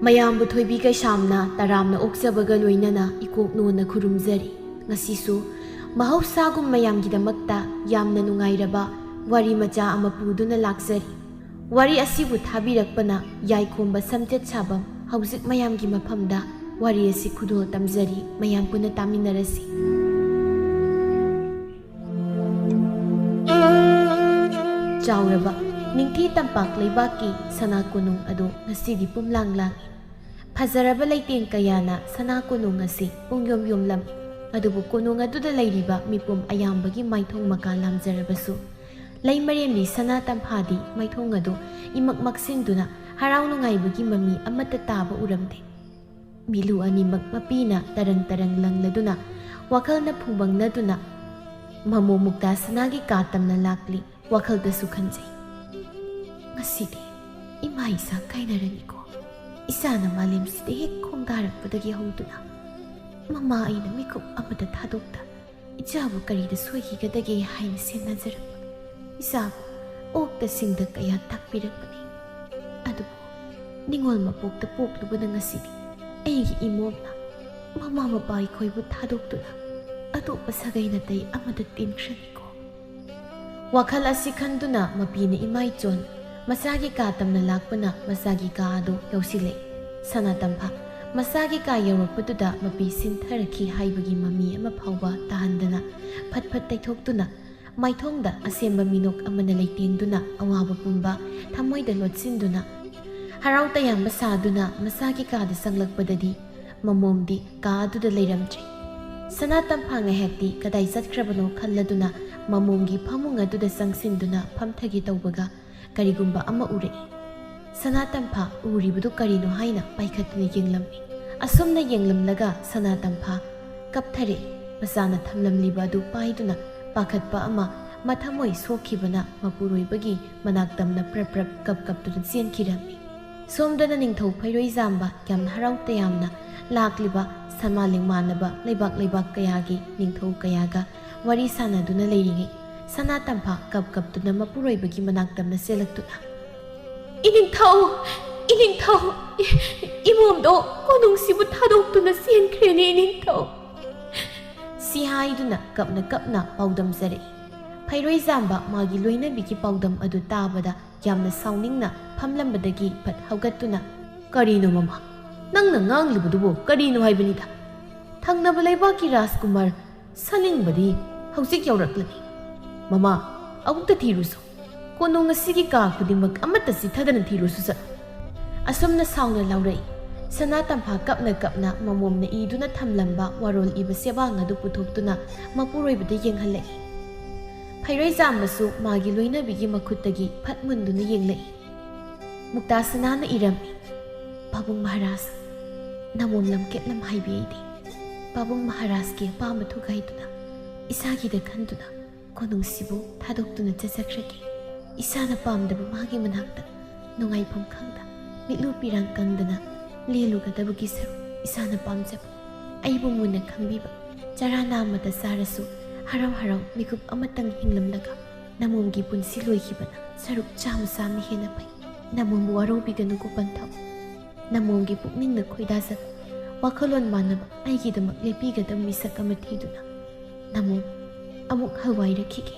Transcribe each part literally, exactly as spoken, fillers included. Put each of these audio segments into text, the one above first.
ꯃꯌꯥꯝꯕꯨ ꯊꯣꯏꯕꯤ ꯀꯩꯁꯥꯝꯅ ꯇꯔꯥꯝꯅ ꯑꯣꯛꯆꯕꯒ ꯂꯣꯏꯅꯅ ꯏꯀꯣꯛ ꯅꯣꯟꯅ ꯈꯨꯔꯨꯝꯖꯔꯤ꯫ ꯉꯁꯤꯁꯨ ꯃꯍꯧꯁꯥꯒꯨꯝ ꯃꯌꯥꯝꯒꯤꯗꯃꯛꯇ ꯌꯥꯝꯅ ꯅꯨꯡꯉꯥꯏꯔꯕ ꯋꯥꯔꯤ ꯃꯆꯥ ꯑꯃ ꯄꯨꯗꯨꯅ ꯂꯥꯛꯆꯔꯤ꯫ ꯋꯥꯔꯤ ꯑꯁꯤꯕꯨ ꯊꯥꯕꯤꯔꯛꯄꯅ ꯌꯥꯏꯈꯣꯝꯕ ꯁꯝꯆꯦꯠ ꯁꯥꯕꯝ꯫ ꯍꯧꯖꯤꯛ ꯃꯌꯥꯝꯒꯤ ꯃꯐꯝꯗ ꯋꯥꯔꯤ ꯑꯁꯤ ꯈꯨꯗꯣꯜ ꯇꯝꯖꯔꯤ, ꯃꯌꯥꯝ ꯄꯨꯟꯅ ꯇꯥꯃꯤꯟꯅꯔꯁꯤ꯫ ꯆꯥꯎꯔꯕ ꯅꯤꯡꯊꯤ ꯇꯝꯄꯥꯛ ꯂꯩꯕꯥꯛꯀꯤ ꯁꯅꯥ ꯀꯣꯅꯨꯡ ꯑꯗꯨ ꯉꯁꯤꯗꯤ ꯄꯨꯝꯂꯥꯡ ꯂꯥꯡꯏ꯫ ꯐꯖꯔꯕ ꯂꯩꯇꯦꯡ ꯀꯌꯥꯅ ꯁꯅꯥ ꯀꯣꯅꯨꯡ ꯑꯁꯤ ꯄꯨꯡꯌꯣꯝ ꯌꯣꯝꯂꯝꯃꯤ꯫ ꯑꯗꯨꯕꯨ ꯀꯣꯅꯨꯡ ꯑꯗꯨꯗ ꯂꯩꯔꯤꯕ ꯃꯤꯄꯨꯝ ꯑꯌꯥꯝꯕꯒꯤ ꯃꯥꯏꯊꯣꯡ ꯃꯀꯥ ꯂꯥꯝꯖꯔꯕꯁꯨ, ꯂꯩꯃꯔꯦꯝꯕꯤ ꯁꯅꯥ ꯇꯝꯐꯥꯗꯤ ꯃꯥꯏꯊꯣꯡ ꯑꯗꯨ ꯏꯃꯛ ꯃꯛꯁꯤꯟꯗꯨꯅ ꯍꯔꯥꯎ ꯅꯨꯡꯉꯥꯏꯕꯒꯤ ꯃꯃꯤ ꯑꯃꯠꯇ ꯇꯥꯕ ꯎꯔꯝꯗꯦ꯫ ꯃꯤꯠꯂꯨ ꯑꯅꯤꯃꯛ ꯃꯄꯤꯅ ꯇꯔꯪ ꯇꯔꯪ ꯂꯪꯂꯗꯨꯅ, ꯋꯥꯈꯜꯅ ꯐꯨꯡꯕꯪꯅꯗꯨꯅ ꯃꯃꯣ ꯃꯨꯛꯇꯥ ꯁꯅꯥꯒꯤ ꯀꯥ ꯇꯝꯅ ꯂꯥꯛꯂꯤ꯫ ꯋꯥꯈꯜꯗꯁꯨ ꯈꯟꯖꯩ, "ꯉꯁꯤꯗꯤ ꯏꯃꯥ ꯏꯆꯥ ꯀꯥꯏꯅꯔꯅꯤꯀꯣ꯫ ꯏꯆꯥꯅ ꯃꯥꯂꯦꯝꯁꯤꯗ ꯍꯦꯛ ꯈꯣꯡꯗꯥꯔꯛꯄꯗꯒꯤ ꯍꯧꯗꯨꯅ ꯃꯃꯥ ꯑꯩꯅ ꯃꯤꯀꯨꯞ ꯑꯃꯗ ꯊꯥꯗꯣꯛꯇ ꯏꯆꯥꯕꯨ ꯀꯔꯤꯗ ꯁꯣꯏꯈꯤꯒꯗꯒꯦ ꯍꯥꯏꯅ ꯁꯦꯟꯅꯖꯔꯛꯄ, ꯏꯆꯥꯕꯨ ꯑꯣꯛꯇ ꯁꯤꯡꯗ ꯀꯌꯥ ꯇꯥꯛꯄꯤꯔꯛꯄꯅꯤ꯫ ꯑꯗꯨꯕꯨ ꯅꯤꯉꯣꯜ ꯃꯄꯣꯛꯇ ꯄꯣꯛꯂꯨꯕꯅ ꯉꯁꯤꯗꯤ ꯑꯩꯒꯤ ꯏꯃꯣꯝꯅ ꯃꯃꯥ ꯃꯄꯥ ꯑꯩꯈꯣꯏꯕꯨ ꯊꯥꯗꯣꯛꯇꯨꯅ ꯑꯇꯣꯞꯄ ꯁꯥꯒꯩ ꯅꯥꯇꯩ ꯑꯃꯗ ꯇꯤꯟꯈ꯭ꯔꯅꯤꯀꯣ?" ꯋꯥꯈꯜ ꯑꯁꯤ ꯈꯟꯗꯨꯅ ꯃꯄꯤꯅ ꯏꯃꯥꯏꯆꯣꯟ ꯃꯆꯥꯒꯤ ꯀꯥ ꯇꯝꯅ ꯂꯥꯛꯄꯅ ꯃꯆꯥꯒꯤ ꯀꯥ ꯑꯗꯨ ꯌꯧꯁꯤꯜꯂꯛꯏ꯫ ꯁꯅꯥ ꯇꯝꯐꯥ ꯃꯆꯥꯒꯤ ꯀꯥ ꯌꯧꯔꯛꯄꯗꯨꯗ ꯃꯄꯤ ꯁꯤꯟꯊꯔꯛꯈꯤ ꯍꯥꯏꯕꯒꯤ ꯃꯃꯤ ꯑꯃ ꯐꯥꯎꯕ ꯇꯥꯍꯟꯗꯅ ꯐꯠ ꯐꯠ ꯇꯩꯊꯣꯛꯇꯨꯅ ꯃꯥꯏꯊꯣꯡꯗ ꯑꯁꯦꯝꯕ ꯃꯤꯅꯣꯛ ꯑꯃꯅ ꯂꯩꯇꯦꯡꯗꯨꯅ ꯑꯋꯥꯕ ꯄꯨꯝꯕ ꯊꯃꯣꯏꯗ ꯂꯣꯠꯁꯤꯟꯗꯨꯅ ꯍꯔꯥꯎ ꯇꯌꯥꯝꯕ ꯁꯥꯗꯨꯅ ꯃꯆꯥꯒꯤ ꯀꯥꯗ ꯆꯪꯂꯛꯄꯗꯗꯤ ꯃꯃꯣꯝꯗꯤ ꯀꯥ ꯑꯗꯨꯗ ꯂꯩꯔꯝꯗ꯭ꯔꯦ꯫ ꯁꯅꯥ ꯇꯝꯐꯥ ꯉꯥꯏꯍꯥꯛꯇꯤ ꯀꯗꯥꯏ ꯆꯠꯈ꯭ꯔꯕꯅꯣ ꯈꯜꯂꯗꯨꯅ ꯃꯃꯣꯝꯒꯤ ꯐꯃꯨꯡ ꯑꯗꯨꯗ ꯆꯪꯁꯤꯟꯗꯨꯅ ꯐꯝꯊꯒꯦ ꯇꯧꯕꯒ ꯀꯔꯤꯒꯨꯝꯕ ꯑꯃ ꯎꯔꯛꯏ꯫ ꯁꯅꯥ ꯇꯝꯐꯥ ꯎꯔꯤꯕꯗꯨ ꯀꯔꯤꯅꯣ ꯍꯥꯏꯅ ꯄꯥꯏꯈꯠꯇꯨꯅ ꯌꯦꯡꯂꯝꯃꯤ꯫ ꯑꯁꯨꯝꯅ ꯌꯦꯡꯂꯝꯂꯒ ꯁꯅꯥ ꯇꯝꯐꯥ ꯀꯞꯊꯔꯛꯏ꯫ ꯃꯆꯥꯅ ꯊꯝꯂꯝꯂꯤꯕ ꯑꯗꯨ ꯄꯥꯏꯗꯨꯅ ꯄꯥꯈꯠꯄ ꯑꯃ ꯃꯊꯃꯣꯏ ꯁꯣꯛꯈꯤꯕꯅ ꯃꯄꯨꯔꯣꯏꯕꯒꯤ ꯃꯅꯥꯛ ꯇꯝꯅ ꯄ꯭ꯔꯞ ꯄ꯭ꯔꯞ ꯀꯞ ꯀꯞꯇꯨꯅ ꯆꯦꯟꯈꯤꯔꯝꯃꯤ꯫ ꯁꯣꯝꯗꯅ ꯅꯤꯡꯊꯧ ꯐꯩꯔꯣꯏꯖꯥꯝꯕ ꯌꯥꯝꯅ ꯍꯔꯥꯎ ꯇꯌꯥꯝꯅ ꯂꯥꯛꯂꯤꯕ ꯁꯃꯥ ꯂꯤꯡꯃꯥꯟꯅꯕ ꯂꯩꯕꯥꯛ ꯂꯩꯕꯥꯛ ꯀꯌꯥꯒꯤ ꯅꯤꯡꯊꯧ ꯀꯌꯥꯒ ꯋꯥꯔꯤ ꯁꯥꯟꯅꯗꯨꯅ ꯂꯩꯔꯤꯉꯩ, ꯁꯅꯥ ꯇꯝꯐꯥ ꯀꯞ ꯀꯞꯇꯨꯅ ꯃꯄꯨꯔꯣꯏꯕꯒꯤ ꯃꯅꯥꯛ ꯇꯝꯅ ꯆꯦꯜꯂꯛꯇꯨꯅ, "ꯏꯅꯤꯡꯊꯧ! ꯏꯅꯤꯡꯊꯧ! ꯏ-, ꯏꯃꯣꯝꯗꯣ ꯀꯣꯅꯨꯡꯁꯤꯕꯨ ꯊꯥꯗꯣꯛꯇꯨꯅ ꯆꯦꯟꯈ꯭ꯔꯦꯅꯦ, ꯏꯅꯤꯡꯊꯧ!" ꯁꯤ ꯍꯥꯏꯗꯨꯅ ꯀꯞꯅ ꯀꯞꯅ ꯄꯥꯎꯗꯝꯖꯔꯛꯏ꯫ ꯐꯩꯔꯣꯏꯖꯥꯝꯕ ꯃꯥꯒꯤ ꯂꯣꯏꯅꯕꯤꯒꯤ ꯄꯥꯎꯗꯝ ꯑꯗꯨ ꯇꯥꯕꯗ ꯌꯥꯝꯅ ꯁꯥꯎꯅꯤꯡꯅ ꯐꯝꯂꯝꯕꯗꯒꯤ ꯐꯠ ꯍꯧꯒꯠꯇꯨꯅ, "ꯀꯔꯤꯅꯣ ꯃꯃꯥ? ꯅꯪꯅ ꯉꯥꯡꯂꯤꯕꯗꯨꯕꯨ ꯀꯔꯤꯅꯣ ꯍꯥꯏꯕꯅꯤꯗ? ꯊꯪꯅꯕ ꯂꯩꯕꯥꯛꯀꯤ ꯔꯥꯖꯀꯨꯃꯥꯔ ꯁꯂꯤꯡꯕꯗꯤ ꯍꯧꯖꯤꯛ ꯌꯧꯔꯛꯂꯅꯤ꯫ ꯃꯃꯥ, ꯑꯃꯨꯛꯇ ꯊꯤꯔꯨꯁꯨ꯫ ꯀꯣꯅꯨꯡ ꯑꯁꯤꯒꯤ ꯀꯥ ꯈꯨꯗꯤꯡꯃꯛ ꯑꯃꯠꯇ ꯆꯤꯊꯗꯅ ꯊꯤꯔꯨꯁꯨ ꯆꯠꯂꯨ꯫" ꯑꯁꯨꯝꯅ ꯁꯥꯎꯅ ꯂꯥꯎꯔꯛꯏ꯫ ꯁꯅꯥ ꯇꯝꯐꯥ ꯀꯞꯅ ꯀꯞꯅ ꯃꯃꯣꯝꯅ ꯏꯗꯨꯅ ꯊꯝꯂꯝꯕ ꯋꯥꯔꯣꯜ ꯏꯕ ꯆꯦꯕꯥꯡ ꯑꯗꯨ ꯄꯨꯊꯣꯛꯇꯨꯅ ꯃꯄꯨꯔꯣꯏꯕꯗ ꯌꯦꯡꯍꯜꯂꯛꯏ꯫ ꯐꯩꯔꯣꯏꯖꯥꯝꯕꯁꯨ ꯃꯥꯒꯤ ꯂꯣꯏꯅꯕꯤꯒꯤ ꯃꯈꯨꯠꯇꯒꯤ ꯐꯠ ꯃꯨꯟꯗꯨꯅ ꯌꯦꯡꯂꯛꯏ꯫ ꯃꯨꯛꯇꯥ ꯁꯅꯥꯅ ꯏꯔꯝꯃꯤ, "ꯄꯥꯕꯨꯡ ꯃꯍꯥꯔꯥꯖ, ꯅꯃꯣꯝ ꯂꯝꯀꯦꯠ ꯂꯝ ꯍꯥꯏꯕꯤ ꯑꯩꯗꯤ ꯄꯥꯕꯨꯡ ꯃꯍꯥꯔꯥꯖꯀꯤ ꯑꯄꯥꯝꯕ ꯊꯨꯒꯥꯏꯗꯨꯅ, ꯏꯁꯥꯒꯤꯗ ꯈꯟꯗꯨꯅ ꯀꯣꯅꯨꯡꯁꯤꯕꯨ ꯊꯥꯗꯣꯛꯇꯨꯅ ꯆꯠꯆꯈ꯭ꯔꯒꯦ꯫ ꯏꯁꯥꯅ ꯄꯥꯝꯗꯕ ꯃꯥꯒꯤ ꯃꯅꯥꯛꯇ ꯅꯨꯡꯉꯥꯏꯐꯝ ꯈꯪꯗ, ꯃꯤꯠꯂꯨ ꯄꯤꯔꯥꯡ ꯀꯪꯗꯅ ꯂꯦꯜꯂꯨꯒꯗꯕꯒꯤ ꯁꯔꯨꯛ, ꯏꯁꯥꯅ ꯄꯥꯝꯖꯕ, ꯑꯩꯕꯨ ꯃꯨꯟꯅ ꯈꯪꯕꯤꯕ, ꯆꯔꯥ ꯅꯥꯝꯃꯇ ꯆꯥꯔꯁꯨ ꯍꯔꯥꯎ ꯍꯔꯥꯎ ꯃꯤꯀꯨꯞ ꯑꯃꯇꯪ ꯍꯤꯡꯂꯝꯂꯒ ꯅꯃꯣꯝꯒꯤ ꯄꯨꯟꯁꯤ ꯂꯣꯏꯈꯤꯕꯅ ꯁꯔꯨꯛ ꯆꯥꯝꯃ ꯆꯥꯝꯃ ꯍꯦꯟꯅ ꯐꯩ꯫ ꯅꯃꯣꯝꯕꯨ ꯋꯥꯔꯧꯕꯤꯒꯅꯨꯀꯣ ꯄꯟꯊꯧ꯫ ꯅꯃꯣꯝꯒꯤ ꯄꯨꯛꯅꯤꯡꯅ ꯈꯣꯏꯗꯥꯖꯕ, ꯋꯥꯈꯜꯂꯣꯟ ꯃꯥꯟꯅꯕ ꯑꯩꯒꯤꯗꯃꯛ ꯂꯦꯞꯄꯤꯒꯗꯕ ꯃꯤꯁꯛ ꯑꯃ ꯊꯤꯗꯨꯅ ꯅꯃꯣꯝ ꯑꯃꯨꯛ ꯍꯜꯋꯥꯏꯔꯛꯈꯤꯒꯦ꯫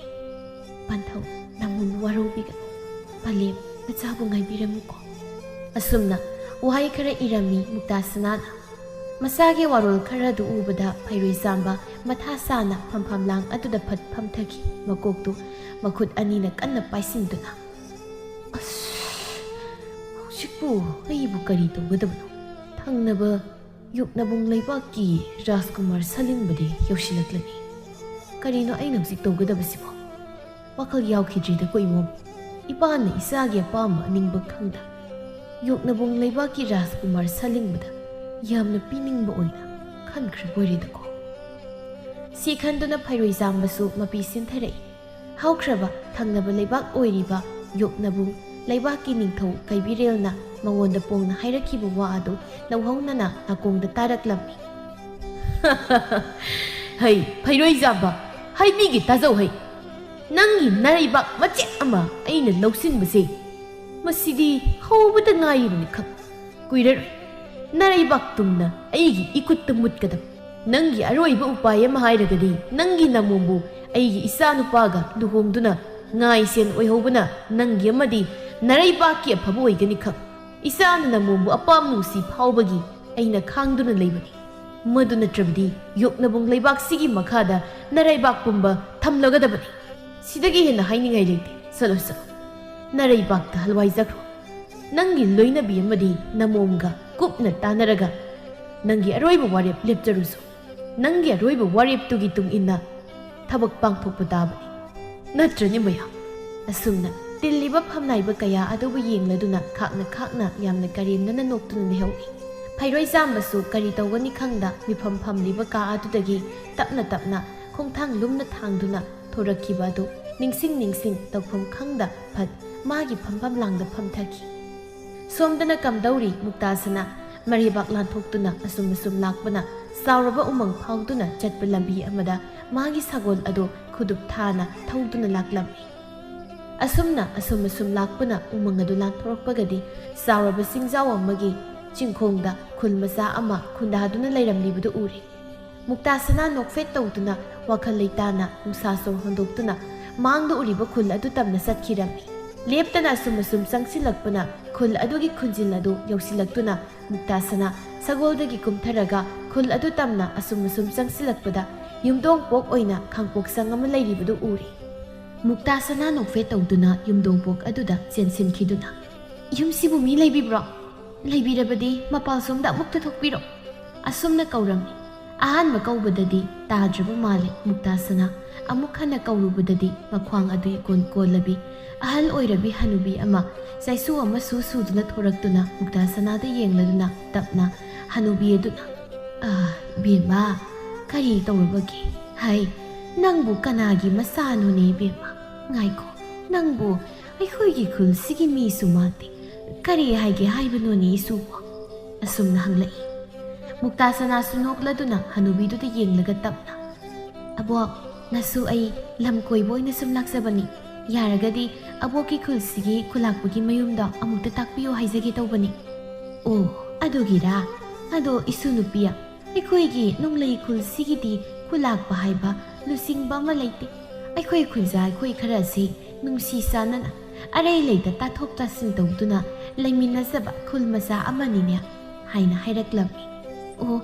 ꯄꯟꯊꯧ, ꯅꯃꯣꯝꯕꯨ ꯋꯥꯔꯧꯕꯤꯒꯅꯨ꯫ ꯄꯂꯦꯝ, ꯅꯆꯥꯕꯨ ꯉꯥꯏꯕꯤꯔꯝꯃꯨꯀꯣ꯫" ꯑꯁꯨꯝꯅ ꯋꯥꯍꯩ ꯈꯔ ꯏꯔꯝꯃꯤ ꯃꯨꯛꯇꯥ ꯁꯅꯥꯅ꯫ ꯃꯆꯥꯒꯤ ꯋꯥꯔꯣꯜ ꯈꯔ ꯑꯗꯨ ꯎꯕꯗ ꯐꯩꯔꯣꯏꯆꯥꯝꯕ ꯃꯊꯥ ꯁꯥꯅ ꯐꯝꯐꯝꯂꯥꯡ ꯑꯗꯨꯗ ꯐꯠ ꯐꯝꯊꯈꯤ꯫ ꯃꯀꯣꯛꯇꯨ ꯃꯈꯨꯠ ꯑꯅꯤꯅ ꯀꯟꯅ ꯄꯥꯏꯁꯤꯟꯗꯨꯅ, "ꯑꯁ, ꯍꯧꯖꯤꯛꯄꯨ ꯑꯩꯕꯨ ꯀꯔꯤ ꯇꯧꯒꯗꯕꯅꯣ? ꯊꯪꯅꯕ ꯌꯣꯛꯅꯕꯨꯡ ꯂꯩꯕꯥꯛꯀꯤ ꯔꯥꯖꯀꯨꯃꯥꯔ ꯁꯂꯤꯡꯕꯗꯤ ꯌꯧꯁꯤꯜꯂꯛꯂꯅꯤ꯫ ꯀꯔꯤꯅꯣ ꯑꯩꯅ ꯍꯧꯖꯤꯛ ꯇꯧꯒꯗꯕꯁꯤꯕꯣ? ꯋꯥꯈꯜ ꯌꯥꯎꯈꯤꯗ꯭ꯔꯤꯗꯀꯣ ꯏꯃꯣꯝ꯫ ꯏꯄꯥꯅ ꯏꯆꯥꯒꯤ ꯑꯄꯥꯝꯕ ꯑꯅꯤꯡꯕ ꯈꯪꯗ ꯌꯣꯛꯅꯕꯨꯡ ꯂꯩꯕꯥꯛꯀꯤ ꯔꯥꯖꯀꯨꯃꯥꯔ ꯁꯂꯤꯡꯕꯗ ꯌꯥꯝꯅ ꯄꯤꯅꯤꯡꯕ ꯑꯣꯏꯅ ꯈꯟꯈ꯭ꯔꯕ ꯑꯣꯏꯔꯦꯗꯀꯣ꯫" ꯁꯤ ꯈꯟꯗꯨꯅ ꯐꯩꯔꯣꯏꯆꯥꯝꯕꯁꯨ ꯃꯄꯤ ꯁꯤꯟꯊꯔꯛꯏ꯫ ꯍꯧꯈ꯭ꯔꯕ ꯊꯪꯅꯕ ꯂꯩꯕꯥꯛ ꯑꯣꯏꯔꯤꯕ ꯌꯣꯛꯅꯕꯨꯡ ꯂꯩꯕꯥꯛꯀꯤ ꯅꯤꯡꯊꯧ ꯀꯩꯕꯤꯔꯦꯜꯅ ꯃꯉꯣꯟꯗ ꯄꯣꯡꯅ ꯍꯥꯏꯔꯛꯈꯤꯕ ꯋꯥ ꯑꯗꯨ ꯅꯧꯍꯧꯅꯅ ꯅꯥꯀꯣꯡꯗ ꯇꯥꯔꯛꯂꯝꯃꯤ꯫ ꯍꯩ, ꯐꯩꯔꯣꯏꯖꯥꯝꯕ, ꯍꯥꯏꯕꯤꯒꯦ ꯇꯥꯖꯧ ꯍꯩ꯫ ꯅꯪꯒꯤ ꯅꯔꯩꯕꯥꯛ ꯃꯆꯦꯠ ꯑꯃ ꯑꯩꯅ ꯂꯧꯁꯤꯟꯕꯁꯦ, ꯃꯁꯤꯗꯤ ꯍꯧꯕꯗ ꯉꯥꯏꯔꯤꯕꯅꯤ ꯈꯛ꯫ ꯀꯨꯏꯔꯔꯣꯏ ꯅꯔꯩꯕꯥꯛ ꯇꯨꯝꯅ ꯑꯩꯒꯤ ꯏꯈꯨꯠꯇ ꯃꯨꯠꯀꯗꯕ꯫ ꯅꯪꯒꯤ ꯑꯔꯣꯏꯕ ꯎꯄꯥꯏ ꯑꯃ ꯍꯥꯏꯔꯒꯗꯤ ꯅꯪꯒꯤ ꯅꯃꯣꯝꯕꯨ ꯑꯩꯒꯤ ꯏꯆꯥꯅꯨꯄꯥꯒ ꯂꯨꯍꯣꯡꯗꯨꯅ ꯉꯥꯏꯁꯦꯟ ꯑꯣꯏꯍꯧꯕꯅ ꯅꯪꯒꯤ ꯑꯃꯗꯤ ꯅꯔꯩꯕꯥꯛꯀꯤ ꯑꯐꯕ ꯑꯣꯏꯒꯅꯤ ꯈꯛ꯫ ꯏꯆꯥꯅ ꯅꯃꯣꯝꯕꯨ ꯑꯄꯥꯝ ꯅꯨꯡꯁꯤ ꯐꯥꯎꯕꯒꯤ ꯑꯩꯅ ꯈꯥꯡꯗꯨꯅ ꯂꯩꯕꯅꯤ꯫ ꯃꯗꯨ ꯅꯠꯇ꯭ꯔꯕꯗꯤ ꯌꯣꯛꯅꯕꯨꯡ ꯂꯩꯕꯥꯛꯁꯤꯒꯤ ꯃꯈꯥꯗ ꯅꯔꯩꯕꯥꯛ ꯄꯨꯝꯕ ꯊꯝꯂꯒꯗꯕꯅꯤ꯫ ꯁꯤꯗꯒꯤ ꯍꯦꯟꯅ ꯍꯥꯏꯅꯤꯡꯉꯥꯏ ꯂꯩꯇꯦ꯫ ꯆꯠꯂꯣ, ꯆꯠꯂꯣ꯫ ꯅꯔꯩꯕꯥꯛꯇ ꯍꯜꯋꯥꯏꯖꯈ꯭ꯔꯣ꯫ ꯅꯪꯒꯤ ꯂꯣꯏꯅꯕꯤ ꯑꯃꯗꯤ ꯅꯃꯣꯝꯒ ꯀꯨꯞꯅ ꯇꯥꯟꯅꯔꯒ ꯅꯪꯒꯤ ꯑꯔꯣꯏꯕ ꯋꯥꯔꯦꯞ ꯂꯦꯞꯆꯔꯨꯁꯨ꯫ ꯅꯪꯒꯤ ꯑꯔꯣꯏꯕ ꯋꯥꯔꯦꯞꯇꯨꯒꯤ ꯇꯨꯡ ꯏꯟꯅ ꯊꯕꯛ ꯄꯥꯡꯊꯣꯛꯄ ꯇꯥꯕꯅꯤ꯫ ꯅꯠꯇ꯭ꯔꯅꯦ ꯃꯌꯥꯝ? ꯑꯁꯨꯝꯅ ꯇꯤꯜꯂꯤꯕ ꯐꯝꯅꯥꯏꯕ ꯀꯌꯥ ꯑꯗꯨꯕꯨ ꯌꯦꯡꯂꯗꯨꯅ ꯈꯥꯛꯅ ꯈꯥꯛꯅ ꯌꯥꯝꯅ ꯀꯔꯦꯝꯅꯅ ꯅꯣꯛꯇꯨꯅ ꯂꯩꯍꯧꯏ꯫ ꯐꯩꯔꯣꯏꯆꯥꯝꯕꯁꯨ ꯀꯔꯤ ꯇꯧꯒꯅꯤ ꯈꯪꯗ ꯃꯤꯐꯝ ꯐꯝꯂꯤꯕ ꯀꯥ ꯑꯗꯨꯗꯒꯤ ꯇꯞꯅ ꯇꯞꯅ ꯈꯣꯡꯊꯥꯡ ꯂꯨꯝꯅ ꯊꯥꯡꯗꯨꯅ ꯊꯣꯔꯛꯈꯤꯕ ꯑꯗꯨ ꯅꯤꯡꯁꯤꯡ ꯅꯤꯡꯁꯤꯡ ꯇꯧꯐꯝ ꯈꯪꯗ ꯐꯠ ꯃꯥꯒꯤ ꯐꯝꯐꯝ ꯂꯥꯡꯗ ꯐꯝꯊꯈꯤ꯫ ꯁꯣꯝꯗꯅ ꯀꯝꯗꯧꯔꯤ ꯃꯨꯛꯇꯥꯁꯅꯥ ꯃꯔꯩꯕꯥꯛ ꯂꯥꯟꯊꯣꯛꯇꯨꯅ ꯑꯁꯨꯝ ꯑꯁꯨꯝ ꯂꯥꯛꯄꯅ ꯆꯥꯎꯔꯕ ꯎꯃꯪ ꯐꯥꯎꯗꯨꯅ ꯆꯠꯄ ꯂꯝꯕꯤ ꯑꯃꯗ ꯃꯥꯒꯤ ꯁꯒꯣꯜ ꯑꯗꯨ ꯈꯨꯗꯨꯞ ꯊꯥꯅ ꯊꯧꯗꯨꯅ ꯂꯥꯛꯂꯝꯃꯤ꯫ ꯑꯁꯨꯝꯅ ꯑꯁꯨꯝ ꯑꯁꯨꯝ ꯂꯥꯛꯄꯅ ꯎꯃꯪ ꯑꯗꯨ ꯂꯥꯟꯊꯣꯔꯛꯄꯒꯗꯤ ꯆꯥꯎꯔꯕ ꯆꯤꯡꯖꯥꯎ ꯑꯃꯒꯤ ꯆꯤꯡꯈꯣꯡꯗ ꯈꯨꯜ ꯃꯆꯥ ꯑꯃ ꯈꯨꯟꯗꯥꯗꯨꯅ ꯂꯩꯔꯝꯂꯤꯕꯗꯨ ꯎꯔꯦ꯫ ꯃꯨꯛꯇꯥꯁꯅꯥ ꯅꯣꯛꯐꯦꯠ ꯇꯧꯗꯨꯅ ꯋꯥꯈꯜ ꯂꯩꯇꯥꯅ ꯅꯨꯡꯁꯥ ꯁꯣꯔ ꯍꯣꯟꯗꯣꯛꯇꯨꯅ ꯃꯥꯡꯗ ꯎꯔꯤꯕ ꯈꯨꯜ ꯑꯗꯨ ꯇꯝꯅ ꯆꯠꯈꯤꯔꯝꯃꯤ꯫ ꯂꯦꯞꯇꯅ ꯑꯁꯨꯝ ꯑꯁꯨꯝ ꯆꯪꯁꯤꯜꯂꯛꯄꯅ ꯈꯨꯜ ꯑꯗꯨꯒꯤ ꯈꯨꯟꯖꯤꯟ ꯑꯗꯨ ꯌꯧꯁꯤꯜꯂꯛꯇꯨꯅ ꯃꯨꯛꯇꯥꯁꯅꯥ ꯁꯒꯣꯜꯗꯒꯤ ꯀꯨꯝꯊꯔꯒ ꯈꯨꯜ ꯑꯗꯨ ꯇꯝꯅ ꯑꯁꯨꯝ ꯑꯁꯨꯝ ꯆꯪꯁꯤꯜꯂꯛꯄꯗ ꯌꯨꯝꯗꯣꯡ ꯄꯣꯛ ꯑꯣꯏꯅ ꯈꯥꯡꯄꯣꯛꯁꯪ ꯑꯃ ꯂꯩꯔꯤꯕꯗꯨ ꯎꯔꯦ꯫ ꯃꯨꯛꯇꯥꯁꯅꯥ ꯅꯣꯛꯐꯦꯠ ꯇꯧꯗꯨꯅ ꯌꯨꯝꯗꯣꯡ ꯄꯣꯛ ꯑꯗꯨꯗ ꯆꯦꯟꯁꯤꯟꯈꯤꯗꯨꯅ, "ꯌꯨꯝꯁꯤꯕꯨ ꯃꯤ ꯂꯩꯕꯤꯕ꯭ꯔꯣ? ꯂꯩꯕꯤꯔꯕꯗꯤ ꯃꯄꯥꯜ ꯁꯣꯝꯗ ꯑꯃꯨꯛꯇ ꯊꯣꯛꯄꯤꯔꯣ," ꯑꯁꯨꯝꯅ ꯀꯧꯔꯝꯃꯤ꯫ ꯑꯍꯥꯟꯕ ꯀꯧꯕꯗꯗꯤ ꯇꯥꯗ꯭ꯔꯕ ꯃꯥꯜꯂꯦ ꯃꯨꯛꯇꯥꯁꯅꯥ꯫ ꯑꯃꯨꯛ ꯍꯟꯅ ꯀꯧꯔꯨꯕꯗꯗꯤ ꯃꯈ꯭ꯋꯥꯡ ꯑꯗꯨ ꯏꯀꯣꯟ ꯀꯣꯜꯂꯕꯤ ꯑꯍꯜ ꯑꯣꯏꯔꯕꯤ ꯍꯅꯨꯕꯤ ꯑꯃ ꯆꯩꯁꯨ ꯑꯃ ꯁꯨ ꯁꯨꯗꯨꯅ ꯊꯣꯔꯛꯇꯨꯅ ꯃꯨꯛꯇꯥꯁꯅꯥꯗ ꯌꯦꯡꯂꯗꯨꯅ ꯇꯞꯅ ꯍꯅꯨꯕꯤ ꯑꯗꯨꯅ, "ꯑꯥ, ꯏꯕꯦꯝꯃ, ꯀꯔꯤ ꯇꯧꯔꯕꯒꯦ? ꯍꯥꯏ, ꯅꯪꯕꯨ ꯀꯅꯥꯒꯤ ꯃꯆꯥꯅꯣꯅꯦ ꯏꯕꯦꯝꯃ? ꯉꯥꯏꯈꯣ, ꯅꯪꯕꯨ ꯑꯩꯈꯣꯏꯒꯤ ꯈꯨꯜꯁꯤꯒꯤ ꯃꯤꯁꯨ ꯃꯥꯟꯗꯦ꯫ ꯀꯔꯤ ꯍꯥꯏꯒꯦ ꯍꯥꯏꯕꯅꯣꯅꯦ ꯏꯁꯨꯕꯣ?" ꯑꯁꯨꯝꯅ ꯍꯪꯂꯛꯏ꯫ ꯃꯨꯛꯇꯥ ꯁꯅꯥꯁꯨ ꯅꯣꯛꯂꯗꯨꯅ ꯍꯅꯨꯕꯤꯗꯨꯗ ꯌꯦꯡꯂꯒ ꯇꯞꯅ, "ꯑꯕꯣꯛ, ꯅꯁꯨ ꯑꯩ ꯂꯝ ꯀꯣꯏꯕ ꯑꯣꯏꯅ ꯁꯨꯝ ꯂꯥꯛꯆꯕꯅꯤ꯫ ꯌꯥꯔꯒꯗꯤ ꯑꯕꯣꯛꯀꯤ ꯈꯨꯜꯁꯤꯒꯤ ꯈꯨꯂꯥꯛꯄꯒꯤ ꯃꯌꯨꯝꯗꯣ ꯑꯃꯨꯛꯇ ꯇꯥꯛꯄꯤꯌꯨ ꯍꯥꯏꯖꯒꯦ ꯇꯧꯕꯅꯤ꯫" "ꯑꯣ, ꯑꯗꯨꯒꯤꯔꯥ? ꯑꯗꯣ ꯏꯁꯨ ꯅꯨꯄꯤ, ꯑꯩꯈꯣꯏꯒꯤ ꯅꯣꯡꯂꯩ ꯈꯨꯜꯁꯤꯒꯤꯗꯤ ꯈꯨꯂꯥꯛꯄ ꯍꯥꯏꯕ ꯂꯨꯆꯤꯡꯕ ꯑꯃ ꯂꯩꯇꯦ꯫ ꯑꯩꯈꯣꯏ ꯈꯨꯟꯖꯥ ꯑꯩꯈꯣꯏ ꯈꯔ ꯑꯁꯤ ꯅꯨꯡꯁꯤ ꯆꯥꯟꯅꯅ ꯑꯔꯩ ꯂꯩꯇ ꯇꯥꯊꯣꯛ ꯇꯥꯁꯤꯟ ꯇꯧꯗꯨꯅ ꯂꯩꯃꯤꯟꯅꯖꯕ ꯈꯨꯜ ꯃꯆꯥ ꯑꯃꯅꯤꯅꯦ" ꯍꯥꯏꯅ ꯍꯥꯏꯔꯛꯂꯝꯃꯤ꯫ "ꯑꯣ,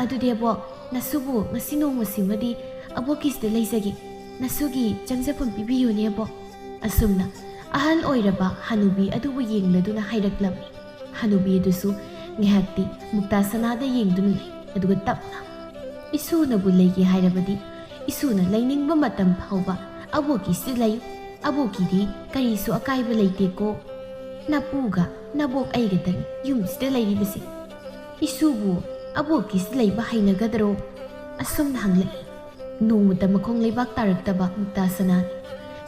ꯑꯗꯨꯗꯤ ꯑꯕꯣꯛ, ꯅꯁꯨꯕꯨ ꯉꯁꯤ ꯅꯣꯡꯃꯁꯤꯃꯗꯤ ꯑꯕꯣꯛꯀꯤꯁꯤꯗ ꯂꯩꯖꯒꯦ꯫ ꯅꯁꯨꯒꯤ ꯆꯪꯖꯐꯝ ꯄꯤꯕꯤꯌꯨꯅꯦ ꯑꯕꯣꯛ꯫" ꯑꯁꯨꯝꯅ ꯑꯍꯜ ꯑꯣꯏꯔꯕ ꯍꯅꯨꯕꯤ ꯑꯗꯨꯕꯨ ꯌꯦꯡꯂꯗꯨꯅ ꯍꯥꯏꯔꯛꯂꯝꯃꯤ꯫ ꯍꯅꯨꯕꯤ ꯑꯗꯨꯁꯨ ꯉꯥꯏꯍꯥꯛꯇꯤ ꯃꯨꯛꯇꯥ ꯁꯅꯥꯗ ꯌꯦꯡꯗꯨꯅ ꯂꯩ, ꯑꯗꯨꯒ ꯇꯞꯅ, "ꯏꯁꯨꯅꯕꯨ ꯂꯩꯒꯦ ꯍꯥꯏꯔꯕꯗꯤ ꯏꯁꯨꯅ ꯂꯩꯅꯤꯡꯕ ꯃꯇꯝ ꯐꯥꯎꯕ ꯑꯕꯣꯛꯀꯤꯁꯤꯗ ꯂꯩꯌꯨ꯫ ꯑꯕꯣꯛꯀꯤꯗꯤ ꯀꯔꯤꯁꯨ ꯑꯀꯥꯏꯕ ꯂꯩꯇꯦꯀꯣ꯫ ꯅꯄꯨꯒ ꯅꯕꯣꯛ ꯑꯩꯒꯗꯅꯤ ꯌꯨꯝꯁꯤꯗ ꯂꯩꯔꯤꯕꯁꯦ꯫ ꯏꯁꯨꯕꯨ ꯑꯕꯣꯛꯀꯤꯁꯤꯗ ꯂꯩꯕ ꯍꯩꯅꯒꯗ꯭ꯔꯣ?" ꯑꯁꯨꯝꯅ ꯍꯪꯂꯛꯏ꯫ ꯅꯣꯡꯃꯇ ꯃꯈꯣꯡ ꯂꯩꯕꯥꯛ ꯇꯥꯔꯛꯇꯕ ꯃꯨꯛꯇꯥ ꯁꯅꯥꯅꯤ꯫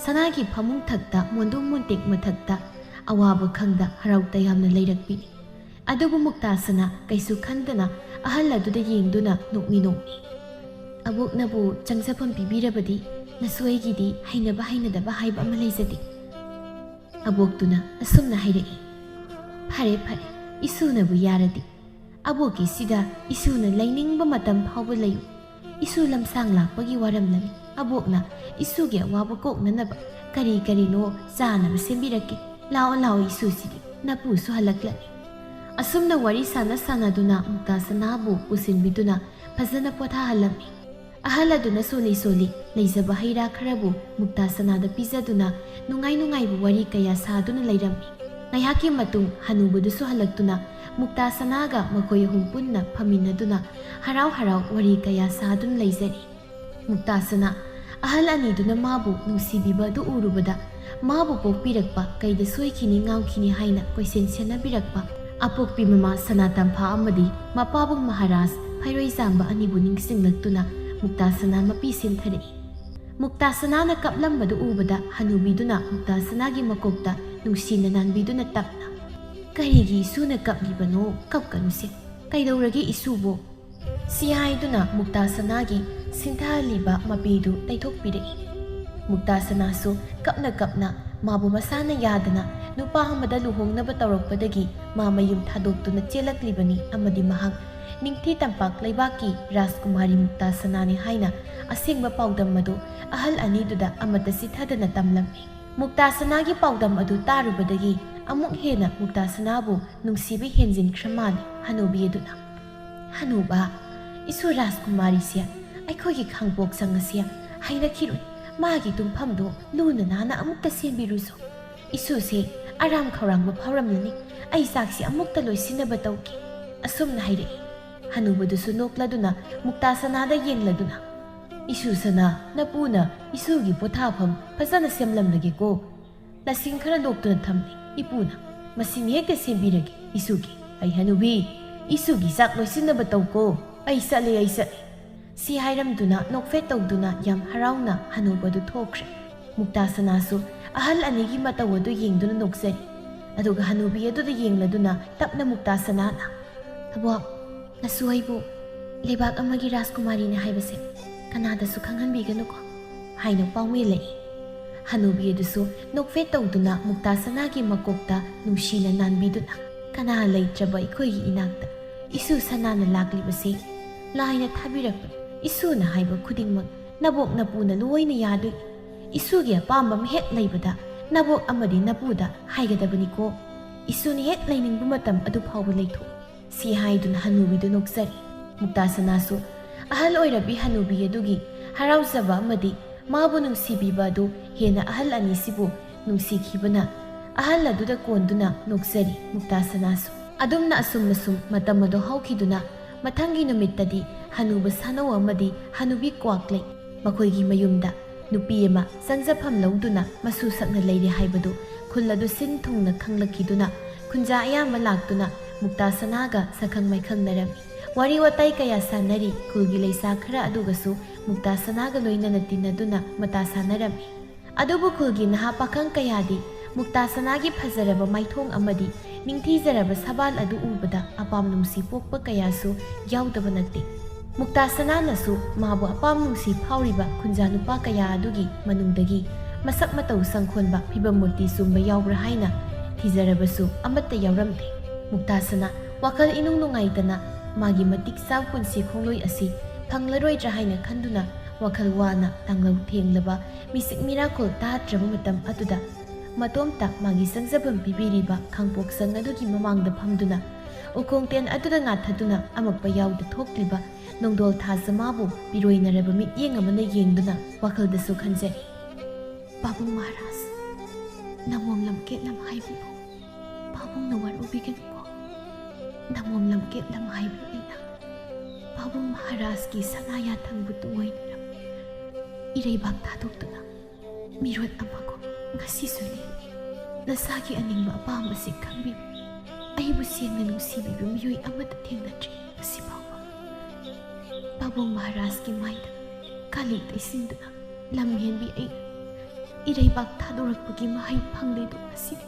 ꯁꯅꯥꯒꯤ ꯐꯃꯨꯡ ꯊꯛꯇ ꯃꯣꯟꯗꯨꯝ ꯃꯣꯟꯇꯦꯛ ꯃꯊꯛꯇ ꯑꯋꯥꯕ ꯈꯪꯗ ꯍꯔꯥꯎ ꯇꯌꯥꯝꯅ ꯂꯩꯔꯛꯄꯤꯅꯤ꯫ ꯑꯗꯨꯕꯨ ꯃꯨꯛꯇꯥ ꯁꯅꯥ ꯀꯩꯁꯨ ꯈꯟꯗꯅ ꯑꯍꯜ ꯑꯗꯨꯗ ꯌꯦꯡꯗꯨꯅ ꯅꯣꯛꯃꯤ ꯅꯣꯛꯃꯤ, "ꯑꯕꯣꯛꯅꯕꯨ ꯆꯪꯖꯐꯝ ꯄꯤꯕꯤꯔꯕꯗꯤ ꯅꯁꯨ ꯑꯩꯒꯤꯗꯤ ꯍꯩꯅꯕ ꯍꯩꯅꯗꯕ ꯍꯥꯏꯕ ꯑꯃ ꯂꯩꯖꯗꯦ꯫" ꯑꯕꯣꯛꯇꯨꯅ ꯑꯁꯨꯝꯅ ꯍꯥꯏꯔꯛꯏ, "ꯐꯔꯦ ꯐꯔꯦ, ꯏꯁꯨꯅꯕꯨ ꯌꯥꯔꯗꯤ꯫ ꯑꯕꯣꯛꯀꯤꯁꯤꯗ ꯏꯁꯨꯅ ꯂꯩꯅꯤꯡꯕ ꯃꯇꯝ ꯐꯥꯎꯕ ꯂꯩꯌꯨ꯫ ꯏꯁꯨ ꯂꯝꯁꯥꯡ ꯂꯥꯛꯄꯒꯤ ꯋꯥꯔꯝꯂꯅꯤ꯫ ꯑꯕꯣꯛꯅ ꯏꯁꯨꯒꯤ ꯑꯋꯥꯕ ꯀꯣꯛꯅꯅꯕ ꯀꯔꯤ ꯀꯔꯤꯅꯣ ꯆꯥꯅꯕ ꯁꯦꯝꯕꯤꯔꯛꯀꯦ꯫ ꯂꯥꯛꯑꯣ ꯂꯥꯛꯑꯣ ꯏꯁꯨꯁꯤꯗꯤ, ꯅꯄꯨꯁꯨ ꯍꯜꯂꯛꯂꯅꯤ꯫" ꯑꯁꯨꯝꯅ ꯋꯥꯔꯤ ꯁꯥꯟꯅ ꯁꯥꯟꯅꯗꯨꯅ ꯃꯨꯛꯇꯥ ꯁꯅꯥꯕꯨ ꯄꯨꯁꯤꯟꯕꯤꯗꯨꯅ ꯐꯖꯅ ꯄꯣꯊꯥꯍꯜꯂꯝꯃꯤ꯫ ꯑꯍꯜ ꯑꯗꯨꯅ ꯁꯣꯜꯂꯤ ꯁꯣꯜꯂꯤ ꯂꯩꯖꯕ ꯍꯩ ꯔꯥ ꯈꯔꯕꯨ ꯃꯨꯛꯇꯥ ꯁꯅꯥꯗ ꯄꯤꯖꯗꯨꯅ ꯅꯨꯡꯉꯥꯏ ꯅꯨꯡꯉꯥꯏꯕ ꯋꯥꯔꯤ ꯀꯌꯥ ꯁꯥꯗꯨꯅ ꯂꯩꯔꯝꯃꯤ꯫ ꯉꯥꯏꯍꯥꯛꯀꯤ ꯃꯇꯨꯡ ꯍꯅꯨꯕꯗꯨꯁꯨ ꯍꯜꯂꯛꯇꯨꯅ ꯃꯨꯛꯇꯥ ꯁꯅꯥꯒ ꯃꯈꯣꯏ ꯑꯍꯨꯝ ꯄꯨꯟꯅ ꯐꯝꯃꯤꯟꯅꯗꯨꯅ ꯍꯔꯥꯎ ꯍꯔꯥꯎ ꯋꯥꯔꯤ ꯀꯌꯥ ꯁꯥꯗꯨꯅ ꯂꯩꯖꯔꯤ꯫ ꯃꯨꯛꯇꯥ ꯁꯅꯥ ꯑꯍꯜ ꯑꯅꯤꯗꯨꯅ ꯃꯥꯕꯨ ꯅꯨꯡꯁꯤꯕꯤꯕ ꯑꯗꯨ ꯎꯔꯨꯕꯗ ꯃꯥꯕꯨ ꯄꯣꯛꯄꯤꯔꯛꯄ ꯀꯩꯗ ꯁꯣꯏꯈꯤꯅꯤ ꯉꯥꯎꯈꯤꯅꯤ ꯍꯥꯏꯅ ꯀꯣꯏꯁꯦꯟ ꯁꯦꯟꯅꯕꯤꯔꯛꯄ ꯑꯄꯣꯛꯄꯤ ꯃꯃꯥ ꯁꯅꯥꯇꯝꯐꯥ ꯑꯃꯗꯤ ꯃꯄꯥꯕꯨꯡ ꯃꯍꯥꯔꯥꯖ ꯐꯩꯔꯣꯏꯖꯥꯝꯕ ꯑꯅꯤꯕꯨ ꯅꯤꯡꯁꯤꯡꯂꯛꯇꯨꯅ ꯃꯨꯛꯇꯥ ꯁꯅꯥ ꯃꯄꯤ ꯁꯦꯝꯊꯔꯛꯏ꯫ ꯃꯨꯛꯇꯥ ꯁꯅꯥꯅ ꯀꯞꯂꯝꯕꯗꯨ ꯎꯕꯗ ꯍꯅꯨꯕꯤꯗꯨꯅ ꯃꯨꯛꯇꯥ ꯁꯅꯥꯒꯤ ꯃꯀꯣꯛꯇ ꯅꯨꯡꯁꯤꯅ ꯅꯥꯟꯕꯤꯗꯨꯅ ꯇꯞꯅ, "ꯀꯔꯤꯒꯤ ꯏꯁꯨꯅ ꯀꯞꯂꯤꯕꯅꯣ? ꯀꯞꯀꯅꯨꯁꯦ꯫ "ꯀꯩꯗꯧꯔꯒꯦ ꯏꯁꯨꯕꯨ?" ꯁꯤ ꯍꯥꯏꯗꯨꯅ ꯃꯨꯛꯇꯥ ꯁꯅꯥꯒꯤ ꯁꯤꯟꯊꯍꯜꯂꯤꯕ ꯃꯄꯤꯗꯨ ꯇꯩꯊꯣꯛꯄꯤꯔꯛꯏ꯫ ꯃꯨꯛꯇꯥ ꯁꯅꯥꯁꯨ ꯀꯞꯅ ꯀꯞꯅ ꯃꯥꯕꯨ ꯃꯁꯥꯅ ꯌꯥꯗꯅ ꯅꯨꯄꯥ ꯑꯃꯗ ꯂꯨꯍꯣꯡꯅꯕ ꯇꯧꯔꯛꯄꯗꯒꯤ ꯃꯥ ꯃꯌꯨꯝ ꯊꯥꯗꯣꯛꯇꯨꯅ ꯆꯦꯜꯂꯛꯂꯤꯕꯅꯤ ꯑꯃꯗꯤ ꯃꯍꯥꯛ ꯅꯤꯡꯊꯤ ꯇꯝꯄꯥꯛ ꯂꯩꯕꯥꯛꯀꯤ ꯔꯥꯖꯀꯨꯃꯥꯔꯤ ꯃꯨꯛꯇꯥ ꯁꯅꯥꯅꯤ ꯍꯥꯏꯅ ꯑꯁꯦꯡꯕ ꯄꯥꯎꯗꯝ ꯑꯗꯨ ꯑꯍꯜ ꯑꯅꯤꯗꯨꯗ ꯑꯃꯠꯇ ꯆꯤꯠꯊꯗꯅ ꯇꯝꯂꯝꯃꯤ꯫ ꯃꯨꯛꯇꯥ ꯁꯅꯥꯒꯤ ꯄꯥꯎꯗꯝ ꯑꯗꯨ ꯇꯥꯔꯨꯕꯗꯒꯤ ꯑꯃꯨꯛ ꯍꯦꯟꯅ ꯃꯨꯛꯇꯥ ꯁꯅꯥꯕꯨ ꯅꯨꯡꯁꯤꯕ ꯍꯦꯟꯖꯤꯟꯈ꯭ꯔ ꯃꯥꯜꯂꯤ ꯍꯅꯨꯕꯤ ꯑꯗꯨꯅ꯫ "ꯍꯅꯨꯕ, ꯏꯁꯨ ꯔꯥꯖꯀꯨꯃꯥꯔꯤꯁꯦ ꯑꯩꯈꯣꯏꯒꯤ ꯈꯥꯡꯄꯣꯛ ꯆꯪ ꯑꯁꯦ ꯍꯩꯅꯈꯤꯔꯣꯏ꯫ ꯃꯥꯒꯤ ꯇꯨꯝꯐꯝꯗꯣ ꯂꯨꯅ ꯅꯥꯟꯅ ꯑꯃꯨꯛꯇ ꯁꯦꯝꯕꯤꯔꯨꯁꯨ꯫ ꯏꯁꯨꯁꯦ ꯑꯔꯥꯝ ꯈꯧꯔꯥꯡꯕ ꯐꯥꯎꯔꯝꯂꯅꯤ꯫ ꯑꯩ ꯆꯥꯛꯁꯤ ꯑꯃꯨꯛꯇ ꯂꯣꯏꯁꯤꯟꯅꯕ ꯇꯧꯒꯦ," ꯑꯁꯨꯝꯅ ꯍꯥꯏꯔꯛꯏ꯫ ꯍꯅꯨꯕꯗꯨꯁꯨ ꯅꯣꯛꯂꯗꯨꯅ ꯃꯨꯛꯇꯥ ꯁꯅꯥꯗ ꯌꯦꯡꯂꯗꯨꯅ, "ꯏꯁꯨ ꯁꯅꯥ, ꯅꯄꯨꯅ ꯏꯁꯨꯒꯤ ꯄꯣꯊꯥꯐꯝ ꯐꯖꯅ ꯁꯦꯝꯂꯝꯂꯒꯦꯀꯣ꯫ ꯂꯁꯤꯡ ꯈꯔ ꯂꯣꯛꯇꯨꯅ ꯊꯝꯂꯤ ꯏꯄꯨꯅ꯫ ꯃꯁꯤꯃ ꯍꯦꯛꯇ ꯁꯦꯝꯕꯤꯔꯒꯦ ꯏꯁꯨꯒꯤ꯫ ꯑꯩ ꯍꯅꯨꯕꯤ, ꯏꯁꯨꯒꯤ ꯆꯥꯛ ꯂꯣꯏꯁꯤꯟꯅꯕ ꯇꯧꯀꯣ꯫ ꯑꯩ ꯆꯠꯂꯦ, ꯑꯩ ꯆꯠꯂꯦ," ꯁꯤ ꯍꯥꯏꯔꯝꯗꯨꯅ ꯅꯣꯛꯐꯦꯠ ꯇꯧꯗꯨꯅ ꯌꯥꯝ ꯍꯔꯥꯎꯅ ꯍꯅꯨꯕꯗꯨ ꯊꯣꯛꯈ꯭ꯔꯦ꯫ ꯃꯨꯛꯇꯥ ꯁꯅꯥꯁꯨ ꯑꯍꯜ ꯑꯅꯤꯒꯤ ꯃꯇꯧ ꯑꯗꯨ ꯌꯦꯡꯗꯨꯅ ꯅꯣꯛꯆꯔꯤ꯫ ꯑꯗꯨꯒ ꯍꯅꯨꯕꯤ ꯑꯗꯨꯗ ꯌꯦꯡꯂꯗꯨꯅ ꯇꯞꯅ ꯃꯨꯛꯇꯥ ꯁꯅꯥꯅ, "ꯑꯕꯣꯛ, ꯅꯁꯨ ꯑꯩꯕꯨ ꯂꯩꯕꯥꯛ ꯑꯃꯒꯤ ꯔꯥꯖꯀꯨꯃꯥꯔꯤꯅꯤ ꯍꯥꯏꯕꯁꯦ ꯀꯅꯥꯗꯁꯨ ꯈꯪꯍꯟꯕꯤꯒꯅꯨꯀꯣ," ꯍꯥꯏꯅ ꯄꯥꯎꯃꯦꯜꯂꯛꯏ꯫ ꯍꯅꯨꯕꯤ ꯑꯗꯨꯁꯨ ꯅꯣꯛꯐꯦꯠ ꯇꯧꯗꯨꯅ ꯃꯨꯛꯇꯥ ꯁꯅꯥꯒꯤ ꯃꯀꯣꯛꯇ ꯅꯨꯡꯁꯤꯅ ꯅꯥꯟꯕꯤꯗꯨꯅ, "ꯀꯅꯥ ꯂꯩꯇ꯭ꯔꯕ ꯑꯩꯈꯣꯏꯒꯤ ꯏꯅꯥꯛꯇ ꯏꯁꯨ ꯁꯅꯥꯅ ꯂꯥꯛꯂꯤꯕꯁꯦ ꯂꯥꯏꯅ ꯊꯥꯕꯤꯔꯛꯄ꯫ ꯏꯁꯨꯅ ꯍꯥꯏꯕ ꯈꯨꯗꯤꯡꯃꯛ ꯅꯕꯣꯛ ꯅꯄꯨꯅ ꯂꯣꯏꯅ ꯌꯥꯗꯣꯏ꯫ ꯏꯁꯨꯒꯤ ꯑꯄꯥꯝꯕ ꯑꯃ ꯍꯦꯛ ꯂꯩꯕꯗ ꯅꯕꯣꯛ ꯑꯃꯗꯤ ꯅꯄꯨꯗ ꯍꯥꯏꯒꯗꯕꯅꯤꯀꯣ꯫ ꯏꯁꯨꯅ ꯍꯦꯛ ꯂꯩꯅꯤꯡꯕ ꯃꯇꯝ ꯑꯗꯨ ꯐꯥꯎꯕ ꯂꯩꯊꯣꯛ," ꯁꯤ ꯍꯥꯏꯗꯨꯅ ꯍꯅꯨꯕꯤꯗꯨ ꯅꯣꯛꯆꯔꯤ꯫ ꯃꯨꯛꯇꯥ ꯁꯅꯥꯁꯨ ꯑꯍꯜ ꯑꯣꯏꯔꯕꯤ ꯍꯅꯨꯕꯤ ꯑꯗꯨꯒꯤ ꯍꯔꯥꯎꯖꯕ ꯑꯃꯗꯤ ꯃꯥꯕꯨ ꯅꯨꯡꯁꯤꯕꯤꯕ ꯑꯗꯨ ꯍꯦꯟꯅ ꯑꯍꯜ ꯑꯅꯤꯁꯤꯕꯨ ꯅꯨꯡꯁꯤꯈꯤꯕꯅ ꯑꯍꯜ ꯑꯗꯨꯗ ꯀꯣꯟꯗꯨꯅ ꯅꯣꯛꯆꯔꯤ ꯃꯨꯛꯇꯥ ꯁꯅꯥꯁꯨ꯫ ꯑꯗꯨꯝꯅ ꯑꯁꯨꯝ ꯑꯁꯨꯝ ꯃꯇꯝ ꯑꯗꯨ ꯍꯧꯈꯤꯗꯨꯅ ꯃꯊꯪꯒꯤ ꯅꯨꯃꯤꯠꯇꯗꯤ ꯍꯅꯨꯕ ꯁꯥꯅꯧ ꯑꯃꯗꯤ ꯍꯅꯨꯕꯤ ꯀ꯭ꯋꯥꯛꯂꯩ ꯃꯈꯣꯏꯒꯤ ꯃꯌꯨꯝꯗ ꯅꯨꯄꯤ ꯑꯃ ꯆꯪꯖꯐꯝ ꯂꯧꯗꯨꯅ ꯃꯁꯨ ꯁꯛꯅ ꯂꯩꯔꯦ ꯍꯥꯏꯕꯗꯨ ꯈꯨꯜ ꯑꯗꯨ ꯁꯤꯟ ꯊꯨꯡꯅ ꯈꯪꯂꯛꯈꯤꯗꯨꯅ ꯈꯨꯟꯖꯥ ꯑꯌꯥꯝꯕ ꯂꯥꯛꯇꯨꯅ ꯃꯨꯛꯇꯥ ꯁꯅꯥꯒ ꯁꯛꯈꯪ ꯃꯥꯏꯈꯪꯅꯔꯝꯃꯤ꯫ ꯋꯥꯔꯤ ꯋꯥꯇꯥꯏ ꯀꯌꯥ ꯁꯥꯟꯅꯔꯤ꯫ ꯈꯨꯜꯒꯤ ꯂꯩꯁꯥ ꯈꯔ ꯑꯗꯨꯒꯁꯨ ꯃꯨꯛꯇꯥ ꯁꯅꯥꯒ ꯂꯣꯏꯅꯅ ꯇꯤꯟꯅꯗꯨꯅ ꯃꯇꯥ ꯁꯥꯟꯅꯔꯝꯃꯤ꯫ ꯑꯗꯨꯕꯨ ꯈꯨꯜꯒꯤ ꯅꯍꯥ ꯄꯥꯈꯪ ꯀꯌꯥꯗꯤ ꯃꯨꯛꯇꯥ ꯁꯅꯥꯒꯤ ꯐꯖꯔꯕ ꯃꯥꯏꯊꯣꯡ ꯑꯃꯗꯤ ꯅꯤꯡꯊꯤꯖꯔꯕ ꯁꯕꯥꯜ ꯑꯗꯨ ꯎꯕꯗ ꯑꯄꯥꯝ ꯅꯨꯡꯁꯤ ꯄꯣꯛꯄ ꯀꯌꯥꯁꯨ ꯌꯥꯎꯗꯕ ꯅꯠꯇꯦ꯫ ꯃꯨꯛꯇꯥ ꯁꯅꯥꯅꯁꯨ ꯃꯥꯕꯨ ꯑꯄꯥꯝ ꯅꯨꯡꯁꯤ ꯐꯥꯎꯔꯤꯕ ꯈꯨꯟꯖꯥ ꯅꯨꯄꯥ ꯀꯌꯥ ꯑꯗꯨꯒꯤ ꯃꯅꯨꯡꯗꯒꯤ ꯃꯁꯛ ꯃꯇꯧ ꯁꯪꯈꯣꯟꯕ, ꯐꯤꯕꯝ ꯃꯨꯔꯇꯤ ꯆꯨꯝꯕ ꯌꯥꯎꯕ꯭ꯔꯥ ꯍꯥꯏꯅ ꯊꯤꯖꯔꯕꯁꯨ ꯑꯃꯠꯇ ꯌꯥꯎꯔꯝꯗꯦ꯫ ꯃꯨꯛꯇꯥ ꯁꯅꯥ ꯋꯥꯈꯜ ꯏꯅꯨꯡ ꯅꯨꯡꯉꯥꯏꯇꯅ ꯃꯥꯒꯤ ꯃꯇꯤꯛ ꯆꯥꯕ ꯄꯨꯟꯁꯤ ꯈꯣꯡꯂꯣꯏ ꯑꯁꯤ ꯐꯪꯂꯔꯣꯏꯗ꯭ꯔꯥ ꯍꯥꯏꯅ ꯈꯟꯗꯨꯅ ꯋꯥꯈꯜ ꯋꯥꯅ ꯇꯥꯡꯂꯧ ꯊꯦꯡꯂꯕ, ꯃꯤꯁꯤꯛ ꯃꯤꯔꯥꯈꯣꯜ ꯇꯥꯗ꯭ꯔꯕ ꯃꯇꯝ ꯑꯗꯨꯗ ꯃꯇꯣꯝꯇ ꯃꯥꯒꯤ ꯆꯪꯖꯐꯝ ꯄꯤꯕꯤꯔꯤꯕ ꯈꯥꯡꯄꯣꯛꯁꯪ ꯑꯗꯨꯒꯤ ꯃꯃꯥꯡꯗ ꯐꯝꯗꯨꯅ ꯎꯈꯣꯡ ꯇꯦꯟ ꯑꯗꯨꯗ ꯉꯥꯊꯗꯨꯅ ꯑꯃꯛꯄ ꯌꯥꯎꯗ ꯊꯣꯛꯂꯤꯕ ꯅꯣꯡꯗꯣꯜ ꯊꯥꯖ ꯃꯥꯕꯨ ꯄꯤꯔꯣꯏꯅꯔꯕ ꯃꯤꯠꯌꯦꯡ ꯑꯃꯅ ꯌꯦꯡꯗꯨꯅ ꯋꯥꯈꯜꯗꯁꯨ ꯈꯟꯖꯔꯤ꯫ "ꯄꯥꯕꯨꯡ ꯃꯍꯥꯔꯥꯖ, ꯅꯃꯣꯝ ꯂꯝꯀꯦꯠꯂꯝ ꯍꯥꯏꯕꯤꯌꯨ꯫ ꯄꯥꯕꯨꯡꯅ ꯋꯥꯔꯧꯕꯤꯒꯅꯨꯀꯣ꯫ ꯅꯃꯣꯝ ꯂꯝꯀꯦꯠꯂꯝ ꯍꯥꯏꯕꯤꯌꯨ ꯑꯩꯅ꯫ ꯄꯥꯕꯨꯡ ꯃꯍꯥꯔꯥꯖꯀꯤ ꯁꯅꯥ ꯌꯥꯊꯪꯕꯨ ꯇꯨꯡꯑꯣꯏꯅꯔꯝ ꯏꯔꯩꯕꯥꯛ ꯊꯥꯗꯣꯛꯇꯨꯅ ꯃꯤꯔꯣꯠ ꯑꯃꯒꯨꯝ ꯉꯁꯤꯁꯨ ꯂꯦꯡꯉꯤ꯫ ꯅꯁꯥꯒꯤ ꯑꯅꯤꯡꯕ ꯑꯄꯥꯝꯕꯁꯤ ꯈꯪꯕꯤꯕ, ꯑꯩꯕꯨ ꯁꯦꯡꯅ ꯅꯨꯡꯁꯤꯕꯤꯕ ꯃꯤꯑꯣꯏ ꯑꯃꯠꯇ ꯊꯦꯡꯅꯗ꯭ꯔꯤ ꯉꯁꯤ ꯐꯥꯎꯕ꯫ ꯄꯥꯕꯨꯡ ꯃꯍꯥꯔꯥꯖꯀꯤ ꯃꯥꯏꯗ ꯀꯥꯂꯤ ꯇꯩꯁꯤꯟꯗꯨꯅ ꯂꯝ ꯍꯦꯟꯕꯤ ꯑꯩꯅ ꯏꯔꯩꯕꯥꯛ ꯊꯥꯗꯣꯔꯛꯄꯒꯤ ꯃꯍꯩ ꯐꯪꯂꯦꯗꯣ ꯉꯁꯤꯗꯤ"꯫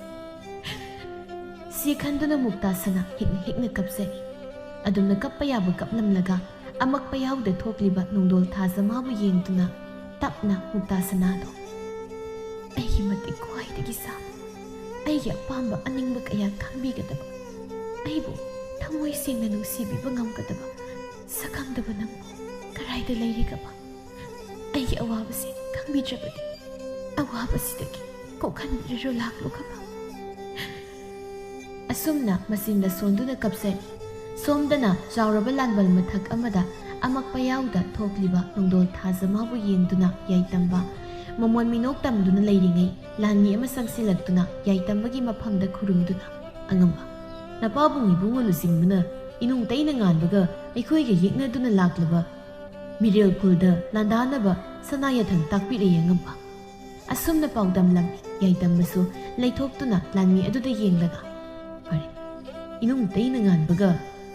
ꯁꯤ ꯈꯟꯗꯨꯅ ꯃꯨꯛꯇꯥ ꯁꯅꯥ ꯍꯤꯛꯅ ꯍꯤꯛꯅ ꯀꯞꯆꯔꯤ꯫ ꯑꯗꯨꯝꯅ ꯀꯞꯄ ꯌꯥꯕ ꯀꯞꯂꯝꯂꯒ ꯑꯃꯛꯄ ꯌꯥꯎꯗ ꯊꯣꯛꯂꯤꯕ ꯅꯣꯡꯗꯣꯜ ꯊꯥꯖ ꯃꯥꯕꯨ ꯌꯦꯡꯗꯨꯅ ꯇꯞꯅ ꯃꯨꯛꯇꯥ ꯁꯅꯥꯗꯣ, "ꯑꯩꯒꯤ ꯃꯇꯤꯛ ꯈ꯭ꯋꯥꯏꯗꯒꯤ ꯆꯥꯕ, ꯑꯩꯒꯤ ꯑꯄꯥꯝꯕ ꯑꯅꯤꯡꯕ ꯀꯌꯥ ꯈꯪꯕꯤꯒꯗꯕ, ꯑꯩꯕꯨ ꯊꯃꯣꯏ ꯁꯦꯡꯅ ꯅꯨꯡꯁꯤꯕꯤꯕ ꯉꯝꯒꯗꯕ ꯁꯛꯈꯪꯗꯕ ꯅꯪꯕꯨ ꯀꯔꯥꯏꯗ ꯂꯩꯔꯤꯒꯕ? ꯑꯩꯒꯤ ꯑꯋꯥꯕꯁꯦ ꯈꯪꯕꯤꯗ꯭ꯔꯕꯗꯤ ꯑꯋꯥꯕꯁꯤꯗꯒꯤ ꯀꯣꯛꯍꯟꯕꯤꯔꯔꯣ ꯂꯥꯛꯂꯣꯈꯕ?" ꯑꯁꯨꯝꯅ ꯃꯆꯤꯟꯗ ꯁꯣꯟꯗꯨꯅ ꯀꯞꯆꯔꯤ꯫ ꯁꯣꯝꯗꯅ ꯆꯥꯎꯔꯕ ꯂꯥꯟꯕꯜ ꯃꯊꯛ ꯑꯃꯗ ꯑꯃꯛꯄ ꯌꯥꯎꯗ ꯊꯣꯛꯂꯤꯕ ꯅꯣꯡꯗꯣꯜ ꯊꯥꯖ ꯃꯥꯕꯨ ꯌꯦꯡꯗꯨꯅ ꯌꯥꯏꯇꯝꯕ ꯃꯃꯣꯟ ꯃꯤꯅꯣꯛ ꯇꯝꯗꯨꯅ ꯂꯩꯔꯤꯉꯩ, ꯂꯥꯟꯃꯤ ꯑꯃ ꯆꯪꯁꯤꯜꯂꯛꯇꯨꯅ ꯌꯥꯏꯇꯝꯕꯒꯤ ꯃꯐꯝꯗ ꯈꯨꯔꯨꯝꯗꯨꯅ, "ꯑꯉꯝꯕ, ꯅꯄꯥꯕꯨꯡ ꯏꯕꯨꯡꯉꯣ ꯂꯨꯆꯤꯡꯕꯅ ꯏꯅꯨꯡ ꯇꯩꯅ ꯉꯥꯟꯕꯒ ꯑꯩꯈꯣꯏꯒ ꯌꯦꯛꯅꯗꯨꯅ ꯂꯥꯛꯂꯕ ꯃꯤꯔꯦꯜ ꯈꯨꯜꯗ ꯂꯥꯟꯗꯥꯅꯕ ꯁꯅꯥ ꯌꯥꯊꯪ ꯇꯥꯛꯄꯤꯔꯛꯏ ꯑꯉꯝꯕ"꯫ ꯑꯁꯨꯝꯅ ꯄꯥꯎꯗꯝꯂꯝꯃꯤ꯫ ꯌꯥꯏꯇꯝꯕꯁꯨ ꯂꯩꯊꯣꯛꯇꯨꯅ ꯂꯥꯟꯃꯤ ꯑꯗꯨꯗ ꯌꯦꯡꯂꯒ, "ꯐꯔꯦ, ꯏꯅꯨꯡ ꯇꯩꯅ ꯉꯥꯟꯕꯒ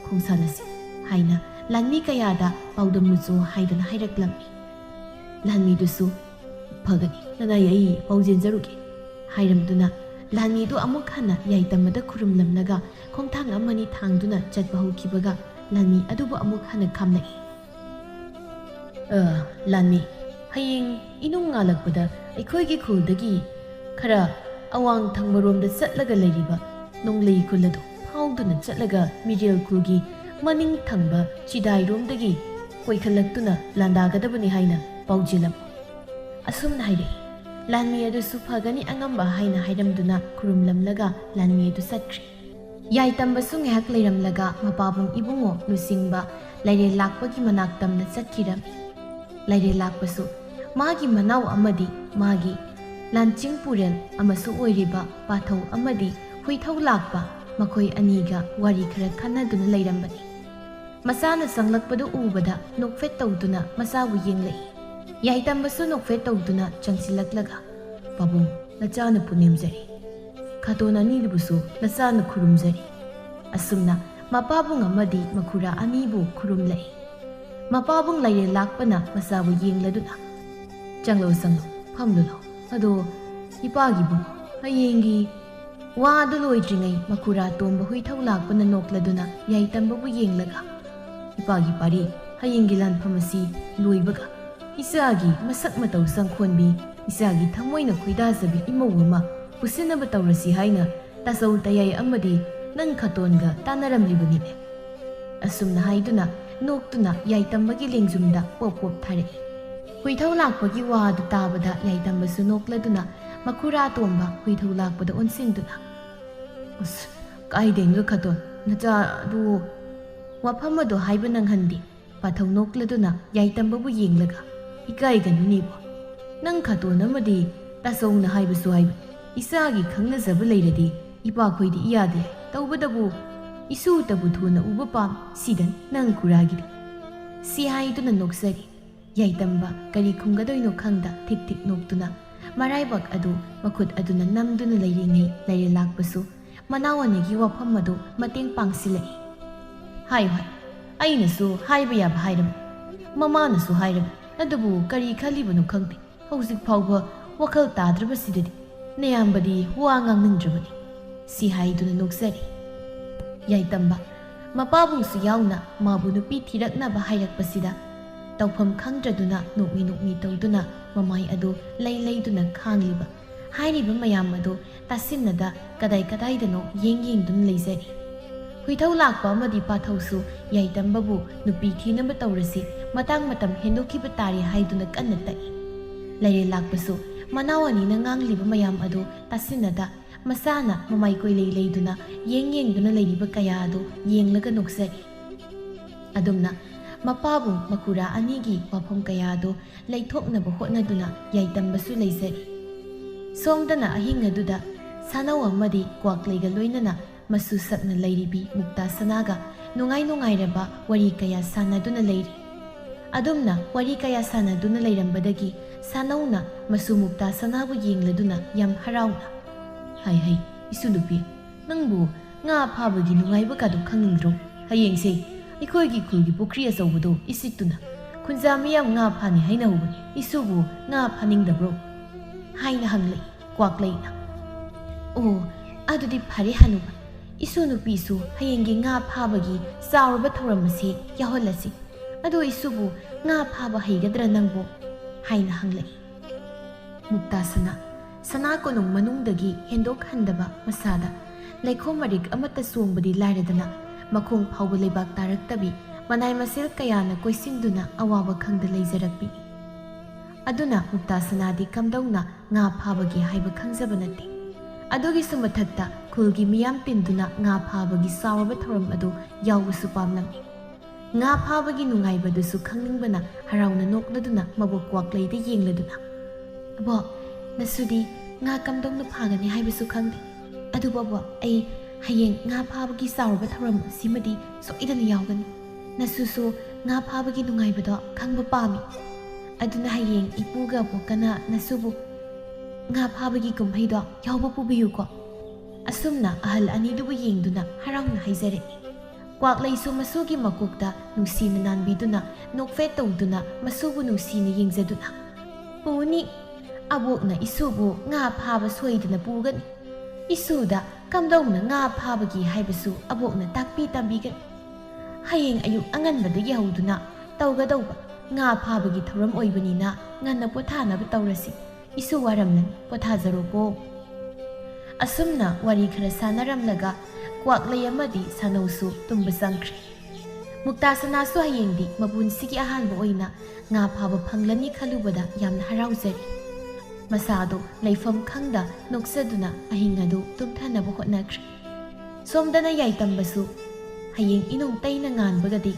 ꯈꯣꯡꯁꯥꯜꯂꯁꯤ" ꯍꯥꯏꯅ ꯂꯥꯟꯃꯤ ꯀꯌꯥꯗ ꯄꯥꯎꯗꯝꯂꯨꯆꯣ ꯍꯥꯏꯗꯅ ꯍꯥꯏꯔꯛꯂꯝꯃꯤ꯫ ꯂꯥꯟꯃꯤꯗꯨꯁꯨ, "ꯐꯒꯅꯤ, ꯅꯅꯥꯏ, ꯑꯩ ꯄꯥꯎꯖꯦꯟꯖꯔꯨꯒꯦ" ꯍꯥꯏꯔꯝꯗꯨꯅ ꯂꯥꯟꯃꯤꯗꯨ ꯑꯃꯨꯛ ꯍꯟꯅ ꯌꯥꯏꯇꯝꯕꯗ ꯈꯨꯔꯨꯝꯂꯝꯂꯒ ꯈꯣꯡꯊꯥꯡ ꯑꯃꯅꯤ ꯊꯥꯡꯗꯨꯅ ꯆꯠꯄ ꯍꯧꯈꯤꯕꯒ ꯂꯥꯟꯃꯤ ꯑꯗꯨꯕꯨ ꯑꯃꯨꯛ ꯍꯟꯅ ꯈꯥꯝꯂꯛꯏ꯫ "ꯑ, ꯂꯥꯟꯃꯤ, ꯍꯌꯦꯡ ꯏꯅꯨꯡ ꯉꯥꯜꯂꯛꯄꯗ ꯑꯩꯈꯣꯏꯒꯤ ꯈꯨꯜꯗꯒꯤ ꯈꯔ ꯑꯋꯥꯡ ꯊꯪꯕꯔꯣꯝꯗ ꯆꯠꯂꯒ ꯂꯩꯔꯤꯕ ꯅꯣꯡꯂꯩ ꯈꯨꯜ ꯑꯗꯨ ꯐꯥꯎꯗꯨꯅ ꯆꯠꯂꯒ ꯃꯤꯔꯦꯜ ꯈꯨꯜꯒꯤ ꯃꯅꯤꯡ ꯊꯪꯕ ꯆꯤꯗꯥꯏꯔꯣꯝꯗꯒꯤ ꯀꯣꯏꯈꯠꯂꯛꯇꯨꯅ ꯂꯥꯟꯗꯥꯒꯗꯕꯅꯤ ꯍꯥꯏꯅ ꯄꯥꯎꯖꯦꯜ ꯑꯃ" ꯑꯁꯨꯝꯅ ꯍꯥꯏꯔꯛꯏ꯫ ꯂꯥꯟꯃꯤ ꯑꯗꯨꯁꯨ ꯐꯒꯅꯤ ꯑꯉꯝꯕ ꯍꯥꯏꯅ ꯍꯥꯏꯔꯝꯗꯨꯅ ꯈꯨꯔꯨꯝꯂꯝꯂꯒ ꯂꯥꯟꯃꯤ ꯑꯗꯨ ꯆꯠꯈ꯭ꯔꯦ꯫ ꯌꯥꯏꯇꯝꯕꯁꯨ ꯉꯥꯏꯍꯥꯛ ꯂꯩꯔꯝꯂꯒ ꯃꯄꯥꯕꯨꯡ ꯏꯕꯨꯡꯉꯣ ꯂꯨꯆꯤꯡꯕ ꯂꯥꯏꯔꯦꯜ ꯂꯥꯛꯄꯒꯤ ꯃꯅꯥꯛ ꯇꯝꯅ ꯆꯠꯈꯤꯔꯝꯃꯤ꯫ ꯂꯥꯏꯔꯦꯜ ꯂꯥꯛꯄꯁꯨ ꯃꯥꯒꯤ ꯃꯅꯥꯎ ꯑꯃꯗꯤ ꯃꯥꯒꯤ ꯂꯥꯟꯆꯤꯡ ꯄꯨꯔꯦꯜ ꯑꯃꯁꯨ ꯑꯣꯏꯔꯤꯕ ꯄꯥꯊꯧ ꯑꯃꯗꯤ ꯍꯨꯏꯊꯧ ꯂꯥꯛꯄ, ꯃꯈꯣꯏ ꯑꯅꯤꯒ ꯋꯥꯔꯤ ꯈꯔ ꯈꯟꯅꯗꯨꯅ ꯂꯩꯔꯝꯕꯅꯤ꯫ ꯃꯆꯥꯅ ꯆꯪꯂꯛꯄꯗꯨ ꯎꯕꯗ ꯅꯣꯛꯐꯦꯠ ꯇꯧꯗꯨꯅ ꯃꯆꯥꯕꯨ ꯌꯦꯡꯂꯛꯏ꯫ ꯌꯥꯏꯇꯝꯕꯁꯨ ꯅꯣꯛꯐꯦꯠ ꯇꯧꯗꯨꯅ ꯆꯪꯁꯤꯜꯂꯛꯂꯒ, "ꯄꯥꯕꯨꯡ, ꯅꯆꯥꯅ ꯄꯨꯅꯦꯝꯖꯔꯤ꯫ ꯈꯥꯇꯣꯟ ꯑꯅꯤꯕꯨꯁꯨ ꯅꯆꯥꯅ ꯈꯨꯔꯨꯝꯖꯔꯤ"꯫ ꯑꯁꯨꯝꯅ ꯃꯄꯥꯕꯨꯡ ꯑꯃꯗꯤ ꯃꯈꯨꯔꯥ ꯑꯅꯤꯕꯨ ꯈꯨꯔꯨꯝꯂꯛꯏ꯫ ꯃꯄꯥꯕꯨꯡ ꯂꯥꯏꯔꯦꯜ ꯂꯥꯛꯄꯅ ꯃꯆꯥꯕꯨ ꯌꯦꯡꯂꯗꯨꯅ, "ꯆꯪꯂꯣ, ꯆꯪꯂꯣ, ꯐꯝꯂꯨ ꯂꯥꯎ꯫ ꯑꯗꯣ ꯏꯄꯥꯒꯤꯕꯨ ꯍꯌꯦꯡꯒꯤ" ꯋꯥ ꯑꯗꯨ ꯂꯣꯏꯗ꯭ꯔꯤꯉꯩ ꯃꯈꯨꯔꯥ ꯇꯣꯝꯕ ꯍꯨꯏꯊꯧ ꯂꯥꯛꯄꯅ ꯅꯣꯛꯂꯗꯨꯅ ꯌꯥꯏꯇꯝꯕꯕꯨ ꯌꯦꯡꯂꯒ, "ꯏꯄꯥꯒꯤ ꯄꯥꯔꯤ, ꯍꯌꯦꯡꯒꯤ ꯂꯥꯟꯐꯝ ꯑꯁꯤ ꯂꯣꯏꯕꯒ ꯏꯆꯥꯒꯤ ꯃꯁꯛ ꯃꯇꯧ ꯆꯪꯈꯣꯟꯕꯤ, ꯏꯆꯥꯒꯤ ꯊꯃꯣꯏꯅ ꯈꯣꯏꯗꯥꯖꯕꯤ ꯏꯃꯧ ꯑꯃ ꯄꯨꯁꯤꯟꯅꯕ ꯇꯧꯔꯁꯤ ꯍꯥꯏꯅ ꯇꯥꯆꯧ ꯇꯌꯥꯏ ꯑꯃꯗꯤ ꯅꯪ ꯈꯥꯇꯣꯟꯒ ꯇꯥꯟꯅꯔꯝꯂꯤꯕꯅꯤꯅꯦ"꯫ ꯑꯁꯨꯝꯅ ꯍꯥꯏꯗꯨꯅ ꯅꯣꯛꯇꯨꯅ ꯌꯥꯏꯇꯝꯕꯒꯤ ꯂꯦꯡꯖꯨꯝꯗ ꯄꯣꯞ ꯄꯣꯞ ꯊꯥꯔꯛꯏ꯫ ꯍꯨꯏꯊꯧ ꯂꯥꯛꯄꯒꯤ ꯋꯥ ꯑꯗꯨ ꯇꯥꯕꯗ ꯌꯥꯏꯇꯝꯕꯁꯨ ꯅꯣꯛꯂꯗꯨꯅ ꯃꯈꯨꯔꯥ ꯇꯣꯝꯕ ꯍꯨꯏꯊꯧ ꯂꯥꯛꯄꯗ ꯑꯣꯟꯁꯤꯟꯗꯨꯅ, "ꯑꯁ, ꯀꯥꯏꯗꯩꯅꯣ ꯈꯥꯇꯣꯟ, ꯅꯆꯥꯗꯨ ꯋꯥꯐꯝ ꯑꯗꯨ ꯍꯥꯏꯕ ꯅꯪꯍꯟꯗꯦ"꯫ ꯄꯥꯊꯧ ꯅꯣꯛꯂꯗꯨꯅ ꯌꯥꯏꯇꯝꯕꯕꯨ ꯌꯦꯡꯂꯒ, "ꯏꯀꯥꯏꯒꯅꯨꯅꯦꯕꯣ꯫ ꯅꯪ ꯈꯥꯇꯣꯟ ꯑꯃꯗꯤ ꯇꯥꯆꯧꯅ ꯍꯥꯏꯕꯁꯨ ꯍꯥꯏꯕ, ꯏꯆꯥꯒꯤ ꯈꯪꯅꯖꯕ ꯂꯩꯔꯗꯤ ꯏꯄꯥꯈꯣꯏꯗꯤ ꯏꯌꯥꯗ ꯌꯥꯏ꯫ ꯇꯧꯕꯗꯕꯨ ꯏꯁꯨꯇꯕꯨ ꯊꯨꯅ ꯎꯕ ꯄꯥꯝ, ꯁꯤꯗꯅꯤ ꯅꯪ ꯈꯨꯔꯥꯒꯤꯗꯤ"꯫ ꯁꯤ ꯍꯥꯏꯗꯨꯅ ꯅꯣꯛꯆꯔꯤ꯫ ꯌꯥꯏꯇꯝꯕ ꯀꯔꯤ ꯈꯨꯝꯒꯗꯣꯏꯅꯣ ꯈꯪꯗ ꯊꯤꯛ ꯊꯤꯛ ꯅꯣꯛꯇꯨꯅ ꯃꯔꯥꯏꯕꯛ ꯑꯗꯨ ꯃꯈꯨꯠ ꯑꯗꯨꯅ ꯅꯝꯗꯨꯅ ꯂꯩꯔꯤꯉꯩ ꯂꯥꯏꯔꯦꯜ ꯂꯥꯛꯄꯁꯨ ꯃꯅꯥꯎ ꯑꯅꯤꯒꯤ ꯋꯥꯐꯝ ꯑꯗꯨ ꯃꯇꯦꯡ ꯄꯥꯡꯁꯤꯜꯂꯛꯏ꯫ "ꯍꯥꯏꯌꯨ ꯍꯥꯏꯌꯨ, ꯑꯩꯅꯁꯨ ꯍꯥꯏꯕ ꯌꯥꯕ ꯍꯥꯏꯔꯕꯅꯤ, ꯃꯃꯥꯅꯁꯨ ꯍꯥꯏꯔꯕꯅꯤ, ꯑꯗꯨꯕꯨ ꯀꯔꯤ ꯈꯜꯂꯤꯕꯅꯣ ꯈꯪꯗꯦ, ꯍꯧꯖꯤꯛ ꯐꯥꯎꯕ ꯋꯥꯈꯜ ꯇꯥꯗ꯭ꯔꯕꯁꯤꯗꯗꯤ"꯫ "ꯅꯌꯥꯝꯕꯗꯤ ꯋꯥ ꯉꯥꯡꯅꯤꯡꯗ꯭ꯔꯕꯅꯤ" ꯁꯤ ꯍꯥꯏꯗꯨꯅ ꯅꯣꯛꯆꯔꯤ꯫ ꯌꯥꯏꯇꯝꯕ, ꯃꯄꯥꯕꯨꯡꯁꯨ ꯌꯥꯎꯅ ꯃꯥꯕꯨ ꯅꯨꯄꯤ ꯊꯤꯔꯛꯅꯕ ꯍꯥꯏꯔꯛꯄꯁꯤꯗ ꯇꯧꯐꯝ ꯈꯪꯗ꯭ꯔꯗꯨꯅ ꯅꯣꯛꯃꯤ ꯅꯣꯛꯃꯤ ꯇꯧꯗꯨꯅ ꯃꯃꯥꯏ ꯑꯗꯨ ꯂꯩ ꯂꯩꯗꯨꯅ ꯈꯥꯡꯂꯤꯕ ꯍꯥꯏꯔꯤꯕ ꯃꯌꯥꯝ ꯑꯗꯨ ꯇꯥꯁꯤꯟꯅꯗ ꯀꯗꯥꯏ ꯀꯗꯥꯏꯗꯅꯣ ꯌꯦꯡ ꯌꯦꯡꯗꯨꯅ ꯂꯩꯖꯔꯤ꯫ ꯍꯨꯏꯊꯧ ꯂꯥꯛꯄ ꯑꯃꯗꯤ ꯄꯥꯊꯧꯁꯨ ꯌꯥꯏꯇꯝꯕꯕꯨ ꯅꯨꯄꯤ ꯊꯤꯅꯕ ꯇꯧꯔꯁꯤ, ꯃꯇꯥꯡ ꯃꯇꯝ ꯍꯦꯟꯗꯣꯛꯈꯤꯕ ꯇꯥꯔꯦ ꯍꯥꯏꯗꯨꯅ ꯀꯟꯅ ꯇꯛꯏ꯫ ꯂꯩꯔꯦ ꯂꯥꯛꯄꯁꯨ ꯃꯅꯥꯎ ꯑꯅꯤꯅ ꯉꯥꯡꯂꯤꯕ ꯃꯌꯥꯝ ꯑꯗꯨ ꯇꯥꯁꯤꯟꯅꯗ ꯃꯁꯥꯅ ꯃꯃꯥꯏ ꯀꯣꯏꯂꯩ ꯂꯩꯗꯨꯅ ꯌꯦꯡ ꯌꯦꯡꯗꯨꯅ ꯂꯩꯔꯤꯕ ꯀꯌꯥ ꯑꯗꯨ ꯌꯦꯡꯂꯒ ꯅꯣꯛꯆꯔꯤ꯫ ꯑꯗꯨꯝꯅ ꯃꯄꯥꯕꯨ ꯃꯈꯨꯔꯥ ꯑꯅꯤꯒꯤ ꯋꯥꯐꯝ ꯀꯌꯥ ꯑꯗꯨ ꯂꯩꯊꯣꯛꯅꯕ ꯍꯣꯠꯅꯗꯨꯅ ꯌꯥꯏꯇꯝꯕꯁꯨ ꯂꯩꯖꯔꯤ꯫ ꯁꯣꯝꯗꯅ ꯑꯍꯤꯡ ꯑꯗꯨꯗ ꯁꯥꯅꯧ ꯑꯃꯗꯤ ꯀ꯭ꯋꯥꯛꯂꯩꯒ ꯂꯣꯏꯅꯅ ꯃꯁꯨ ꯁꯛꯅ ꯂꯩꯔꯤꯕꯤ ꯃꯨꯛꯇꯥ ꯁꯅꯥꯒ ꯅꯨꯡꯉꯥꯏ ꯅꯨꯡꯉꯥꯏꯔꯕ ꯋꯥꯔꯤ ꯀꯌꯥ ꯁꯥꯟꯅꯗꯨꯅ ꯂꯩꯔꯤ꯫ ꯑꯗꯨꯝꯅ ꯋꯥꯔꯤ ꯀꯌꯥ ꯁꯥꯟꯅꯗꯨꯅ ꯂꯩꯔꯝꯕꯗꯒꯤ ꯁꯥꯅꯧꯅ ꯃꯁꯨ ꯃꯨꯛꯇꯥ ꯁꯅꯥꯕꯨ ꯌꯦꯡꯂꯗꯨꯅ ꯌꯥꯝ ꯍꯔꯥꯎꯅ, "ꯍꯥꯏ ꯍꯩ, ꯏꯁꯨ ꯅꯨꯄꯤ, ꯅꯪꯕꯨ ꯉꯥ ꯐꯥꯕꯒꯤ ꯅꯨꯡꯉꯥꯏꯕ ꯀꯥꯗꯨ ꯈꯪꯅꯤꯡꯗ꯭ꯔꯣ? ꯍꯌꯦꯡꯁꯦ ꯑꯩꯈꯣꯏꯒꯤ ꯈꯨꯜꯒꯤ ꯄꯨꯈ꯭ꯔꯤ ꯑꯆꯧꯕꯗꯣ ꯏꯁꯤꯠꯇꯨꯅ ꯈꯨꯟꯖꯥ ꯃꯤꯌꯥꯝ ꯉꯥ ꯐꯥꯅꯤ ꯍꯥꯏꯅꯍꯧꯕꯅꯤ꯫ ꯏꯁꯨꯕꯨ ꯉꯥ ꯐꯥꯅꯤꯡꯗꯕ꯭ꯔꯣ?" ꯍꯥꯏꯅ ꯍꯪꯂꯛꯏ ꯀ꯭ꯋꯥꯛꯂꯩꯅ꯫ "ꯑꯣ, ꯑꯗꯨꯗꯤ ꯐꯔꯦ ꯍꯅꯨꯕ, ꯏꯁꯨ ꯅꯨꯄꯤꯁꯨ ꯍꯌꯦꯡꯒꯤ ꯉꯥ ꯐꯥꯕꯒꯤ ꯆꯥꯎꯔꯕ ꯊꯧꯔꯝ ꯑꯁꯤ ꯌꯥꯎꯍꯜꯂꯁꯤ꯫ ꯑꯗꯨ ꯏꯁꯨꯕꯨ ꯉꯥ ꯐꯥꯕ ꯍꯩꯒꯗ꯭ꯔꯥ ꯅꯪꯕꯨ?" ꯍꯥꯏꯅ ꯍꯪꯂꯛꯏ꯫ ꯃꯨꯛꯇꯥ ꯁꯅꯥ, ꯁꯅꯥ ꯀꯣꯅꯨꯡ ꯃꯅꯨꯡꯗꯒꯤ ꯍꯦꯟꯗꯣꯛ ꯍꯟꯗꯕ ꯃꯁꯥꯗ ꯂꯩꯈꯣꯝ ꯃꯔꯤꯛ ꯑꯃꯠꯇ ꯆꯣꯡꯕꯗꯤ ꯂꯥꯏꯔꯗꯅ ꯃꯈꯣꯡ ꯐꯥꯎꯕ ꯂꯩꯕꯥꯛ ꯇꯥꯔꯛꯇꯕꯤ ꯃꯅꯥꯏ ꯃꯁꯤꯜ ꯀꯌꯥꯅ ꯀꯣꯏꯁꯤꯟꯗꯨꯅ ꯑꯋꯥꯕ ꯈꯪꯗ ꯂꯩꯖꯔꯛꯄꯤꯅꯤ꯫ ꯑꯗꯨꯅ ꯃꯨꯛꯇꯥ ꯁꯅꯥꯗꯤ ꯀꯝꯗꯧꯅ ꯉꯥ ꯐꯥꯕꯒꯦ ꯍꯥꯏꯕ ꯈꯪꯖꯕ ꯅꯠꯇꯦ꯫ ꯑꯗꯨꯒꯤꯁꯨ ꯃꯊꯛꯇ ꯈꯨꯜꯒꯤ ꯃꯤꯌꯥꯝ ꯇꯤꯟꯗꯨꯅ ꯉꯥ ꯐꯥꯕꯒꯤ ꯆꯥꯎꯔꯕ ꯊꯧꯔꯝ ꯑꯗꯨ ꯌꯥꯎꯕꯁꯨ ꯄꯥꯝꯂꯝꯃꯤ꯫ ꯉꯥ ꯐꯥꯕꯒꯤ ꯅꯨꯡꯉꯥꯏꯕꯗꯨꯁꯨ ꯈꯪꯅꯤꯡꯕꯅ ꯍꯔꯥꯎꯅ ꯅꯣꯛꯂꯗꯨꯅ ꯃꯕꯣꯛ ꯀ꯭ꯋꯥꯛꯂꯩꯗ ꯌꯦꯡꯂꯗꯨꯅ, "ꯑꯕꯣꯛ, ꯅꯁꯨꯗꯤ ꯉꯥ ꯀꯝꯗꯧꯅ ꯐꯥꯒꯅꯤ ꯍꯥꯏꯕꯁꯨ ꯈꯪꯗꯦ꯫ ꯑꯗꯨꯕꯨ ꯑꯕꯣꯛ, ꯑꯩ ꯍꯌꯦꯡ ꯉꯥ ꯐꯥꯕꯒꯤ ꯆꯥꯎꯔꯕ ꯊꯧꯔꯝ ꯑꯁꯤꯃꯗꯤ ꯁꯣꯏꯗꯅ ꯌꯥꯎꯒꯅꯤ꯫ ꯅꯁꯨꯁꯨ ꯉꯥ ꯐꯥꯕꯒꯤ ꯅꯨꯡꯉꯥꯏꯕꯗꯣ ꯈꯪꯕ ꯄꯥꯝꯃꯤ꯫ ꯑꯗꯨꯅ ꯍꯌꯦꯡ ꯏꯄꯨꯒ ꯑꯕꯣꯛꯀꯅ ꯅꯁꯨꯕꯨ ꯉꯥ ꯐꯥꯕꯒꯤ ꯀꯨꯝꯍꯩꯗꯣ ꯌꯥꯎꯕ ꯄꯨꯕꯤꯌꯨꯀꯣ꯫" ꯑꯁꯨꯝꯅ ꯑꯍꯜ ꯑꯅꯤꯗꯨꯕꯨ ꯌꯦꯡꯗꯨꯅ ꯍꯔꯥꯎꯅ ꯍꯥꯏꯖꯔꯛꯏ꯫ ꯀ꯭ꯋꯥꯛꯂꯩꯁꯨ ꯃꯁꯨꯒꯤ ꯃꯀꯣꯛꯇ ꯅꯨꯡꯁꯤꯅ ꯅꯥꯟꯕꯤꯗꯨꯅ, ꯅꯣꯛꯐꯦꯠ ꯇꯧꯗꯨꯅ ꯃꯁꯨꯕꯨ ꯅꯨꯡꯁꯤꯅ ꯌꯦꯡꯖꯗꯨꯅ, "ꯄꯨꯅꯤ, ꯑꯕꯣꯛꯅ ꯏꯁꯨꯕꯨ ꯉꯥ ꯐꯥꯕ ꯁꯣꯏꯗꯅ ꯄꯨꯒꯅꯤ꯫ ꯏꯁꯨꯗ ꯀꯝꯗꯧꯅ ꯉꯥ ꯐꯥꯕꯒꯤ ꯍꯥꯏꯕꯁꯨ ꯑꯕꯣꯛꯅ ꯇꯥꯛꯄꯤ ꯇꯝꯕꯤꯒꯅꯤ꯫ ꯍꯌꯦꯡ ꯑꯌꯨꯛ ꯑꯉꯟꯕꯗꯒꯤ ꯍꯧꯗꯨꯅ ꯇꯧꯒꯗꯧꯕ ꯉꯥ ꯐꯥꯕꯒꯤ ꯊꯧꯔꯝ ꯑꯣꯏꯕꯅꯤꯅ ꯉꯟꯅ ꯄꯣꯊꯥꯅꯕ ꯇꯧꯔꯁꯤ꯫ ꯏꯁꯨ ꯋꯥꯔꯝꯂꯅꯤ, ꯄꯣꯊꯥꯖꯔꯣꯀꯣ꯫ ꯑꯁꯨꯝꯅ ꯋꯥꯔꯤ ꯈꯔ ꯁꯥꯟꯅꯔꯝꯂꯒ ꯀ꯭ꯋꯥꯛꯂꯩ ꯑꯃꯗꯤ ꯁꯥꯅꯧꯁꯨ ꯇꯨꯝꯕ ꯆꯪꯈ꯭ꯔꯦ꯫ ꯃꯨꯛꯇꯥ ꯁꯅꯥꯁꯨ ꯍꯌꯦꯡꯗꯤ ꯃꯄꯨꯟꯁꯤꯒꯤ ꯑꯍꯥꯟꯕ ꯑꯣꯏꯅ ꯉꯥ ꯐꯥꯕ ꯐꯪꯂꯅꯤ ꯈꯜꯂꯨꯕꯗ ꯌꯥꯝꯅ ꯍꯔꯥꯎꯖꯔꯤ꯫ ꯃꯁꯥꯗꯣ ꯂꯩꯐꯝ ꯈꯪꯗ ꯅꯣꯛꯆꯗꯨꯅ ꯑꯍꯤꯡ ꯑꯗꯨ ꯇꯨꯝꯊꯅꯕ ꯍꯣꯠꯅꯈ꯭ꯔꯦ꯫ ꯁꯣꯝꯗꯅ ꯌꯥꯏꯇꯝꯕꯁꯨ ꯍꯌꯦꯡ ꯏꯅꯨꯡ ꯇꯩꯅ ꯉꯥꯟꯕꯒꯗꯤ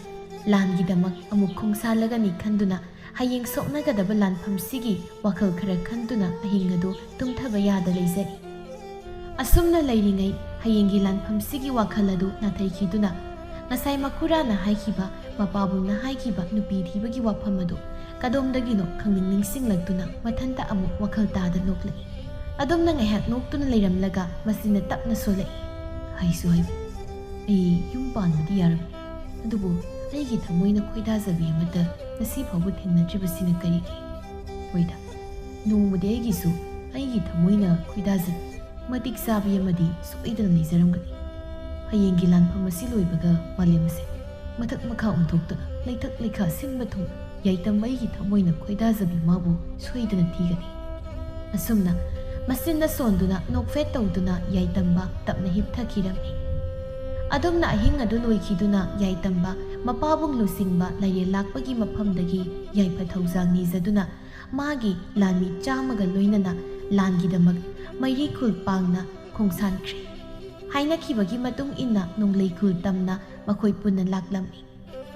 ꯂꯥꯟꯒꯤꯗꯃꯛ ꯑꯃꯨꯛ ꯈꯣꯡꯁꯥꯜꯂꯒꯅꯤ ꯈꯟꯗꯨꯅ ꯍꯌꯦꯡ ꯁꯣꯛꯅꯒꯗꯕ ꯂꯥꯟꯐꯝꯁꯤꯒꯤ ꯋꯥꯈꯜ ꯈꯔ ꯈꯟꯗꯨꯅ ꯑꯍꯤꯡ ꯑꯗꯨ ꯇꯨꯝꯊꯕ ꯌꯥꯗ ꯂꯩꯖꯔꯤ꯫ ꯑꯁꯨꯝꯅ ꯂꯩꯔꯤꯉꯩ ꯍꯌꯦꯡꯒꯤ ꯂꯥꯟꯐꯝꯁꯤꯒꯤ ꯋꯥꯈꯜ ꯑꯗꯨ ꯅꯥꯊꯩꯈꯤꯗꯨꯅ ꯉꯁꯥꯏ ꯃꯈꯨꯔꯥꯅ ꯍꯥꯏꯈꯤꯕ, ꯃꯄꯥꯕꯨꯡꯅ ꯍꯥꯏꯈꯤꯕ ꯅꯨꯄꯤ ꯊꯤꯕꯒꯤ ꯋꯥꯐꯝ ꯑꯗꯨ ꯀꯗꯣꯝꯗꯒꯤꯅꯣ ꯈꯪꯅꯤꯡ ꯅꯤꯡꯁꯤꯡꯂꯛꯇꯨꯅ ꯃꯊꯟꯇ ꯑꯃꯨꯛ ꯋꯥꯈꯜ ꯇꯥꯗ ꯅꯣꯛꯂꯛꯏ꯫ ꯑꯗꯨꯝꯅ ꯉꯥꯏꯍꯥꯛ ꯅꯣꯛꯇꯨꯅ ꯂꯩꯔꯝꯂꯒ ꯃꯆꯤꯟꯅ ꯇꯞꯅ ꯁꯣꯜꯂꯛꯏ꯫ ꯍꯥꯏꯁꯨ ꯍꯥꯏꯕ, ꯑꯩ ꯌꯨꯝ ꯄꯥꯟꯕꯗꯤ ꯌꯥꯔꯝꯃꯤ, ꯑꯗꯨꯕꯨ ꯑꯩꯒꯤ ꯊꯃꯣꯏꯅ ꯈꯣꯏꯗꯥꯖꯕꯤ ꯑꯃꯠꯇ ꯉꯁꯤ ꯐꯥꯎꯕ ꯊꯦꯡꯅꯗ꯭ꯔꯤꯕꯁꯤꯅ ꯀꯔꯤꯒꯤ? ꯍꯣꯏꯗ, ꯅꯣꯡꯃꯗꯤ ꯑꯩꯒꯤꯁꯨ ꯑꯩꯒꯤ ꯊꯃꯣꯏꯅ ꯈꯣꯏꯗꯥꯖꯕꯤ ꯃꯇꯤꯛ ꯆꯥꯕꯤ ꯑꯃꯗꯤ ꯁꯣꯏꯗꯅ ꯂꯩꯖꯔꯝꯒꯅꯤ꯫ ꯍꯌꯦꯡꯒꯤ ꯂꯥꯟꯐꯝ ꯑꯁꯤ ꯂꯣꯏꯕꯒ ꯃꯥꯂꯦꯝ ꯑꯁꯦ ꯃꯊꯛ ꯃꯈꯥ ꯑꯣꯟꯊꯣꯛꯇꯨꯅ ꯂꯩꯊꯛ ꯂꯩꯈꯥ ꯁꯤꯟꯕ ꯊꯨꯡꯅ ꯌꯥꯏꯇꯝꯕ ꯑꯩꯒꯤ ꯊꯃꯣꯏꯅ ꯈꯣꯏꯗꯥꯖꯕꯤ ꯃꯥꯕꯨ ꯁꯣꯏꯗꯅ ꯊꯤꯒꯅꯤ꯫ ꯑꯁꯨꯝꯅ ꯃꯆꯤꯟꯗ ꯁꯣꯟꯗꯨꯅ ꯅꯣꯛꯐꯦꯠ ꯇꯧꯗꯨꯅ ꯌꯥꯏꯇꯝꯕ ꯇꯞꯅ ꯍꯤꯞꯊꯈꯤꯔꯝꯃꯤ꯫ ꯑꯗꯨꯝꯅ ꯑꯍꯤꯡ ꯑꯗꯨ ꯂꯣꯏꯈꯤꯗꯨꯅ ꯌꯥꯏꯇꯝꯕ ꯃꯄꯥꯕꯨꯡ ꯂꯨꯆꯤꯡꯕ ꯂꯥꯏꯔꯦꯜ ꯂꯥꯛꯄꯒꯤ ꯃꯐꯝꯗꯒꯤ ꯌꯥꯏꯐ ꯊꯧꯖꯥꯜ ꯅꯤꯖꯗꯨꯅ ꯃꯥꯒꯤ ꯂꯥꯟꯃꯤ ꯆꯥꯝꯃꯒ ꯂꯣꯏꯅꯅ ꯂꯥꯟꯒꯤꯗꯃꯛ ꯃꯩꯔꯤ ꯈꯨꯜ ꯄꯥꯡꯅ ꯈꯣꯡꯁꯥꯟꯈ꯭ꯔꯦ꯫ ꯍꯥꯏꯅꯈꯤꯕꯒꯤ ꯃꯇꯨꯡ ꯏꯟꯅ ꯅꯣꯡꯂꯩ ꯈꯨꯜ ꯇꯝꯅ ꯃꯈꯣꯏ ꯄꯨꯟꯅ ꯂꯥꯛꯂꯝꯃꯤ꯫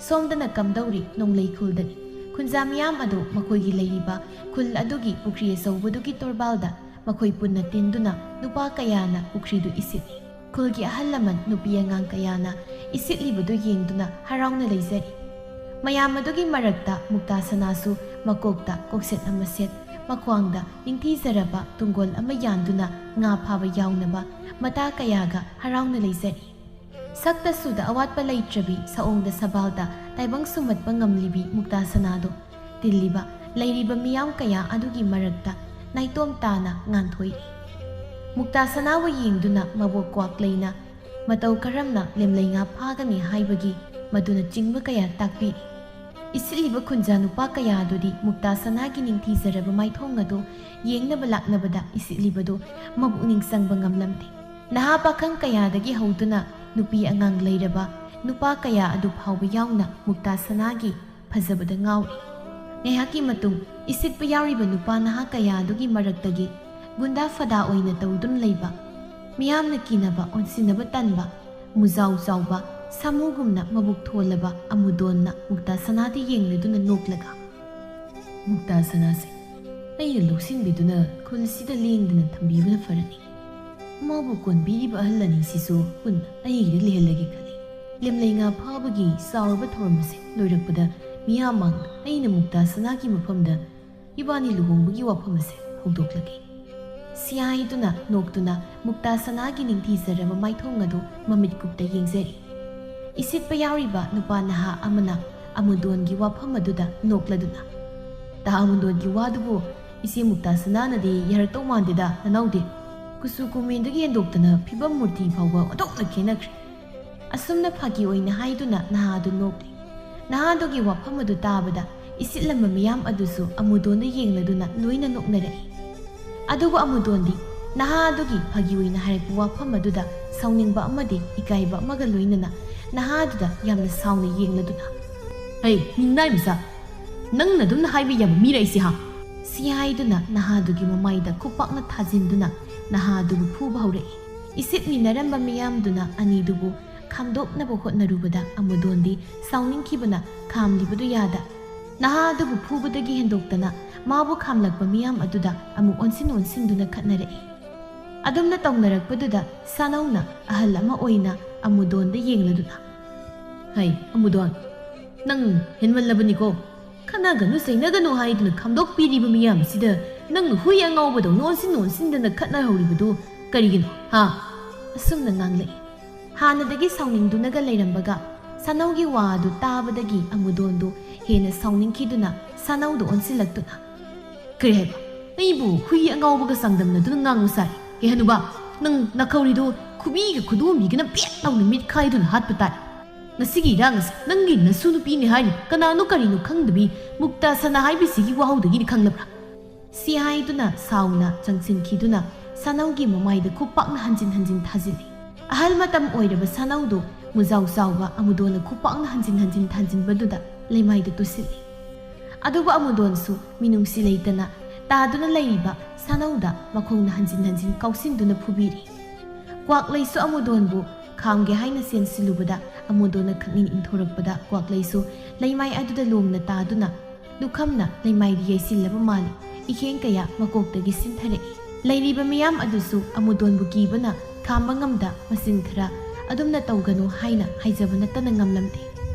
ꯁꯣꯝꯗꯅ ꯀꯝꯗꯧꯔꯤ? ꯅꯣꯡꯂꯩ ꯈꯨꯜꯗꯅꯤ꯫ ꯈꯨꯟꯖꯥ ꯃꯤꯌꯥꯝ ꯑꯗꯨ ꯃꯈꯣꯏꯒꯤ ꯂꯩꯔꯤꯕ ꯈꯨꯜ ꯑꯗꯨꯒꯤ ꯄꯨꯈ꯭ꯔꯤ ꯑꯆꯧꯕꯗꯨꯒꯤ ꯇꯣꯔꯕꯥꯜꯗ ꯃꯈꯣꯏ ꯄꯨꯟꯅ ꯇꯤꯟꯗꯨꯅ ꯅꯨꯄꯥ ꯀꯌꯥꯅ ꯄꯨꯈ꯭ꯔꯤꯗꯨ ꯏꯁꯤꯠꯂꯤ꯫ ꯈꯨꯜꯒꯤ ꯑꯍꯜ ꯂꯃꯟ ꯅꯨꯄꯤ ꯑꯉꯥꯡ ꯀꯌꯥꯅ ꯏꯁꯤꯠꯂꯤꯕꯗꯨ ꯌꯦꯡꯗꯨꯅ ꯍꯔꯥꯎꯅ ꯂꯩꯖꯔꯤ꯫ ꯃꯌꯥꯝ ꯑꯗꯨꯒꯤ ꯃꯔꯛꯇ ꯃꯨꯛꯇꯥ ꯁꯅꯥꯁꯨ ꯃꯀꯣꯛꯇ ꯀꯣꯛꯁꯦꯠ ꯑꯃ ꯁꯦꯠ, ꯃꯈ꯭ꯋꯥꯡꯗ ꯅꯤꯡꯊꯤꯖꯔꯕ ꯇꯨꯡꯒꯣꯜ ꯑꯃ ꯌꯥꯟꯗꯨꯅ ꯉꯥ ꯐꯥꯕ ꯌꯥꯎꯅꯕ ꯃꯇꯥ ꯀꯌꯥꯒ ꯍꯔꯥꯎꯅ ꯂꯩꯖꯔꯤ꯫ ꯁꯛꯇ ꯁꯨꯗ ꯑꯋꯥꯠꯄ ꯂꯩꯇ꯭ꯔꯕꯤ, ꯁꯑꯣꯡꯗ ꯁꯕꯥꯜꯗ ꯇꯥꯏꯕꯪ ꯁꯨꯝꯍꯠꯄ ꯉꯝꯂꯤꯕꯤ ꯃꯨꯛꯇꯥ ꯁꯅꯥꯗꯣ ꯇꯤꯜꯂꯤꯕ ꯂꯩꯔꯤꯕ ꯃꯤꯌꯥꯝ ꯀꯌꯥ ꯑꯗꯨꯒꯤ ꯃꯔꯛꯇ ꯅꯥꯏꯇꯣꯝ ꯇꯥꯅ ꯉꯥꯟꯊꯣꯛꯏ꯫ ꯃꯨꯛꯇꯥ ꯁꯅꯥꯕꯨ ꯌꯦꯡꯗꯨꯅ ꯃꯕꯣꯛ ꯀ꯭ꯋꯥꯛꯂꯩꯅ ꯃꯇꯧ ꯀꯔꯝꯅ ꯂꯦꯝꯂꯩ ꯉꯥ ꯐꯥꯒꯅꯤ ꯍꯥꯏꯕꯒꯤ ꯃꯗꯨꯅꯆꯤꯡꯕ ꯀꯌꯥ ꯇꯥꯛꯄꯤ꯫ ꯏꯁꯤꯠꯂꯤꯕ ꯈꯨꯟꯖꯥ ꯅꯨꯄꯥ ꯀꯌꯥ ꯑꯗꯨꯗꯤ ꯃꯨꯛꯇꯥ ꯁꯅꯥꯒꯤ ꯅꯤꯡꯊꯤꯖꯔꯕ ꯃꯥꯏꯊꯣꯡ ꯑꯗꯨ ꯌꯦꯡꯅꯕ ꯂꯥꯛꯅꯕꯗ ꯏꯁꯤꯠꯂꯤꯕꯗꯨ ꯃꯄꯨꯛꯅꯤꯡ ꯆꯪꯕ ꯉꯝꯂꯝꯗꯦ꯫ ꯅꯍꯥ ꯄꯥꯈꯪ ꯀꯌꯥꯗꯒꯤ ꯍꯧꯗꯨꯅ ꯅꯨꯄꯤ ꯑꯉꯥꯡ ꯂꯩꯔꯕ ꯅꯨꯄꯥ ꯀꯌꯥ ꯑꯗꯨ ꯐꯥꯎꯕ ꯌꯥꯎꯅ ꯃꯨꯛꯇꯥ ꯁꯅꯥꯒꯤ ꯐꯖꯕꯗ ꯉꯥꯎꯔꯤ꯫ ꯉꯥꯏꯍꯥꯛꯀꯤ ꯃꯇꯨꯡ ꯏꯁꯤꯠꯄ ꯌꯥꯎꯔꯤꯕ ꯅꯨꯄꯥ ꯅꯍꯥ ꯀꯌꯥ ꯑꯗꯨꯒꯤ ꯃꯔꯛꯇꯒꯤ ꯒꯨꯟꯗꯥ ꯐꯗꯥ ꯑꯣꯏꯅ ꯇꯧꯗꯨꯅ ꯂꯩꯕ, ꯃꯤꯌꯥꯝꯅ ꯀꯤꯅꯕ, ꯑꯣꯟꯁꯤꯟꯅꯕ ꯇꯟꯕ, ꯃꯨꯖꯥꯎ ꯆꯥꯎꯕ, ꯁꯥꯃꯨꯒꯨꯝꯅ ꯃꯕꯨꯛ ꯊꯣꯜꯂꯕ ꯑꯃꯨꯗꯣꯟꯅ ꯃꯨꯛꯇꯥ ꯁꯅꯥꯗ ꯌꯦꯡꯂꯗꯨꯅ ꯅꯣꯛꯂꯒ, "ꯃꯨꯛꯇꯥ ꯁꯅꯥꯁꯦ ꯑꯩꯅ ꯂꯧꯁꯤꯟꯕꯤꯗꯨꯅ ꯈꯨꯜꯁꯤꯗ ꯂꯦꯡꯗꯅ ꯊꯝꯕꯤꯕꯅ ꯐꯔꯅꯤ꯫ ꯃꯥꯕꯨ ꯀꯣꯟꯕꯤꯔꯤꯕ ꯑꯍꯜ ꯑꯅꯤꯁꯤꯁꯨ ꯄꯨꯟꯅ ꯑꯩꯒꯤꯗ ꯂꯩꯍꯜꯂꯒꯦ ꯈꯜꯂꯤ꯫ ꯂꯦꯝꯂꯩ ꯉꯥ ꯐꯥꯕꯒꯤ ꯆꯥꯎꯔꯕ ꯊꯧꯔꯝ ꯑꯁꯦ ꯂꯣꯏꯔꯛꯄꯗ ꯃꯤꯌꯥꯝ ꯃꯥꯡꯗ ꯑꯩꯅ ꯃꯨꯛꯇꯥ ꯁꯅꯥꯒꯤ ꯃꯐꯝꯗ ꯏꯕꯥꯅꯤ ꯂꯨꯍꯣꯡꯕꯒꯤ ꯋꯥꯐꯝ ꯑꯁꯦ ꯍꯧꯗꯣꯛꯂꯒꯦ꯫" ꯁꯤꯌꯥꯏꯗꯨꯅ ꯅꯣꯛꯇꯨꯅ ꯃꯨꯛꯇꯥ ꯁꯅꯥꯒꯤ ꯅꯤꯡꯊꯤꯖꯔꯕ ꯃꯥꯏꯊꯣꯡ ꯑꯗꯨ ꯃꯃꯤꯠ ꯀꯨꯞꯇ ꯌꯦꯡꯖꯔꯤ꯫ ꯏꯁꯤꯠꯄ ꯌꯥꯎꯔꯤꯕ ꯅꯨꯄꯥ ꯅꯍꯥ ꯑꯃꯅ ꯑꯃꯨꯗꯣꯟꯒꯤ ꯋꯥꯐꯝ ꯑꯗꯨꯗ ꯅꯣꯛꯂꯗꯨꯅ, "ꯇꯥ ꯑꯃꯨꯗꯣꯟꯒꯤ ꯋꯥꯗꯨꯕꯨ ꯏꯆꯦ ꯃꯨꯛꯇꯥ ꯁꯅꯥꯅꯗꯤ ꯌꯥꯔꯛꯇꯧ ꯃꯥꯟꯗꯦꯗ, ꯅꯅꯥꯎꯗꯤ꯫ ꯀꯨꯆꯨ ꯀꯨꯃꯦꯟꯗꯒꯤ ꯍꯦꯟꯗꯣꯛꯇꯅ ꯐꯤꯕꯝ ꯃꯨꯔꯇꯤ ꯐꯥꯎꯕ ꯑꯣꯟꯊꯣꯛꯅ ꯈꯦꯠꯅꯈ꯭ꯔꯦ꯫" ꯑꯁꯨꯝꯅ ꯐꯥꯒꯤ ꯑꯣꯏꯅ ꯍꯥꯏꯗꯨꯅ ꯅꯍꯥ ꯑꯗꯨ ꯅꯣꯛꯂꯤ꯫ ꯅꯍꯥ ꯑꯗꯨꯒꯤ ꯋꯥꯐꯝ ꯑꯗꯨ ꯇꯥꯕꯗ ꯏꯁꯤꯠꯂꯝꯕ ꯃꯤꯌꯥꯝ ꯑꯗꯨꯁꯨ ꯑꯃꯨꯗꯣꯟꯗ ꯌꯦꯡꯂꯗꯨꯅ ꯂꯣꯏꯅ ꯅꯣꯛꯅꯔꯛꯏ꯫ ꯑꯗꯨꯕꯨ ꯑꯃꯨꯗꯣꯟꯗꯤ ꯅꯍꯥ ꯑꯗꯨꯒꯤ ꯐꯥꯒꯤ ꯑꯣꯏꯅ ꯍꯥꯏꯔꯛꯄ ꯋꯥꯐꯝ ꯑꯗꯨꯗ ꯁꯥꯎꯅꯤꯡꯕ ꯑꯃꯗꯤ ꯏꯀꯥꯏꯕ ꯑꯃꯒ ꯂꯣꯏꯅꯅ ꯅꯍꯥ ꯑꯗꯨꯗ ꯌꯥꯝꯅ ꯁꯥꯎꯅ ꯌꯦꯡꯂꯗꯨꯅ, "ꯍꯩ, ꯃꯤꯅꯥꯏ ꯃꯆꯥ, ꯅꯪꯅ ꯑꯗꯨꯝꯅ ꯍꯥꯏꯕ ꯌꯥꯕ ꯃꯤꯔ ꯑꯩꯁꯦ, ꯍꯥ?" ꯁꯤ ꯍꯥꯏꯗꯨꯅ ꯅꯍꯥ ꯑꯗꯨꯒꯤ ꯃꯃꯥꯏꯗ ꯈꯨꯄꯥꯛꯅ ꯊꯥꯖꯤꯟꯗꯨꯅ ꯅꯍꯥ ꯑꯗꯨꯕꯨ ꯐꯨꯕ ꯍꯧꯔꯛꯏ꯫ ꯏꯁꯤꯠꯃꯤꯟꯅꯔꯝꯕ ꯃꯤꯌꯥꯝꯗꯨꯅ ꯑꯅꯤꯗꯨꯕꯨ ꯈꯥꯝꯗꯣꯛꯅꯕ ꯍꯣꯠꯅꯔꯨꯕꯗ ꯑꯃꯨꯗꯣꯟꯗꯤ ꯁꯥꯎꯅꯤꯡꯈꯤꯕꯅ ꯈꯥꯝꯂꯤꯕꯗꯨ ꯌꯥꯗ ꯅꯍꯥ ꯑꯗꯨꯕꯨ ꯐꯨꯕꯗꯒꯤ ꯍꯦꯟꯗꯣꯛꯇꯅ ꯃꯥꯕꯨ ꯈꯥꯝꯂꯛꯄ ꯃꯤꯌꯥꯝ ꯑꯗꯨꯗ ꯑꯃꯨꯛ ꯑꯣꯟꯁꯤꯟ ꯑꯣꯟꯁꯤꯟꯗꯨꯅ ꯈꯠꯅꯔꯛꯏ꯫ ꯑꯗꯨꯝꯅ ꯇꯧꯅꯔꯛꯄꯗꯨꯗ ꯁꯥꯅꯧꯅ ꯑꯍꯜ ꯑꯃ ꯑꯣꯏꯅ ꯑꯃꯨꯗꯣꯟꯗ ꯌꯦꯡꯂꯗꯨꯅ, "ꯍꯩ, ꯑꯃꯨꯗꯣꯟ, ꯅꯪ ꯍꯦꯟꯃꯜꯂꯕꯅꯤꯀꯣ꯫ ꯈꯠꯅꯒꯅꯨ ꯆꯩꯅꯒꯅꯨ ꯍꯥꯏꯗꯨꯅ ꯈꯥꯝꯗꯣꯛꯄꯤꯔꯤꯕ ꯃꯤꯌꯥꯝ ꯑꯁꯤꯗ ꯅꯪꯅ ꯍꯨꯏ ꯑꯉꯥꯎꯕꯗꯧꯅ ꯑꯣꯟꯁꯤꯟ ꯑꯣꯟꯁꯤꯟꯗꯅ ꯈꯠꯅꯍꯧꯔꯤꯕꯗꯨ ꯀꯔꯤꯒꯤꯅꯣ, ꯍꯥ?" ꯑꯁꯨꯝꯅ ꯉꯥꯡꯂꯛꯏ꯫ ꯍꯥꯟꯅꯗꯒꯤ ꯁꯥꯎꯅꯤꯡꯗꯨꯅꯒ ꯂꯩꯔꯝꯕꯒ ꯁꯥꯅꯧꯒꯤ ꯋꯥ ꯑꯗꯨ ꯇꯥꯕꯗꯒꯤ ꯑꯃꯨꯗꯣꯟꯗꯨ ꯍꯦꯟꯅ ꯁꯥꯎꯅꯤꯡꯈꯤꯗꯨꯅ ꯁꯥꯅꯧꯗꯨ ꯑꯣꯟꯁꯤꯜꯂꯛꯇꯨꯅ, "ꯀꯔꯤ ꯍꯥꯏꯕ? ꯃꯤꯕꯨ ꯍꯨꯏ ꯑꯉꯥꯎꯕꯒ ꯆꯥꯡꯗꯝꯅꯗꯨꯅ ꯉꯥꯡꯕ ꯁꯥꯏ꯫ ꯍꯦ ꯍꯅꯨꯕꯥ, ꯅꯪ ꯅꯥꯈꯧꯔꯤꯗꯨ ꯈꯨꯕꯤꯒ ꯈꯨꯗꯣꯝꯕꯤꯒꯅ ꯄꯦꯠ ꯂꯥꯎꯅ ꯃꯤꯠꯈꯥꯏꯗꯨꯅ ꯍꯥꯠꯄ ꯇꯥꯏ꯫ ꯉꯁꯤꯒꯤ ꯏꯔꯥꯡ ꯑꯁꯤ ꯅꯪꯒꯤ ꯅꯁꯨ ꯅꯨꯄꯤꯅꯤ ꯍꯥꯏꯅ ꯀꯅꯥꯅꯣ ꯀꯔꯤꯅꯣ ꯈꯪꯗꯕꯤ ꯃꯨꯛꯇꯥ ꯁꯅꯥ ꯍꯥꯏꯕꯁꯤꯒꯤ ꯋꯥꯍꯧꯗꯒꯤꯗꯤ ꯈꯪꯂꯕ꯭ꯔꯥ? ꯁꯤ ꯍꯥꯏꯗꯨꯅ ꯁꯥꯎꯅ ꯆꯪꯁꯤꯟꯈꯤꯗꯨꯅ ꯁꯥꯅꯧꯒꯤ ꯃꯃꯥꯏꯗ ꯈꯨꯄꯥꯛꯅ ꯍꯟꯖꯤꯟ ꯍꯟꯖꯤꯟ ꯊꯥꯖꯤꯜꯂꯤ꯫ ꯑꯍꯜ ꯃꯇꯝ ꯑꯣꯏꯔꯕ ꯁꯥꯅꯧꯗꯨ ꯃꯨꯖꯥꯎ ꯆꯥꯎꯕ ꯑꯃꯨꯗꯣꯟꯅ ꯈꯨꯄꯥꯛꯅ ꯍꯟꯖꯤꯟ ꯍꯟꯖꯤꯟ ꯊꯥꯖꯤꯟꯕꯗꯨꯗ ꯂꯩꯃꯥꯏꯗ ꯇꯨꯁꯤꯜꯂꯤ꯫ ꯑꯗꯨꯕꯨ ꯑꯃꯨꯗꯣꯟꯁꯨ ꯃꯤꯅꯨꯡꯁꯤ ꯂꯩꯇꯅ ꯇꯥꯗꯨꯅ ꯂꯩꯔꯤꯕ ꯁꯥꯅꯧꯗ ꯃꯈꯣꯡꯅ ꯍꯟꯖꯤꯟ ꯍꯟꯖꯤꯟ ꯀꯥꯎꯁꯤꯟꯗꯨꯅ ꯐꯨꯕꯤꯔꯤ꯫ ꯀ꯭ꯋꯥꯛꯂꯩꯁꯨ ꯑꯃꯨꯗꯣꯟꯕꯨ ꯈꯥꯝꯒꯦ ꯍꯥꯏꯅ ꯆꯦꯟꯁꯤꯜꯂꯨꯕꯗ ꯑꯃꯨꯗꯣꯟꯅ ꯈꯪꯅꯤꯡ ꯏꯟꯊꯣꯔꯛꯄꯗ ꯀ꯭ꯋꯥꯛꯂꯩꯁꯨ ꯂꯩꯃꯥꯏ ꯑꯗꯨꯗ ꯂꯣꯡꯅ ꯇꯥꯗꯨꯅ ꯂꯨꯈꯝꯅ ꯂꯩꯃꯥꯏꯗ ꯌꯩꯁꯤꯜꯂꯕ ꯃꯥꯜꯂꯤ꯫ ꯏꯈꯦꯡ ꯀꯌꯥ ꯃꯀꯣꯛꯇꯒꯤ ꯁꯤꯟꯊꯔꯛꯏ꯫ ꯂꯩꯔꯤꯕ ꯃꯤꯌꯥꯝ ꯑꯗꯨꯁꯨ ꯑꯃꯨꯗꯣꯟꯕꯨ ꯀꯤꯕꯅ ꯈꯥꯝꯕ ꯉꯝꯗ ꯃꯆꯤꯟ ꯈꯔ ꯑꯗꯨꯝꯅ ꯇꯧꯒꯅꯨ ꯍꯥꯏꯅ ꯍꯥꯏꯖꯕ ꯅꯠꯇꯅ ꯉꯝꯂꯝꯗꯦ꯫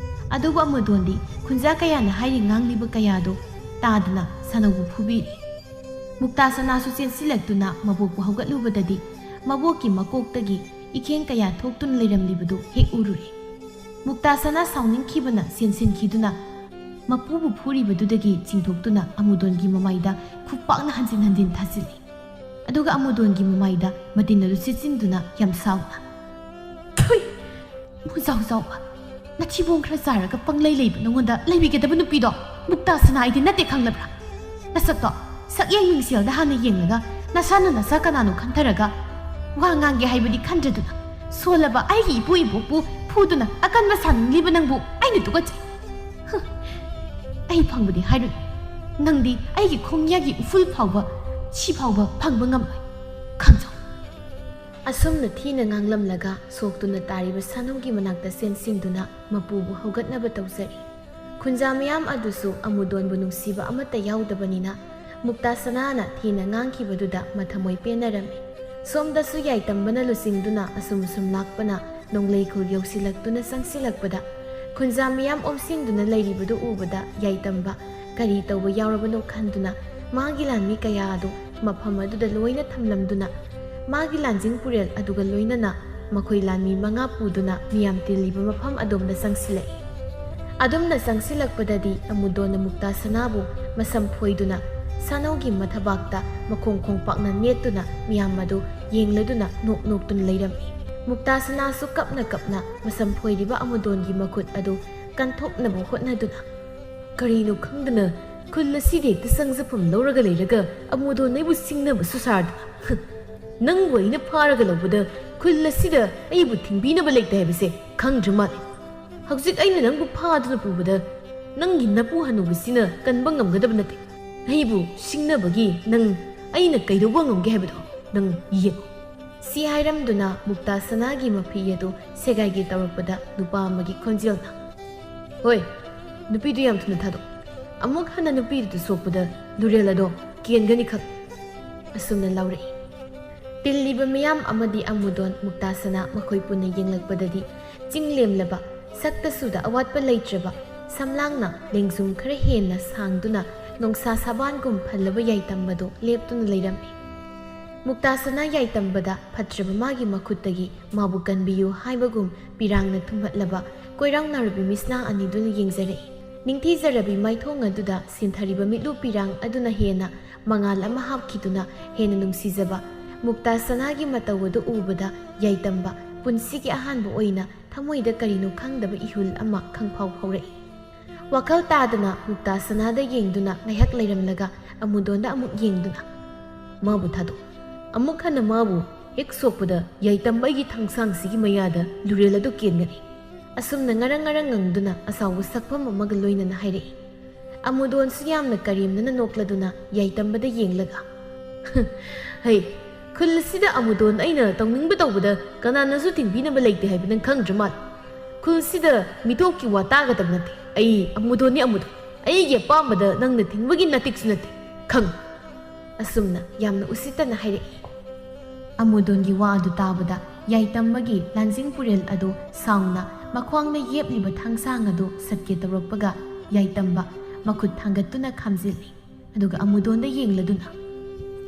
ꯑꯗꯨꯕꯨ ꯑꯃꯨꯗꯣꯟꯗꯤ ꯈꯨꯟꯖꯥ ꯀꯌꯥꯅ ꯍꯥꯏꯔꯤ ꯉꯥꯡꯂꯤꯕ ꯀꯌꯥꯗꯣ ꯇꯥꯗꯅ ꯁꯥꯅꯧꯕꯨ ꯐꯨꯕꯤꯔꯤ꯫ ꯃꯨꯛꯇꯥ ꯁꯅꯥꯁꯨ ꯆꯦꯟꯁꯤꯜꯂꯛꯇꯨꯅ ꯃꯕꯣꯛꯄꯨ ꯍꯧꯒꯠꯂꯨꯕꯗꯗꯤ ꯃꯕꯣꯛꯀꯤ ꯃꯀꯣꯛꯇꯒꯤ ꯏꯈꯦꯡ ꯀꯌꯥ ꯊꯣꯛꯇꯨꯅ ꯂꯩꯔꯝꯂꯤꯕꯗꯨ ꯍꯦꯛ ꯎꯔꯨꯔꯦ꯫ ꯃꯨꯛꯇꯥ ꯁꯅꯥ ꯁꯥꯎꯅꯤꯡꯈꯤꯕꯅ ꯆꯦꯟꯁꯤꯟꯈꯤꯗꯨꯅ ꯃꯄꯨꯕꯨ ꯐꯨꯔꯤꯕꯗꯨꯗꯒꯤ ꯆꯤꯡꯊꯣꯛꯇꯨꯅ ꯑꯃꯨꯗꯣꯟꯒꯤ ꯃꯃꯥꯏꯗ ꯈꯨꯄꯥꯛꯅ ꯍꯟꯖꯤꯟ ꯍꯟꯖꯤꯟ ꯊꯥꯖꯤꯜꯂꯤ꯫ ꯑꯗꯨꯒ ꯑꯃꯨꯗꯣꯟꯒꯤ ꯃꯃꯥꯏꯗ ꯃꯇꯤꯟ ꯑꯗꯨ ꯁꯤꯠꯆꯤꯟꯗꯨꯅ ꯌꯥꯝ ꯁꯥꯎꯅ, "ꯊꯨꯏ! ꯃꯨꯖꯥꯎ ꯆꯥꯎꯕ, ꯅꯊꯤꯕꯣꯡ ꯈꯔ ꯆꯥꯔꯒ ꯄꯪꯂꯩ ꯂꯩꯕ ꯅꯉꯣꯟꯗ ꯂꯩꯕꯤꯒꯗꯕ ꯅꯨꯄꯤꯗꯣ ꯃꯨꯛꯇꯥ ꯁꯅꯥ ꯑꯩꯗꯤ ꯅꯠꯇꯦ, ꯈꯪꯂꯕ꯭ꯔꯥ? ꯅꯁꯛꯇꯣ ꯁꯛꯌꯦꯡ ꯃꯤꯡꯁꯦꯜꯗ ꯍꯥꯟꯅ ꯌꯦꯡꯂꯒ ꯅꯁꯥꯅ ꯅꯁꯥ ꯀꯅꯥꯅꯣ ꯈꯟꯊꯔꯒ ꯋꯥ ꯉꯥꯡꯒꯦ ꯍꯥꯏꯕꯗꯤ ꯈꯟꯗ꯭ꯔꯗꯨꯅ ꯁꯣꯜꯂꯕ ꯑꯩꯒꯤ ꯏꯄꯨ ꯏꯕꯣꯛꯄꯨ ꯐꯨꯗꯨꯅ ꯑꯀꯟꯕ ꯁꯥꯅꯤꯡꯂꯤꯕ ꯅꯪꯕꯨ ꯑꯩꯅ ꯇꯨꯀꯠꯆꯩ꯫ ꯍꯨꯝ, ꯑꯩ ꯐꯪꯕꯗꯤ ꯍꯥꯏꯔꯣꯏ꯫ ꯅꯪꯗꯤ ꯑꯩꯒꯤ ꯈꯣꯡꯌꯥꯒꯤ ꯎꯐꯨꯜ ꯐꯥꯎꯕ ꯁꯤ ꯐꯥꯎꯕ ꯐꯪꯕ ꯉꯝꯂꯣꯏ꯫ ꯈꯪꯖꯧ꯫" ꯑꯁꯨꯝꯅ ꯊꯤꯅ ꯉꯥꯡꯂꯝꯂꯒ ꯁꯣꯛꯇꯨꯅ ꯇꯥꯔꯤꯕ ꯁꯥꯅꯧꯒꯤ ꯃꯅꯥꯛꯇ ꯆꯦꯟꯁꯤꯟꯗꯨꯅ ꯃꯄꯨꯕꯨ ꯍꯧꯒꯠꯅꯕ ꯇꯧꯖꯔꯤ꯫ ꯈꯨꯟꯖꯥ ꯃꯤꯌꯥꯝ ꯑꯗꯨꯁꯨ ꯑꯃꯨꯗꯣꯟꯕꯨ ꯅꯨꯡꯁꯤꯕ ꯑꯃꯠꯇ ꯌꯥꯎꯗꯕꯅꯤꯅ ꯃꯨꯛꯇꯥ ꯁꯅꯥꯅ ꯊꯤꯅ ꯉꯥꯡꯈꯤꯕꯗꯨꯗ ꯃꯊꯃꯣꯏ ꯄꯦꯟꯅꯔꯝꯃꯤ꯫ ꯁꯣꯝꯗꯁꯨ ꯌꯥꯏꯇꯝꯕꯅ ꯂꯨꯆꯤꯡꯗꯨꯅ ꯑꯁꯨꯝ ꯑꯁꯨꯝ ꯂꯥꯛꯄꯅ ꯅꯣꯡꯂꯩ ꯈꯨꯜ ꯌꯧꯁꯤꯜꯂꯛꯇꯨꯅ ꯆꯪꯁꯤꯜꯂꯛꯄꯗ ꯈꯨꯟꯖꯥ ꯃꯤꯌꯥꯝ ꯑꯣꯝꯁꯤꯟꯗꯨꯅ ꯂꯩꯔꯤꯕꯗꯨ ꯎꯕꯗ ꯌꯥꯏꯇꯝꯕ ꯀꯔꯤ ꯇꯧꯕ ꯌꯥꯎꯔꯕꯅꯣ ꯈꯟꯗꯨꯅ ꯃꯥꯒꯤ ꯂꯥꯟꯃꯤ ꯀꯌꯥ ꯑꯗꯨ ꯃꯐꯝ ꯑꯗꯨꯗ ꯂꯣꯏꯅ ꯊꯝꯂꯝꯗꯨꯅ ꯃꯥꯒꯤ ꯂꯥꯟꯖꯤꯡ ꯄꯨꯔꯦꯜ ꯑꯗꯨꯒ ꯂꯣꯏꯅꯅ ꯃꯈꯣꯏ ꯂꯥꯟꯃꯤ ꯃꯉꯥ ꯄꯨꯗꯨꯅ ꯃꯤꯌꯥꯝ ꯇꯤꯜꯂꯤꯕ ꯃꯐꯝ ꯑꯗꯣꯝꯗ ꯆꯪꯁꯤꯜꯂꯛꯏ꯫ ꯑꯗꯨꯝꯅ ꯆꯪꯁꯤꯜꯂꯛꯄꯗꯗꯤ ꯑꯃꯨꯗꯣꯟꯅ ꯃꯨꯛꯇꯥ ꯁꯅꯥꯕꯨ ꯃꯁꯝ ꯐꯣꯏꯗꯨꯅ ꯁꯥꯅꯧꯒꯤ ꯃꯊꯕꯥꯛꯇ ꯃꯈꯣꯡ ꯈꯣꯡꯄꯥꯛꯅ ꯅꯦꯠꯇꯨꯅ ꯃꯤꯌꯥꯝ ꯑꯗꯨ ꯌꯦꯡꯂꯗꯨꯅ ꯅꯣꯛ ꯅꯣꯛꯇꯨꯅ ꯂꯩꯔꯝꯃꯤ꯫ ꯃꯨꯛꯇꯥ ꯁꯅꯥꯁꯨ ꯀꯞꯅ ꯀꯞꯅ ꯃꯁꯝ ꯐꯣꯏꯔꯤꯕ ꯑꯃꯨꯗꯣꯟꯒꯤ ꯃꯈꯨꯠ ꯑꯗꯨ ꯀꯟꯊꯣꯛꯅꯕ ꯍꯣꯠꯅꯗꯨꯅ, "ꯀꯔꯤꯅꯣ ꯈꯪꯗꯅ ꯈꯨꯜ ꯑꯁꯤꯗ ꯍꯦꯛꯇ ꯆꯪꯖꯐꯝ ꯂꯧꯔꯒ ꯂꯩꯔꯒ ꯑꯃꯨꯗꯣꯟ ꯑꯩꯕꯨ ꯁꯤꯡꯅꯕꯁꯨ ꯁꯥꯔꯗꯅ꯫ ꯅꯪꯕꯨ ꯑꯩꯅ ꯐꯥꯔꯒ ꯂꯧꯕꯗ ꯈꯨꯜ ꯑꯁꯤꯗ ꯑꯩꯕꯨ ꯊꯤꯡꯕꯤꯅꯕ ꯂꯩꯇꯦ ꯍꯥꯏꯕꯁꯦ ꯈꯪꯗ꯭ꯔ ꯃꯥꯜꯂꯦ꯫ ꯍꯧꯖꯤꯛ ꯑꯩꯅ ꯅꯪꯕꯨ ꯐꯥꯗꯨꯅ ꯄꯨꯕꯗ ꯅꯪꯒꯤ ꯅꯄꯨ ꯍꯅꯨꯕꯁꯤꯅ ꯀꯟꯕ ꯉꯝꯒꯗꯕ ꯅꯠꯇꯦ꯫ ꯑꯩꯕꯨ ꯁꯤꯡꯅꯕꯒꯤ ꯅꯪ ꯑꯩꯅ ꯀꯩꯗꯧꯕ ꯉꯝꯒꯦ ꯍꯥꯏꯕꯗꯣ ꯅꯪ ꯌꯦꯡꯉꯨ꯫" ꯁꯤ ꯍꯥꯏꯔꯝꯗꯨꯅ ꯃꯨꯛꯇꯥ ꯁꯅꯥꯒꯤ ꯃꯐꯤ ꯑꯗꯨ ꯁꯦꯒꯥꯏꯒꯦ ꯇꯧꯔꯛꯄꯗ ꯅꯨꯄꯥ ꯑꯃꯒꯤ ꯈꯣꯟꯖꯦꯜꯅ, "ꯍꯣꯏ, ꯅꯨꯄꯤꯗꯨ ꯌꯥꯝ ꯊꯨꯅ ꯊꯥꯗꯣꯛ꯫ ꯑꯃꯨꯛ ꯍꯟꯅ ꯅꯨꯄꯤꯗꯨꯗ ꯁꯣꯛꯄꯗ ꯂꯨꯔꯦꯜ ꯑꯗꯣ ꯀꯦꯟꯒꯅꯤ ꯈꯪ꯫" ꯑꯁꯨꯝꯅ ꯂꯥꯎꯔꯛꯏ꯫ ꯇꯤꯜꯂꯤꯕ ꯃꯤꯌꯥꯝ ꯑꯃꯗꯤ ꯑꯃꯨꯗꯣꯟ ꯃꯨꯛꯇꯥ ꯁꯅꯥ ꯃꯈꯣꯏ ꯄꯨꯟꯅ ꯌꯦꯡꯂꯛꯄꯗꯗꯤ ꯆꯤꯡ ꯂꯦꯝꯂꯕ, ꯁꯛꯇꯁꯨꯗ ꯑꯋꯥꯠꯄ ꯂꯩꯇ꯭ꯔꯕ, ꯁꯝꯂꯥꯡꯅ ꯂꯦꯡꯖꯨꯝ ꯈꯔ ꯍꯦꯟꯅ ꯁꯥꯡꯗꯨꯅ ꯅꯣꯡꯁꯥ ꯁꯥꯕꯥꯟꯒꯨꯝ ꯐꯜꯂꯕ ꯌꯥꯏꯇꯝꯕꯗꯨ ꯂꯦꯞꯇꯨꯅ ꯂꯩꯔꯝꯃꯤ꯫ ꯃꯨꯛꯇꯥ ꯁꯅꯥ ꯌꯥꯏꯇꯝꯕꯗ ꯐꯠꯇ꯭ꯔꯕ ꯃꯥꯒꯤ ꯃꯈꯨꯠꯇꯒꯤ ꯃꯥꯕꯨ ꯀꯟꯕꯤꯌꯨ ꯍꯥꯏꯕꯒꯨꯝ ꯄꯤꯔꯥꯡꯅ ꯊꯨꯝꯍꯠꯂꯕ ꯀꯣꯏꯔꯥꯡꯅꯔꯕꯤ ꯃꯤꯠꯁꯅꯥ ꯑꯅꯤꯗꯨꯅ ꯌꯦꯡꯖꯔꯛꯏ꯫ ꯅꯤꯡꯊꯤꯖꯔꯕꯤ ꯃꯥꯏꯊꯣꯡ ꯑꯗꯨꯗ ꯁꯤꯟꯊꯔꯤꯕ ꯃꯤꯠꯂꯨ ꯄꯤꯔꯥꯡ ꯑꯗꯨꯅ ꯍꯦꯟꯅ ꯃꯉꯥꯜ ꯑꯃ ꯍꯥꯞꯈꯤꯗꯨꯅ ꯍꯦꯟꯅ ꯅꯨꯡꯁꯤꯖꯕ ꯃꯨꯛꯇꯥ ꯁꯅꯥꯒꯤ ꯃꯇꯧ ꯑꯗꯨ ꯎꯕꯗ ꯌꯥꯏꯇꯝꯕ ꯄꯨꯟꯁꯤꯒꯤ ꯑꯍꯥꯟꯕ ꯑꯣꯏꯅ ꯊꯃꯣꯏꯗ ꯀꯔꯤꯅꯣ ꯈꯪꯗꯕ ꯏꯍꯨꯜ ꯑꯃ ꯈꯪꯐꯥꯎ ꯐꯥꯎꯔꯛꯏ꯫ ꯋꯥꯈꯜ ꯇꯥꯗꯅ ꯃꯨꯛꯇꯥ ꯁꯅꯥꯗ ꯌꯦꯡꯗꯨꯅ ꯉꯥꯏꯍꯥꯛ ꯂꯩꯔꯝꯂꯒ ꯑꯃꯨꯗꯣꯟꯗ ꯑꯃꯨꯛ ꯌꯦꯡꯗꯨꯅ, "ꯃꯥꯕꯨ ꯊꯥꯗꯣꯛ꯫ ꯑꯃꯨꯛ ꯍꯟꯅ ꯃꯥꯕꯨ ꯍꯦꯛ ꯁꯣꯛꯄꯗ ꯌꯥꯏꯇꯝꯕ ꯑꯩꯒꯤ ꯊꯥꯡꯁꯥꯡꯁꯤꯒꯤ ꯃꯌꯥꯗ ꯂꯨꯔꯦꯜ ꯑꯗꯨ ꯀꯦꯟꯒꯅꯤ꯫" ꯑꯁꯨꯝꯅ ꯉꯔꯪ ꯉꯔꯪ ꯉꯪꯗꯨꯅ ꯑꯁꯥꯎꯕ ꯁꯛꯐꯝ ꯑꯃꯒ ꯂꯣꯏꯅꯅ ꯍꯥꯏꯔꯛꯏ꯫ ꯑꯃꯨꯗꯣꯟꯁꯨ ꯌꯥꯝꯅ ꯀꯔꯦꯝꯅꯅ ꯅꯣꯛꯂꯗꯨꯅ ꯌꯥꯏꯇꯝꯕꯗ ꯌꯦꯡꯂꯒ, "ꯍꯩ, ꯈꯨꯜ ꯑꯁꯤꯗ ꯑꯃꯨꯗꯣꯟ ꯑꯩꯅ ꯇꯧꯅꯤꯡꯕ ꯇꯧꯕꯗ ꯀꯅꯥꯅꯁꯨ ꯊꯤꯡꯕꯤꯅꯕ ꯂꯩꯇꯦ ꯍꯥꯏꯕ ꯅꯪ ꯈꯪꯗ꯭ꯔ ꯃꯥꯜꯂꯦ꯫ ꯈꯨꯜꯁꯤꯗ ꯃꯤꯇꯣꯞꯀꯤ ꯋꯥ ꯇꯥꯒꯗꯕ ꯅꯠꯇꯦ꯫ ꯑꯩ ꯑꯃꯨꯗꯣꯟꯅꯤ ꯑꯃꯨꯗꯣꯟ꯫ ꯑꯩꯒꯤ ꯑꯄꯥꯝꯕꯗ ꯅꯪꯅ ꯊꯤꯡꯕꯒꯤ ꯅꯥꯇꯤꯛꯁꯨ ꯅꯠꯇꯦ꯫ ꯈꯪ꯫" ꯑꯁꯨꯝꯅ ꯌꯥꯝꯅ ꯎꯁꯤꯠꯇꯅ ꯍꯥꯏꯔꯛꯏ꯫ ꯑꯃꯨꯗꯣꯟꯒꯤ ꯋꯥ ꯑꯗꯨ ꯇꯥꯕꯗ ꯌꯥꯏꯇꯝꯕꯒꯤ ꯂꯥꯟꯖꯤꯡ ꯄꯨꯔꯦꯜ ꯑꯗꯨ ꯁꯥꯎꯅ ꯃꯈ꯭ꯋꯥꯡꯅ ꯌꯦꯞꯂꯤꯕ ꯊꯥꯡꯁꯥꯡ ꯑꯗꯨ ꯁꯠꯀꯦ ꯇꯧꯔꯛꯄꯒ ꯌꯥꯏꯇꯝꯕ ꯃꯈꯨꯠ ꯊꯥꯡꯒꯠꯇꯨꯅ ꯈꯥꯝꯖꯤꯜꯂꯤ꯫ ꯑꯗꯨꯒ ꯑꯃꯨꯗꯣꯟꯗ ꯌꯦꯡꯂꯗꯨꯅ,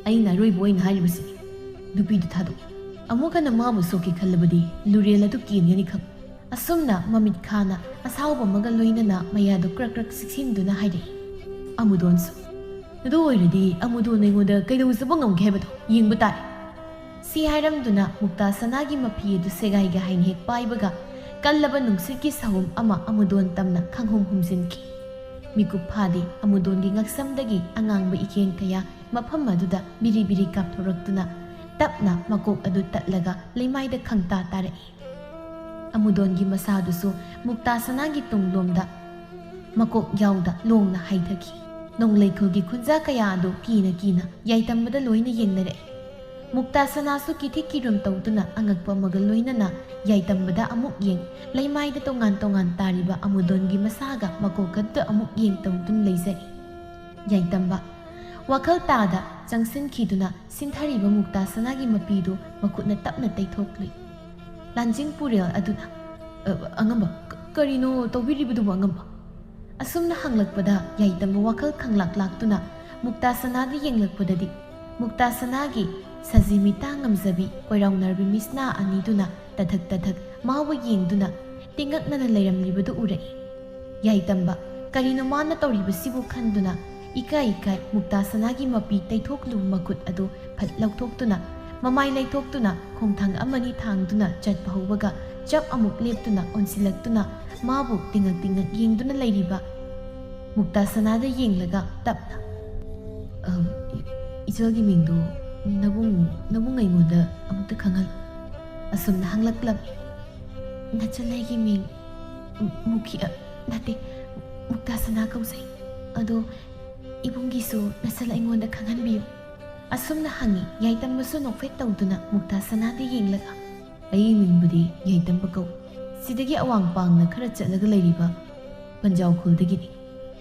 "ꯑꯩꯅ ꯑꯔꯣꯏꯕ ꯑꯣꯏꯅ ꯍꯥꯏꯔꯤꯕꯁꯤꯅꯤ, ꯅꯨꯄꯤꯗꯨ ꯊꯥꯗꯣꯛ꯫ ꯑꯃꯨꯛ ꯍꯟꯅ ꯃꯥꯕꯨ ꯁꯣꯛꯀꯦ ꯈꯜꯂꯕꯗꯤ ꯂꯨꯔꯦꯜ ꯑꯗꯨ ꯀꯦꯟꯒꯅꯤ ꯈꯪ꯫" ꯑꯁꯨꯝꯅ ꯃꯃꯤꯠ ꯈꯥꯅ ꯑꯁꯥꯎꯕ ꯑꯃꯒ ꯂꯣꯏꯅꯅ ꯃꯌꯥꯗꯨ ꯀ꯭ꯔꯛ ꯀ꯭ꯔꯛ ꯆꯤꯛꯁꯤꯟꯗꯨꯅ ꯍꯥꯏꯔꯛꯏ꯫ ꯑꯃꯨꯗꯣꯟꯁꯨ, "ꯑꯗꯨ ꯑꯣꯏꯔꯗꯤ ꯑꯃꯨꯗꯣꯟ ꯑꯩꯉꯣꯟꯗ ꯀꯩꯗꯧꯖꯕ ꯉꯝꯒꯦ ꯍꯥꯏꯕꯗꯣ ꯌꯦꯡꯕ ꯇꯥꯔꯦ"꯫ ꯁꯤ ꯍꯥꯏꯔꯝꯗꯨꯅ ꯃꯨꯛꯇꯥ ꯁꯅꯥꯒꯤ ꯃꯐꯤ ꯑꯗꯨ ꯁꯦꯒꯥꯏꯒ ꯍꯥꯏꯅ ꯍꯦꯛ ꯄꯥꯏꯕꯒ, ꯀꯜꯂꯕ ꯅꯨꯡꯁꯤꯠꯀꯤ ꯁꯍꯨꯝ ꯑꯃ ꯑꯃꯨꯗꯣꯟ ꯇꯝꯅ ꯈꯪꯍꯨꯝ ꯍꯨꯝꯖꯤꯟꯈꯤ꯫ ꯃꯤꯀꯨꯞ ꯐꯥꯗꯦ, ꯑꯃꯨꯗꯣꯟꯒꯤ ꯉꯛꯁꯝꯗꯒꯤ ꯑꯉꯥꯡꯕ ꯏꯀꯦꯟ ꯀꯌꯥ ꯃꯐꯝ ꯑꯗꯨꯗ ꯕꯤꯔꯤ ꯕꯤꯔꯤ ꯀꯥꯞꯊꯣꯔꯛꯇꯨꯅ ꯇꯞꯅ ꯃꯀꯣꯛ ꯑꯗꯨ ꯇꯠꯂꯒ ꯂꯩꯃꯥꯏꯗ ꯈꯪꯇꯥ ꯇꯥꯔꯛꯏ꯫ ꯑꯃꯨꯗꯣꯟꯒꯤ ꯃꯁꯥꯗꯨꯁꯨ ꯃꯨꯛꯇꯥ ꯁꯅꯥꯒꯤ ꯇꯨꯡꯂꯣꯝꯗ ꯃꯀꯣꯛ ꯌꯥꯎꯗ ꯂꯣꯡꯅ ꯍꯥꯏꯊꯈꯤ꯫ ꯅꯣꯡꯂꯩꯈꯨꯜꯒꯤ ꯈꯨꯟꯖꯥ ꯀꯌꯥ ꯑꯗꯨ ꯀꯤꯅ ꯀꯤꯅ ꯌꯥꯏꯇꯝꯕꯗ ꯂꯣꯏꯅ ꯌꯦꯡꯅꯔꯛꯏ꯫ ꯃꯨꯛꯇꯥ ꯁꯅꯥꯁꯨ ꯀꯤꯊꯤ ꯀꯤꯔꯨꯝ ꯇꯧꯗꯨꯅ ꯑꯉꯛꯄ ꯑꯃꯒ ꯂꯣꯏꯅꯅ ꯌꯥꯏꯇꯝꯕꯗ ꯑꯃꯨꯛ ꯌꯦꯡ, ꯂꯩꯃꯥꯏꯗ ꯇꯣꯉꯥꯟ ꯇꯣꯉꯥꯟ ꯇꯥꯔꯤꯕ ꯑꯃꯨꯗꯣꯟꯒꯤ ꯃꯁꯥꯒ ꯃꯀꯣꯛ ꯑꯗꯨꯗ ꯑꯃꯨꯛ ꯌꯦꯡ ꯇꯧꯗꯨꯅ ꯂꯩꯖꯔꯤ꯫ ꯌꯥꯏꯇꯝꯕ ꯋꯥꯈꯜ ꯇꯥꯗ ꯆꯪꯁꯤꯟꯈꯤꯗꯨꯅ ꯁꯤꯟꯊꯔꯤꯕ ꯃꯨꯛꯇꯥ ꯁꯅꯥꯒꯤ ꯃꯄꯤꯗꯨ ꯃꯈꯨꯠꯅ ꯇꯞꯅ ꯇꯩꯊꯣꯛꯂꯨꯏ꯫ ꯂꯥꯟꯖꯤꯡ ꯄꯨꯔꯦꯜ ꯑꯗꯨꯅ, "ꯑ, ꯑꯉꯝꯕ, ꯀ-, ꯀꯔꯤꯅꯣ ꯇꯧꯕꯤꯔꯤꯕꯗꯨꯕꯨ, ꯑꯉꯝꯕ?" ꯑꯁꯨꯝꯅ ꯍꯪꯂꯛꯄꯗ ꯌꯥꯏꯇꯝꯕ ꯋꯥꯈꯜ ꯈꯪꯂꯥꯛ ꯂꯥꯛꯇꯨꯅ ꯃꯨꯛꯇꯥ ꯁꯅꯥꯗ ꯌꯦꯡꯂꯛꯄꯗꯗꯤ, ꯃꯨꯛꯇꯥ ꯁꯅꯥꯒꯤ ꯁꯖꯤ ꯃꯤꯇꯥ ꯉꯝꯖꯕꯤ ꯀꯣꯏꯔꯥꯎꯅꯔꯕꯤ ꯃꯤꯠꯁꯅꯥ ꯑꯅꯤꯗꯨꯅ ꯇꯊꯛ ꯇꯊꯛ ꯃꯥꯕꯨ ꯌꯦꯡꯗꯨꯅ ꯇꯤꯡꯉꯛꯅꯅ ꯂꯩꯔꯝꯂꯤꯕꯗꯨ ꯎꯔꯛꯏ꯫ ꯌꯥꯏꯇꯝꯕ, ꯀꯔꯤꯅꯣ ꯃꯥꯅ ꯇꯧꯔꯤꯕꯁꯤꯕꯨ ꯈꯟꯗꯨꯅ ꯏꯀꯥꯏ ꯏꯀꯥꯏ ꯃꯨꯛꯇꯥ ꯁꯅꯥꯒꯤ ꯃꯄꯤ ꯇꯩꯊꯣꯛꯂꯨꯕ ꯃꯈꯨꯠ ꯑꯗꯨ ꯐꯠ ꯂꯧꯊꯣꯛꯇꯨꯅ, ꯃꯃꯥꯏ ꯂꯩꯊꯣꯛꯇꯨꯅ ꯈꯣꯡꯊꯥꯡ ꯑꯃꯅꯤ ꯊꯥꯡꯗꯨꯅ ꯆꯠꯄ ꯍꯧꯕꯒ, ꯆꯞ ꯑꯃꯨꯛ ꯂꯦꯞꯇꯨꯅ ꯑꯣꯟꯁꯤꯜꯂꯛꯇꯨꯅ ꯃꯥꯕꯨ ꯇꯤꯡꯉꯛ ꯇꯤꯡꯉꯛ ꯌꯦꯡꯗꯨꯅ ꯂꯩꯔꯤꯕ ꯃꯨꯛꯇꯥ ꯁꯅꯥꯗ ꯌꯦꯡꯂꯒ ꯇꯞꯅ, "ꯑꯝ, ꯏ-, ꯏꯆꯜꯒꯤ ꯃꯤꯡꯗꯨ ꯅꯕꯨꯡ, ꯅꯕꯨꯡ ꯑꯩꯉꯣꯟꯗ ꯑꯃꯨꯛꯇ ꯈꯪꯍꯜꯂꯨ"꯫ ꯑꯁꯨꯝꯅ ꯍꯪꯂꯛꯂꯝꯃꯤ꯫ "ꯅꯆꯜ ꯑꯩꯒꯤ ꯃꯤꯡ ꯃꯨ-, ꯃꯨꯈꯤ-, ꯑ, ꯅꯠꯇꯦ, ꯃꯨꯛꯇꯥ ꯁꯅꯥ ꯀꯧꯖꯩ꯫ ꯑꯗꯣ ꯏꯕꯨꯡꯒꯤꯁꯨ ꯅꯆꯜ ꯑꯩꯉꯣꯟꯗ ꯈꯪꯍꯟꯕꯤꯌꯨ"꯫ ꯑꯁꯨꯝꯅ ꯍꯪꯉꯤ꯫ ꯌꯥꯏꯇꯝꯕꯁꯨ ꯅꯣꯛꯐꯦꯠ ꯇꯧꯗꯨꯅ ꯃꯨꯛꯇꯥ ꯁꯅꯥꯗ ꯌꯦꯡꯂꯒ, "ꯑꯩꯒꯤ ꯃꯤꯡꯕꯨꯗꯤ ꯌꯥꯏꯇꯝꯕ ꯀꯧ꯫ ꯁꯤꯗꯒꯤ ꯑꯋꯥꯡ ꯄꯥꯡꯅ ꯈꯔ ꯆꯠꯂꯒ ꯂꯩꯔꯤꯕ ꯄꯟꯖꯥꯎ ꯈꯨꯜꯗꯒꯤꯅꯤ꯫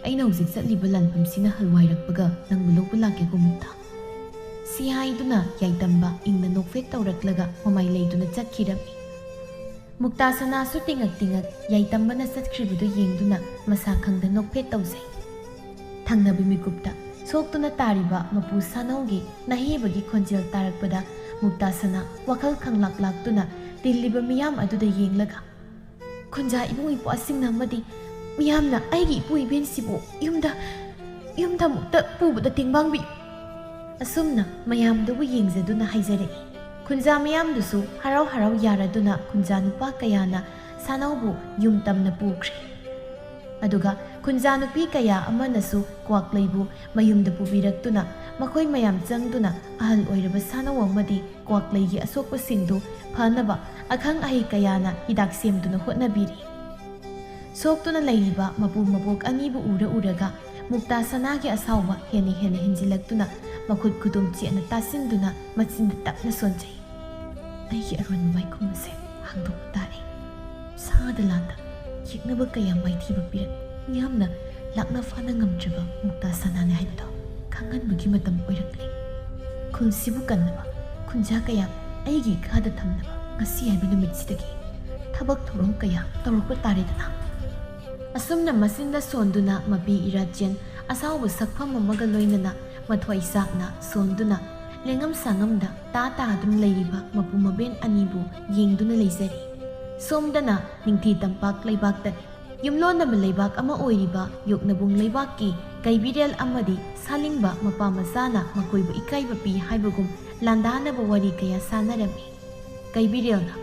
ꯑꯩꯅ ꯍꯧꯖꯤꯛ ꯆꯠꯂꯤꯕ ꯂꯥꯟꯐꯝꯁꯤꯅ ꯍꯜꯋꯥꯏꯔꯛꯄꯒ ꯅꯪꯕꯨ ꯂꯧꯕ ꯂꯥꯛꯀꯦꯀꯣ ꯃꯨꯛꯇꯥ"꯫ ꯁꯤ ꯍꯥꯏꯗꯨꯅ ꯌꯥꯏꯇꯝꯕ ꯏꯪꯅ ꯅꯣꯛꯐꯦꯠ ꯇꯧꯔꯛꯂꯒ ꯃꯃꯥꯏ ꯂꯩꯗꯨꯅ ꯆꯠꯈꯤꯔꯝꯃꯤ꯫ ꯃꯨꯛꯇꯥ ꯁꯅꯥꯁꯨ ꯇꯤꯡꯉꯛ ꯇꯤꯡꯉꯛ ꯌꯥꯏꯇꯝꯕꯅ ꯆꯠꯈ꯭ꯔꯤꯕꯗꯨ ꯌꯦꯡꯗꯨꯅ ꯃꯁꯥ ꯈꯪꯗ ꯅꯣꯛꯐꯦꯠ ꯇꯧꯖꯩ꯫ ꯊꯪꯅꯕ ꯃꯤꯀꯨꯞꯇ ꯁꯣꯛꯇꯨꯅ ꯇꯥꯔꯤꯕ ꯃꯄꯨ ꯁꯥꯅꯧꯒꯤ ꯅꯍꯦꯕꯒꯤ ꯈꯣꯟꯖꯦꯜ ꯇꯥꯔꯛꯄꯗ ꯃꯨꯛꯇꯥ ꯁꯅꯥ ꯋꯥꯈꯜ ꯈꯪꯂꯥꯛ ꯂꯥꯛꯇꯨꯅ ꯇꯤꯜꯂꯤꯕ ꯃꯤꯌꯥꯝ ꯑꯗꯨꯗ ꯌꯦꯡꯂꯒ, "ꯈꯨꯟꯖꯥ ꯏꯕꯨꯡ ꯏꯄ꯭ꯋꯥꯁꯤꯡꯅ ꯑꯃꯗꯤ ꯃꯤꯌꯥꯝꯅ ꯑꯩꯒꯤ ꯏꯄꯨ ꯏꯕꯦꯟꯁꯤꯕꯨ ꯌꯨꯝꯗ ꯌꯨꯝꯗ ꯑꯃꯨꯛꯇ ꯄꯨꯕꯗ ꯇꯦꯡꯕꯥꯡꯕꯤ꯫ ꯑꯁꯨꯝꯅ ꯃꯌꯥꯝꯗꯨꯕꯨ ꯌꯦꯡꯖꯗꯨꯅ ꯍꯥꯏꯖꯔꯛꯏ꯫ ꯈꯨꯟꯖꯥ ꯃꯤꯌꯥꯝꯗꯨꯁꯨ ꯍꯔꯥꯎ ꯍꯔꯥꯎ ꯌꯥꯔꯗꯨꯅ ꯈꯨꯟꯖꯥ ꯅꯨꯄꯥ ꯀꯌꯥꯅ ꯁꯥꯅꯧꯕꯨ ꯌꯨꯝ ꯇꯝꯅ ꯄꯨꯈ꯭ꯔꯦ꯫ ꯑꯗꯨꯒ ꯈꯨꯟꯖꯥ ꯅꯨꯄꯤ ꯀꯌꯥ ꯑꯃꯅꯁꯨ ꯀ꯭ꯋꯥꯛꯂꯩꯕꯨ ꯃꯌꯨꯝꯗ ꯄꯨꯕꯤꯔꯛꯇꯨꯅ ꯃꯈꯣꯏ ꯃꯌꯥꯝ ꯆꯪꯗꯨꯅ ꯑꯍꯜ ꯑꯣꯏꯔꯕ ꯁꯥꯅꯧ ꯑꯃꯗꯤ ꯀ꯭ꯋꯥꯛꯂꯩꯒꯤ ꯑꯁꯣꯛꯄꯁꯤꯡꯗꯨ ꯐꯅꯕ ꯑꯈꯪ ꯑꯍꯩ ꯀꯌꯥꯅ ꯍꯤꯗꯥꯛ ꯁꯦꯝꯗꯨꯅ ꯍꯣꯠꯅꯕꯤꯔꯤ꯫ ꯁꯣꯛꯇꯨꯅ ꯂꯩꯔꯤꯕ ꯃꯄꯨ ꯃꯕꯣꯛ ꯑꯅꯤꯕꯨ ꯎꯔ ꯎꯔꯒ ꯃꯨꯛꯇꯥ ꯁꯅꯥꯒꯤ ꯑꯁꯥꯎꯕ ꯍꯦꯟꯅ ꯍꯦꯟꯅ ꯍꯦꯟꯖꯤꯜꯂꯛꯇꯨꯅ ꯃꯈꯨꯠ ꯈꯨꯗꯨꯝ ꯆꯦꯠꯅ ꯇꯥꯁꯤꯟꯗꯨꯅ ꯃꯆꯤꯟꯗ ꯇꯞꯅ ꯁꯣꯟꯖꯩ꯫ ꯑꯩꯒꯤ ꯑꯔꯣꯟꯕ ꯃꯥꯏꯈꯨꯝ ꯑꯁꯦ ꯍꯥꯡꯗꯣꯛꯄ ꯇꯥꯔꯦ꯫ ꯁꯥꯗ ꯂꯥꯟꯗ ꯌꯦꯛꯅꯕ ꯀꯌꯥ ꯃꯥꯏꯊꯤꯕ ꯄꯤꯔꯛ ꯃꯤꯌꯥꯝꯅ ꯂꯥꯛꯅ ꯐꯥꯅ ꯉꯝꯗ꯭ꯔꯕ ꯃꯨꯛꯇꯥ ꯁꯅꯥꯅꯤ ꯍꯥꯏꯕꯗꯣ ꯈꯪꯍꯟꯕꯒꯤ ꯃꯇꯝ ꯑꯣꯏꯔꯛꯂꯦ꯫ ꯈꯨꯜꯁꯤꯕꯨ ꯀꯟꯅꯕ ꯈꯨꯟꯖꯥ ꯀꯌꯥ ꯑꯩꯒꯤ ꯏꯈꯥꯗ ꯊꯝꯅꯕ ꯉꯁꯤ ꯍꯥꯏꯕ ꯅꯨꯃꯤꯠꯁꯤꯗꯒꯤ ꯊꯕꯛ ꯊꯧꯔꯝ ꯀꯌꯥ ꯇꯧꯔꯛꯄ ꯇꯥꯔꯦꯗꯅ꯫ ꯑꯁꯨꯝꯅ ꯃꯆꯤꯟꯗ ꯁꯣꯟꯗꯨꯅ ꯃꯄꯤ ꯏꯔꯥꯆꯦꯟ ꯑꯁꯥꯎꯕ ꯁꯛꯐꯝ ꯑꯃꯒ ꯂꯣꯏꯅꯅ ꯃꯊ꯭ꯋꯥꯏ ꯆꯥꯛꯅ ꯁꯣꯟꯗꯨꯅ ꯂꯦꯡꯉꯝ ꯁꯥꯉꯝꯗ ꯇꯥ ꯇꯥꯗꯨꯅ ꯂꯩꯔꯤꯕ ꯃꯄꯨ ꯃꯕꯦꯟ ꯑꯅꯤꯕꯨ ꯌꯦꯡꯗꯨꯅ ꯂꯩꯖꯔꯤ꯫ ꯁꯣꯝꯗꯅ ꯅꯤꯡꯊꯤ ꯇꯝꯄꯥꯛ ꯂꯩꯕꯥꯛꯇꯅꯤ꯫ ꯌꯨꯝꯂꯣꯟꯅꯕ ꯂꯩꯕꯥꯛ ꯑꯃ ꯑꯣꯏꯔꯤꯕ ꯌꯣꯛꯅꯕꯨꯡ ꯂꯩꯕꯥꯛꯀꯤ ꯀꯩꯕꯤꯔꯦꯜ ꯑꯃꯗꯤ ꯁꯥꯂꯤꯡꯕ ꯃꯄꯥ ꯃꯆꯥꯅ ꯃꯈꯣꯏꯕꯨ ꯏꯀꯥꯏꯕ ꯄꯤ ꯍꯥꯏꯕꯒꯨꯝ ꯂꯥꯟꯗꯥꯅꯕ ꯋꯥꯔꯤ ꯀꯌꯥ ꯁꯥꯟꯅꯔꯝꯃꯤ꯫ ꯀꯩꯕꯤꯔꯦꯜꯅ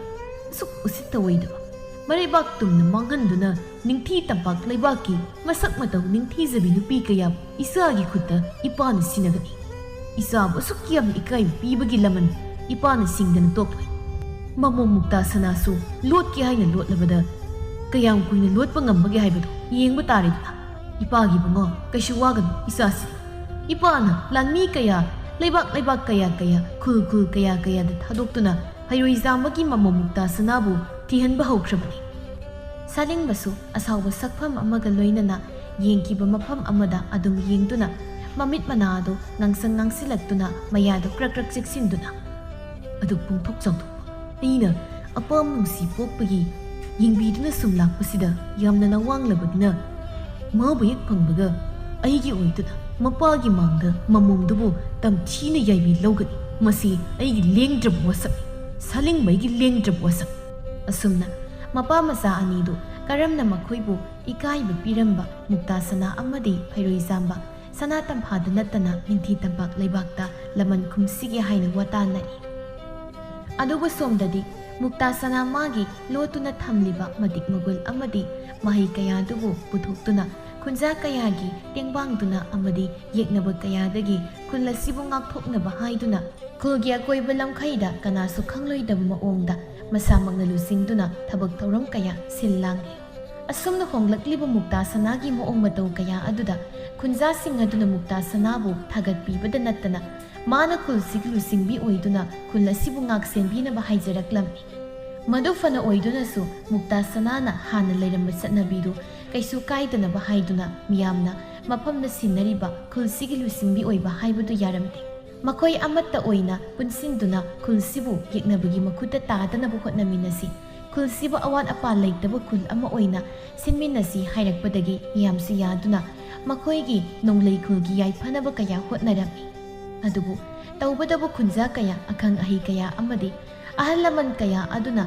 ꯑꯁꯨꯛ ꯎꯁꯤꯠꯇ ꯑꯣꯏꯗꯕ ꯃꯔꯩꯕꯥꯛ ꯇꯨꯝꯅ ꯃꯥꯡꯍꯟꯗꯨꯅ ꯅꯤꯡꯊꯤ ꯇꯝꯄꯥꯛ ꯂꯩꯕꯥꯛꯀꯤ ꯃꯁꯛ ꯃꯇꯧ ꯅꯤꯡꯊꯤꯖꯕꯤ ꯅꯨꯄꯤ ꯀꯌꯥꯕꯨ ꯏꯆꯥꯒꯤ ꯈꯨꯠꯇ ꯏꯄꯥꯅ ꯁꯤꯟꯅꯒꯅꯤ꯫ ꯏꯆꯥꯕꯨ ꯑꯁꯨꯛ ꯌꯥꯝꯅ ꯏꯀꯥꯏꯕ ꯄꯤꯕꯒꯤ ꯂꯃꯟ ꯏꯄꯥꯅ ꯁꯤꯡꯗꯅ ꯇꯣꯛꯂꯣꯏ꯫ ꯃꯃꯣꯝ ꯃꯨꯛꯇꯥ ꯁꯅꯥꯁꯨ ꯂꯣꯠꯀꯦ ꯍꯥꯏꯅ ꯂꯣꯠꯂꯕꯗ ꯀꯌꯥꯝ ꯀꯨꯏꯅ ꯂꯣꯠꯄ ꯉꯝꯕꯒꯦ ꯍꯥꯏꯕꯗꯨ ꯌꯦꯡꯕ ꯇꯥꯔꯦꯗꯅ꯫ ꯏꯄꯥꯒꯤ ꯕꯨꯡꯉꯣ, ꯀꯩꯁꯨ ꯋꯥꯒꯅꯨ ꯏꯆꯥꯁꯤ꯫ ꯏꯄꯥꯅ ꯂꯥꯟꯃꯤ ꯀꯌꯥ, ꯂꯩꯕꯥꯛ ꯂꯩꯕꯥꯛ ꯀꯌꯥ ꯀꯌꯥ, ꯈꯨꯜ ꯈꯨꯜ ꯀꯌꯥ ꯀꯌꯥꯗ ꯊꯥꯗꯣꯛꯇꯨꯅ ꯐꯩꯔꯣꯏꯖꯥꯝꯕꯒꯤ ꯃꯃꯣꯝ ꯃꯨꯛꯇꯥ ꯁꯅꯥꯕꯨ ꯊꯤꯍꯟꯕ ꯍꯧꯈ꯭ꯔꯕꯅꯤ꯫ ꯁꯥꯂꯤꯡꯕꯁꯨ ꯑꯁꯥꯎꯕ ꯁꯛꯐꯝ ꯑꯃꯒ ꯂꯣꯏꯅꯅ ꯌꯦꯡꯈꯤꯕ ꯃꯐꯝ ꯑꯃꯗ ꯑꯗꯨꯝ ꯌꯦꯡꯗꯨꯅ ꯃꯃꯤꯠ ꯃꯅꯥ ꯑꯗꯨ ꯉꯥꯡꯁꯪ ꯉꯥꯡꯁꯤꯜꯂꯛꯇꯨꯅ ꯃꯌꯥꯗꯨ ꯀ꯭ꯔꯛ ꯀ꯭ꯔꯛ ꯆꯤꯛꯁꯤꯟꯗꯨꯅ, "ꯑꯗꯨꯛ ꯄꯨꯡꯊꯣꯛ ꯆꯥꯎꯊꯣꯛꯄ ꯑꯩꯅ ꯑꯄꯥꯝ ꯅꯨꯡꯁꯤ ꯄꯣꯛꯄꯒꯤ ꯌꯦꯡꯕꯤꯗꯨꯅ ꯁꯨꯝ ꯂꯥꯛꯄꯁꯤꯗ ꯌꯥꯝꯅ ꯅꯋꯥꯡꯂꯕꯅꯤꯅ ꯃꯥꯕꯨ ꯍꯦꯛ ꯐꯪꯕꯒ ꯑꯩꯒꯤ ꯑꯣꯏꯗꯨꯅ ꯃꯄꯥꯒꯤ ꯃꯥꯡꯗ ꯃꯃꯣꯝꯗꯨꯕꯨ ꯇꯝꯊꯤꯅ ꯌꯥꯏꯕꯤ ꯂꯧꯒꯅꯤ꯫ ꯃꯁꯤ ꯑꯩꯒꯤ ꯂꯦꯡꯗ꯭ꯔꯕ ꯋꯥꯁꯛꯅꯤ, ꯁꯥꯂꯤꯡꯕꯩꯒꯤ ꯂꯦꯡꯗ꯭ꯔꯕ ꯋꯥꯁꯛ꯫" ꯑꯁꯨꯝꯅ ꯃꯄꯥ ꯃꯆꯥ ꯑꯅꯤꯗꯨ ꯀꯔꯝꯅ ꯃꯈꯣꯏꯕꯨ ꯏꯀꯥꯏꯕ ꯄꯤꯔꯝꯕ ꯃꯨꯛꯇꯥ ꯁꯅꯥ ꯑꯃꯗꯤ ꯐꯩꯔꯣꯏꯖꯥꯝꯕ ꯁꯅꯥ ꯇꯝꯐꯥꯗ ꯅꯠꯇꯅ ꯅꯤꯡꯊꯤ ꯇꯝꯄꯥꯛ ꯂꯩꯕꯥꯛꯇ ꯂꯃꯟ ꯈꯨꯝꯁꯤꯒꯦ ꯍꯥꯏꯅ ꯋꯥꯇꯥꯅꯔꯤ꯫ ꯑꯗꯨꯕꯨ ꯁꯣꯝꯗꯗꯤ ꯃꯨꯛꯇꯥ ꯁꯅꯥ ꯃꯥꯒꯤ ꯂꯣꯠꯇꯨꯅ ꯊꯝꯂꯤꯕ ꯃꯇꯤꯛ ꯃꯒꯨꯜ ꯑꯃꯗꯤ ꯃꯍꯩ ꯀꯌꯥꯗꯨꯕꯨ ꯄꯨꯊꯣꯛꯇꯨꯅ ꯈꯨꯟꯖꯥ ꯀꯌꯥꯒꯤ ꯇꯦꯡꯕꯥꯡꯗꯨꯅ ꯑꯃꯗꯤ ꯌꯦꯛꯅꯕ ꯀꯌꯥꯗꯒꯤ ꯈꯨꯜ ꯑꯁꯤꯕꯨ ꯉꯥꯛꯊꯣꯛꯅꯕ ꯍꯥꯏꯗꯨꯅ ꯈꯨꯜꯒꯤ ꯑꯀꯣꯏꯕ ꯂꯝꯈꯩꯗ ꯀꯅꯥꯁꯨ ꯈꯪꯂꯣꯏꯗꯕ ꯃꯑꯣꯡꯗ ꯃꯁꯥꯃꯛꯅ ꯂꯨꯆꯤꯡꯗꯨꯅ ꯊꯕꯛ ꯊꯧꯔꯝ ꯀꯌꯥ ꯁꯤꯜ ꯂꯥꯡꯂꯤ꯫ ꯑꯁꯨꯝꯅ ꯍꯣꯡꯂꯛꯂꯤꯕ ꯃꯨꯛꯇꯥ ꯁꯅꯥꯒꯤ ꯃꯑꯣꯡ ꯃꯇꯧ ꯀꯌꯥ ꯑꯗꯨꯗ ꯈꯨꯟꯖꯥꯁꯤꯡ ꯑꯗꯨꯅ ꯃꯨꯛꯇꯥ ꯁꯅꯥꯕꯨ ꯊꯥꯒꯠꯄꯤꯕꯗ ꯅꯠꯇꯅ ꯃꯥꯅ ꯈꯨꯜꯁꯤꯒꯤ ꯂꯨꯆꯤꯡꯕꯤ ꯑꯣꯏꯗꯨꯅ ꯈꯨꯜ ꯑꯁꯤꯕꯨ ꯉꯥꯛ ꯁꯦꯟꯕꯤꯅꯕ ꯍꯥꯏꯖꯔꯛꯂꯝꯃꯤ꯫ ꯃꯗꯨ ꯐꯅ ꯑꯣꯏꯗꯨꯅꯁꯨ ꯃꯨꯛꯇꯥ ꯁꯅꯥꯅ ꯍꯥꯟꯅ ꯂꯩꯔꯝꯕ ꯆꯠꯅꯕꯤꯗꯨ ꯀꯩꯁꯨ ꯀꯥꯏꯗꯅꯕ ꯍꯥꯏꯗꯨꯅ ꯃꯤꯌꯥꯝꯅ ꯃꯐꯝꯗ ꯁꯤꯟꯅꯔꯤꯕ ꯈꯨꯜꯁꯤꯒꯤ ꯂꯨꯆꯤꯡꯕꯤ ꯑꯣꯏꯕ ꯍꯥꯏꯕꯗꯨ ꯌꯥꯔꯝꯗꯦ꯫ ꯃꯈꯣꯏ ꯑꯃꯠꯇ ꯑꯣꯏꯅ ꯄꯨꯟꯁꯤꯟꯗꯨꯅ ꯈꯨꯜꯁꯤꯕꯨ ꯌꯦꯛꯅꯕꯒꯤ ꯃꯈꯨꯠꯇ ꯇꯥꯗꯅꯕ ꯍꯣꯠꯅꯃꯤꯟꯅꯁꯤ꯫ ꯈꯨꯜꯁꯤꯕꯨ ꯑꯋꯥꯠ ꯑꯄꯥ ꯂꯩꯇꯕ ꯈꯨꯜ ꯑꯃ ꯑꯣꯏꯅ ꯁꯤꯟꯃꯤꯟꯅꯁꯤ ꯍꯥꯏꯔꯛꯄꯗꯒꯤ ꯃꯤꯌꯥꯝꯁꯨ ꯌꯥꯗꯨꯅ ꯃꯈꯣꯏꯒꯤ ꯅꯣꯡꯂꯩ ꯈꯨꯜꯒꯤ ꯌꯥꯏꯐꯅꯕ ꯀꯌꯥ ꯍꯣꯠꯅꯔꯝꯃꯤ꯫ ꯑꯗꯨꯕꯨ ꯇꯧꯕꯇꯕꯨ ꯈꯨꯟꯖꯥ ꯀꯌꯥ, ꯑꯈꯪ ꯑꯍꯩ ꯀꯌꯥ ꯑꯃꯗꯤ ꯑꯍꯜ ꯂꯃꯟ ꯀꯌꯥ ꯑꯗꯨꯅ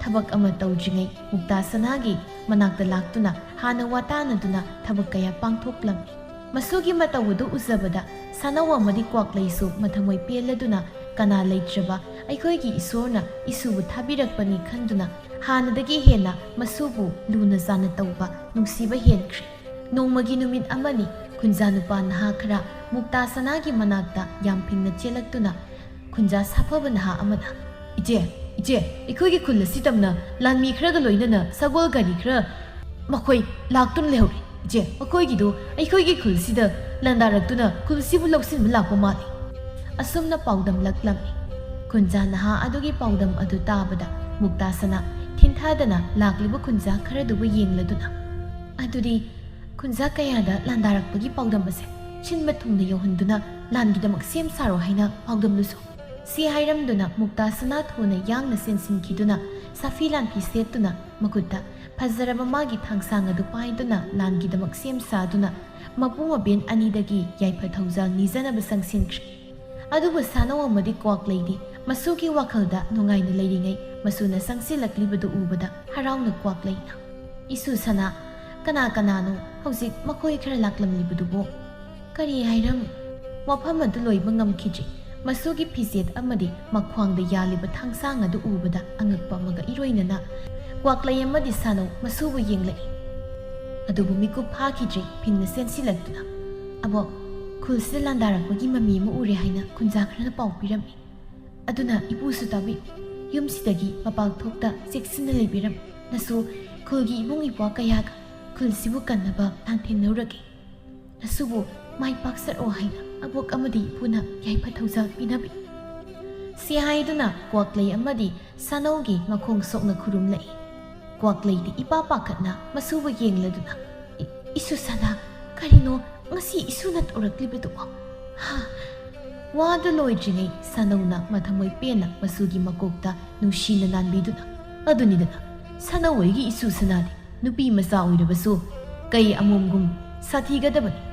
ꯊꯕꯛ ꯑꯃ ꯇꯧꯗ꯭ꯔꯤꯉꯩ ꯃꯨꯛꯇꯥ ꯁꯅꯥꯒꯤ ꯃꯅꯥꯛꯇ ꯂꯥꯛꯇꯨꯅ ꯍꯥꯟꯅ ꯋꯥꯇꯥꯅꯗꯨꯅ ꯊꯕꯛ ꯀꯌꯥ ꯄꯥꯡꯊꯣꯛꯂꯝꯃꯤ꯫ ꯃꯁꯨꯒꯤ ꯃꯇꯧ ꯑꯗꯨ ꯎꯖꯕꯗ ꯁꯥꯅꯧ ꯑꯃꯗꯤ ꯀ꯭ꯋꯥꯛꯂꯩꯁꯨ ꯃꯊꯃꯣꯏ ꯄꯦꯜꯂꯗꯨꯅ ꯀꯅꯥ ꯂꯩꯇ꯭ꯔꯕ ꯑꯩꯈꯣꯏꯒꯤ ꯏꯁꯣꯔꯅ ꯏꯁꯨꯕꯨ ꯊꯥꯕꯤꯔꯛꯄꯅꯤ ꯈꯟꯗꯨꯅ ꯍꯥꯟꯅꯗꯒꯤ ꯍꯦꯟꯅ ꯃꯁꯨꯕꯨ ꯂꯨꯅ ꯆꯥꯟꯅ ꯇꯧꯕ ꯅꯨꯡꯁꯤꯕ ꯍꯦꯟꯈ꯭ꯔꯦ꯫ ꯅꯣꯡꯃꯒꯤ ꯅꯨꯃꯤꯠ ꯑꯃꯅꯤ ꯈꯨꯟꯖꯥ ꯅꯨꯄꯥ ꯅꯍꯥ ꯈꯔ ꯃꯨꯛꯇꯥ ꯁꯅꯥꯒꯤ ꯃꯅꯥꯛꯇ ꯌꯥꯝ ꯐꯤꯡꯅ ꯆꯦꯜꯂꯛꯇꯨꯅ ꯈꯨꯟꯖꯥ ꯁꯥꯐꯕ ꯅꯍꯥ ꯑꯃꯅ, "ꯏꯆꯦ, ꯏꯆꯦ, ꯑꯩꯈꯣꯏꯒꯤ ꯈꯨꯜ ꯑꯁꯤ ꯇꯝꯅ ꯂꯥꯟꯃꯤ ꯈꯔꯒ ꯂꯣꯏꯅꯅ ꯁꯒꯣꯜ ꯒꯥꯔꯤ ꯈꯔ ꯃꯈꯣꯏ ꯂꯥꯛꯇꯨꯅ ꯂꯩꯍꯧꯔꯤ꯫ ꯏꯆꯦ, ꯃꯈꯣꯏꯒꯤꯗꯨ ꯑꯩꯈꯣꯏꯒꯤ ꯈꯨꯜꯁꯤꯗ ꯂꯥꯟꯗꯥꯔꯛꯇꯨꯅ ꯈꯨꯜꯁꯤꯕꯨ ꯂꯧꯁꯤꯟꯕ ꯂꯥꯛꯄ ꯃꯥꯜꯂꯤ꯫" ꯑꯁꯨꯝꯅ ꯄꯥꯎꯗꯝꯂꯛꯂꯝꯃꯤ꯫ ꯈꯨꯟꯖꯥ ꯅꯍꯥ ꯑꯗꯨꯒꯤ ꯄꯥꯎꯗꯝ ꯑꯗꯨ ꯇꯥꯕꯗ ꯃꯨꯛꯇꯥ ꯁꯅꯥ ꯊꯤꯟꯊꯥꯗꯅ ꯂꯥꯛꯂꯤꯕ ꯈꯨꯟꯖꯥ ꯈꯔꯗꯨꯕꯨ ꯌꯦꯡꯂꯗꯨꯅ, "ꯑꯗꯨꯗꯤ ꯈꯨꯟꯖꯥ ꯀꯌꯥꯗ ꯂꯥꯟꯗꯥꯔꯛꯄꯒꯤ ꯄꯥꯎꯗꯝ ꯑꯁꯦ ꯁꯤꯟꯕ ꯊꯨꯡꯅ ꯌꯧꯍꯟꯗꯨꯅ ꯂꯥꯟꯒꯤꯗꯃꯛ ꯁꯦꯝ ꯁꯥꯔꯣ ꯍꯥꯏꯅ ꯄꯥꯎꯗꯝꯂꯨꯁꯨ꯫" ꯁꯤ ꯍꯥꯏꯔꯝꯗꯨꯅ ꯃꯨꯛꯇꯥ ꯁꯅꯥ ꯊꯨꯅ ꯌꯥꯡꯅ ꯆꯦꯟꯁꯤꯟꯈꯤꯗꯨꯅ ꯁꯥꯐꯤ ꯂꯥꯟꯐꯤ ꯁꯦꯠꯇꯨꯅ ꯃꯈꯨꯠꯇ ꯐꯖꯔꯕ ꯃꯥꯒꯤ ꯊꯥꯡꯁꯥꯡ ꯑꯗꯨ ꯄꯥꯏꯗꯨꯅ ꯂꯥꯟꯒꯤꯗꯃꯛ ꯁꯦꯝ ꯁꯥꯗꯨꯅ ꯃꯄꯨ ꯃꯕꯦꯟ ꯑꯅꯤꯗꯒꯤ ꯌꯥꯏꯐ ꯊꯧꯖꯥꯜ ꯅꯤꯖꯅꯕ ꯆꯪꯁꯤꯟꯈ꯭ꯔꯦ꯫ ꯑꯗꯨꯕꯨ ꯁꯥꯅꯧ ꯑꯃꯗꯤ ꯀ꯭ꯋꯥꯛꯂꯩꯗꯤ ꯃꯁꯨꯒꯤ ꯋꯥꯈꯜꯗ ꯅꯨꯡꯉꯥꯏꯅ ꯂꯩꯔꯤꯉꯩ ꯃꯁꯨꯅ ꯆꯪꯁꯤꯜꯂꯛꯂꯤꯕꯗꯨ ꯎꯕꯗ ꯍꯔꯥꯎꯅ ꯀ꯭ꯋꯥꯛꯂꯩꯅ, "ꯏꯁꯨ ꯁꯅꯥ, ꯀꯅꯥ ꯀꯅꯥꯅꯣ ꯍꯧꯖꯤꯛ ꯃꯈꯣꯏ ꯈꯔ ꯂꯥꯛꯂꯝꯂꯤꯕꯗꯨꯕꯨ?" ꯀꯔꯤ ꯍꯥꯏꯔꯝꯃꯤ? ꯋꯥꯐꯝ ꯑꯗꯨ ꯂꯣꯏꯕ ꯉꯝꯈꯤꯗ꯭ꯔꯤ꯫ ꯃꯁꯨꯒꯤ ꯐꯤꯖꯦꯠ ꯑꯃꯗꯤ ꯃꯈ꯭ꯋꯥꯡꯗ ꯌꯥꯜꯂꯤꯕ ꯊꯥꯡꯁꯥꯡ ꯑꯗꯨ ꯎꯕꯗ ꯑꯉꯛꯄ ꯑꯃꯒ ꯏꯔꯣꯏꯅꯅ ꯀ꯭ꯋꯥꯛꯂꯩ ꯑꯃꯗꯤ ꯁꯥꯅꯧ ꯃꯁꯨꯕꯨ ꯌꯦꯡꯂꯛꯏ꯫ ꯑꯗꯨꯕꯨ ꯃꯤꯀꯨꯞ ꯐꯥꯈꯤꯗ꯭ꯔꯤ ꯐꯤꯟꯅ ꯆꯦꯟꯁꯤꯜꯂꯛꯇꯨꯅ, "ꯑꯕꯣꯛ, ꯈꯨꯜꯁꯤꯗ ꯂꯥꯟꯗꯥꯔꯛꯄꯒꯤ ꯃꯃꯤ ꯑꯃ ꯎꯔꯦ ꯍꯥꯏꯅ ꯈꯨꯟꯖꯥ ꯈꯔꯅ ꯄꯥꯎ ꯄꯤꯔꯝꯃꯤ꯫ ꯑꯗꯨꯅ ꯏꯄꯨꯁꯨ ꯇꯥꯕꯤꯌꯨ꯫ ꯌꯨꯝꯁꯤꯗꯒꯤ ꯃꯄꯥꯜ ꯊꯣꯛꯇ ꯆꯦꯛꯁꯤꯟꯅ ꯂꯩꯕꯤꯔꯝꯃꯨ꯫ ꯅꯁꯨ ꯈꯨꯜꯒꯤ ꯏꯕꯨꯡ ꯏꯄ꯭ꯋꯥ ꯀꯌꯥꯒ ꯈꯨꯜꯁꯤꯕꯨ ꯀꯟꯅꯕ ꯂꯥꯟꯊꯦꯡꯅꯔꯨꯔꯒꯦ꯫ ꯅꯁꯨꯕꯨ ꯃꯥꯏ ꯄꯥꯛꯆꯔꯛꯑꯣ ꯍꯥꯏꯅ ꯑꯕꯣꯛ ꯑꯃꯗꯤ ꯏꯄꯨꯅ ꯌꯥꯏꯐ ꯊꯧꯖꯥꯜ ꯄꯤꯅꯕꯤ꯫" ꯁꯤ ꯍꯥꯏꯗꯨꯅ ꯀ꯭ꯋꯥꯛꯂꯩ ꯑꯃꯗꯤ ꯁꯥꯅꯧꯒꯤ ꯃꯈꯣꯡ ꯁꯣꯛꯅ ꯈꯨꯔꯨꯝꯂꯛꯏ꯫ ꯀ꯭ꯋꯥꯛꯂꯩꯗꯤ ꯏꯄꯥ ꯄꯥꯈꯠꯅ ꯃꯁꯨꯕꯨ ꯌꯦꯡꯂꯗꯨꯅ, "ꯏ-, ꯏꯁꯨ ꯁꯅꯥ, ꯀꯔꯤꯅꯣ ꯉꯁꯤ ꯏꯁꯨꯅ ꯇꯧꯔꯛꯂꯤꯕꯗꯨꯕꯣ? ꯍꯥ?" ꯋꯥꯗꯨ ꯂꯣꯏꯗ꯭ꯔꯤꯉꯩ ꯁꯥꯅꯧꯅ ꯃꯊꯃꯣꯏ ꯄꯦꯟꯅ ꯃꯁꯨꯒꯤ ꯃꯀꯣꯛꯇ ꯅꯨꯡꯁꯤꯅ ꯅꯥꯟꯕꯤꯗꯨꯅ, "ꯑꯗꯨꯅꯤꯗꯅ, ꯁꯥꯅꯧ ꯑꯩꯒꯤ ꯏꯁꯨ ꯁꯅꯥꯗꯤ ꯅꯨꯄꯤ ꯃꯆꯥ ꯑꯣꯏꯔꯕꯁꯨ ꯀꯩ ꯑꯃꯣꯝꯒꯨꯝ ꯁꯥꯊꯤꯒꯗꯕꯅꯤ꯫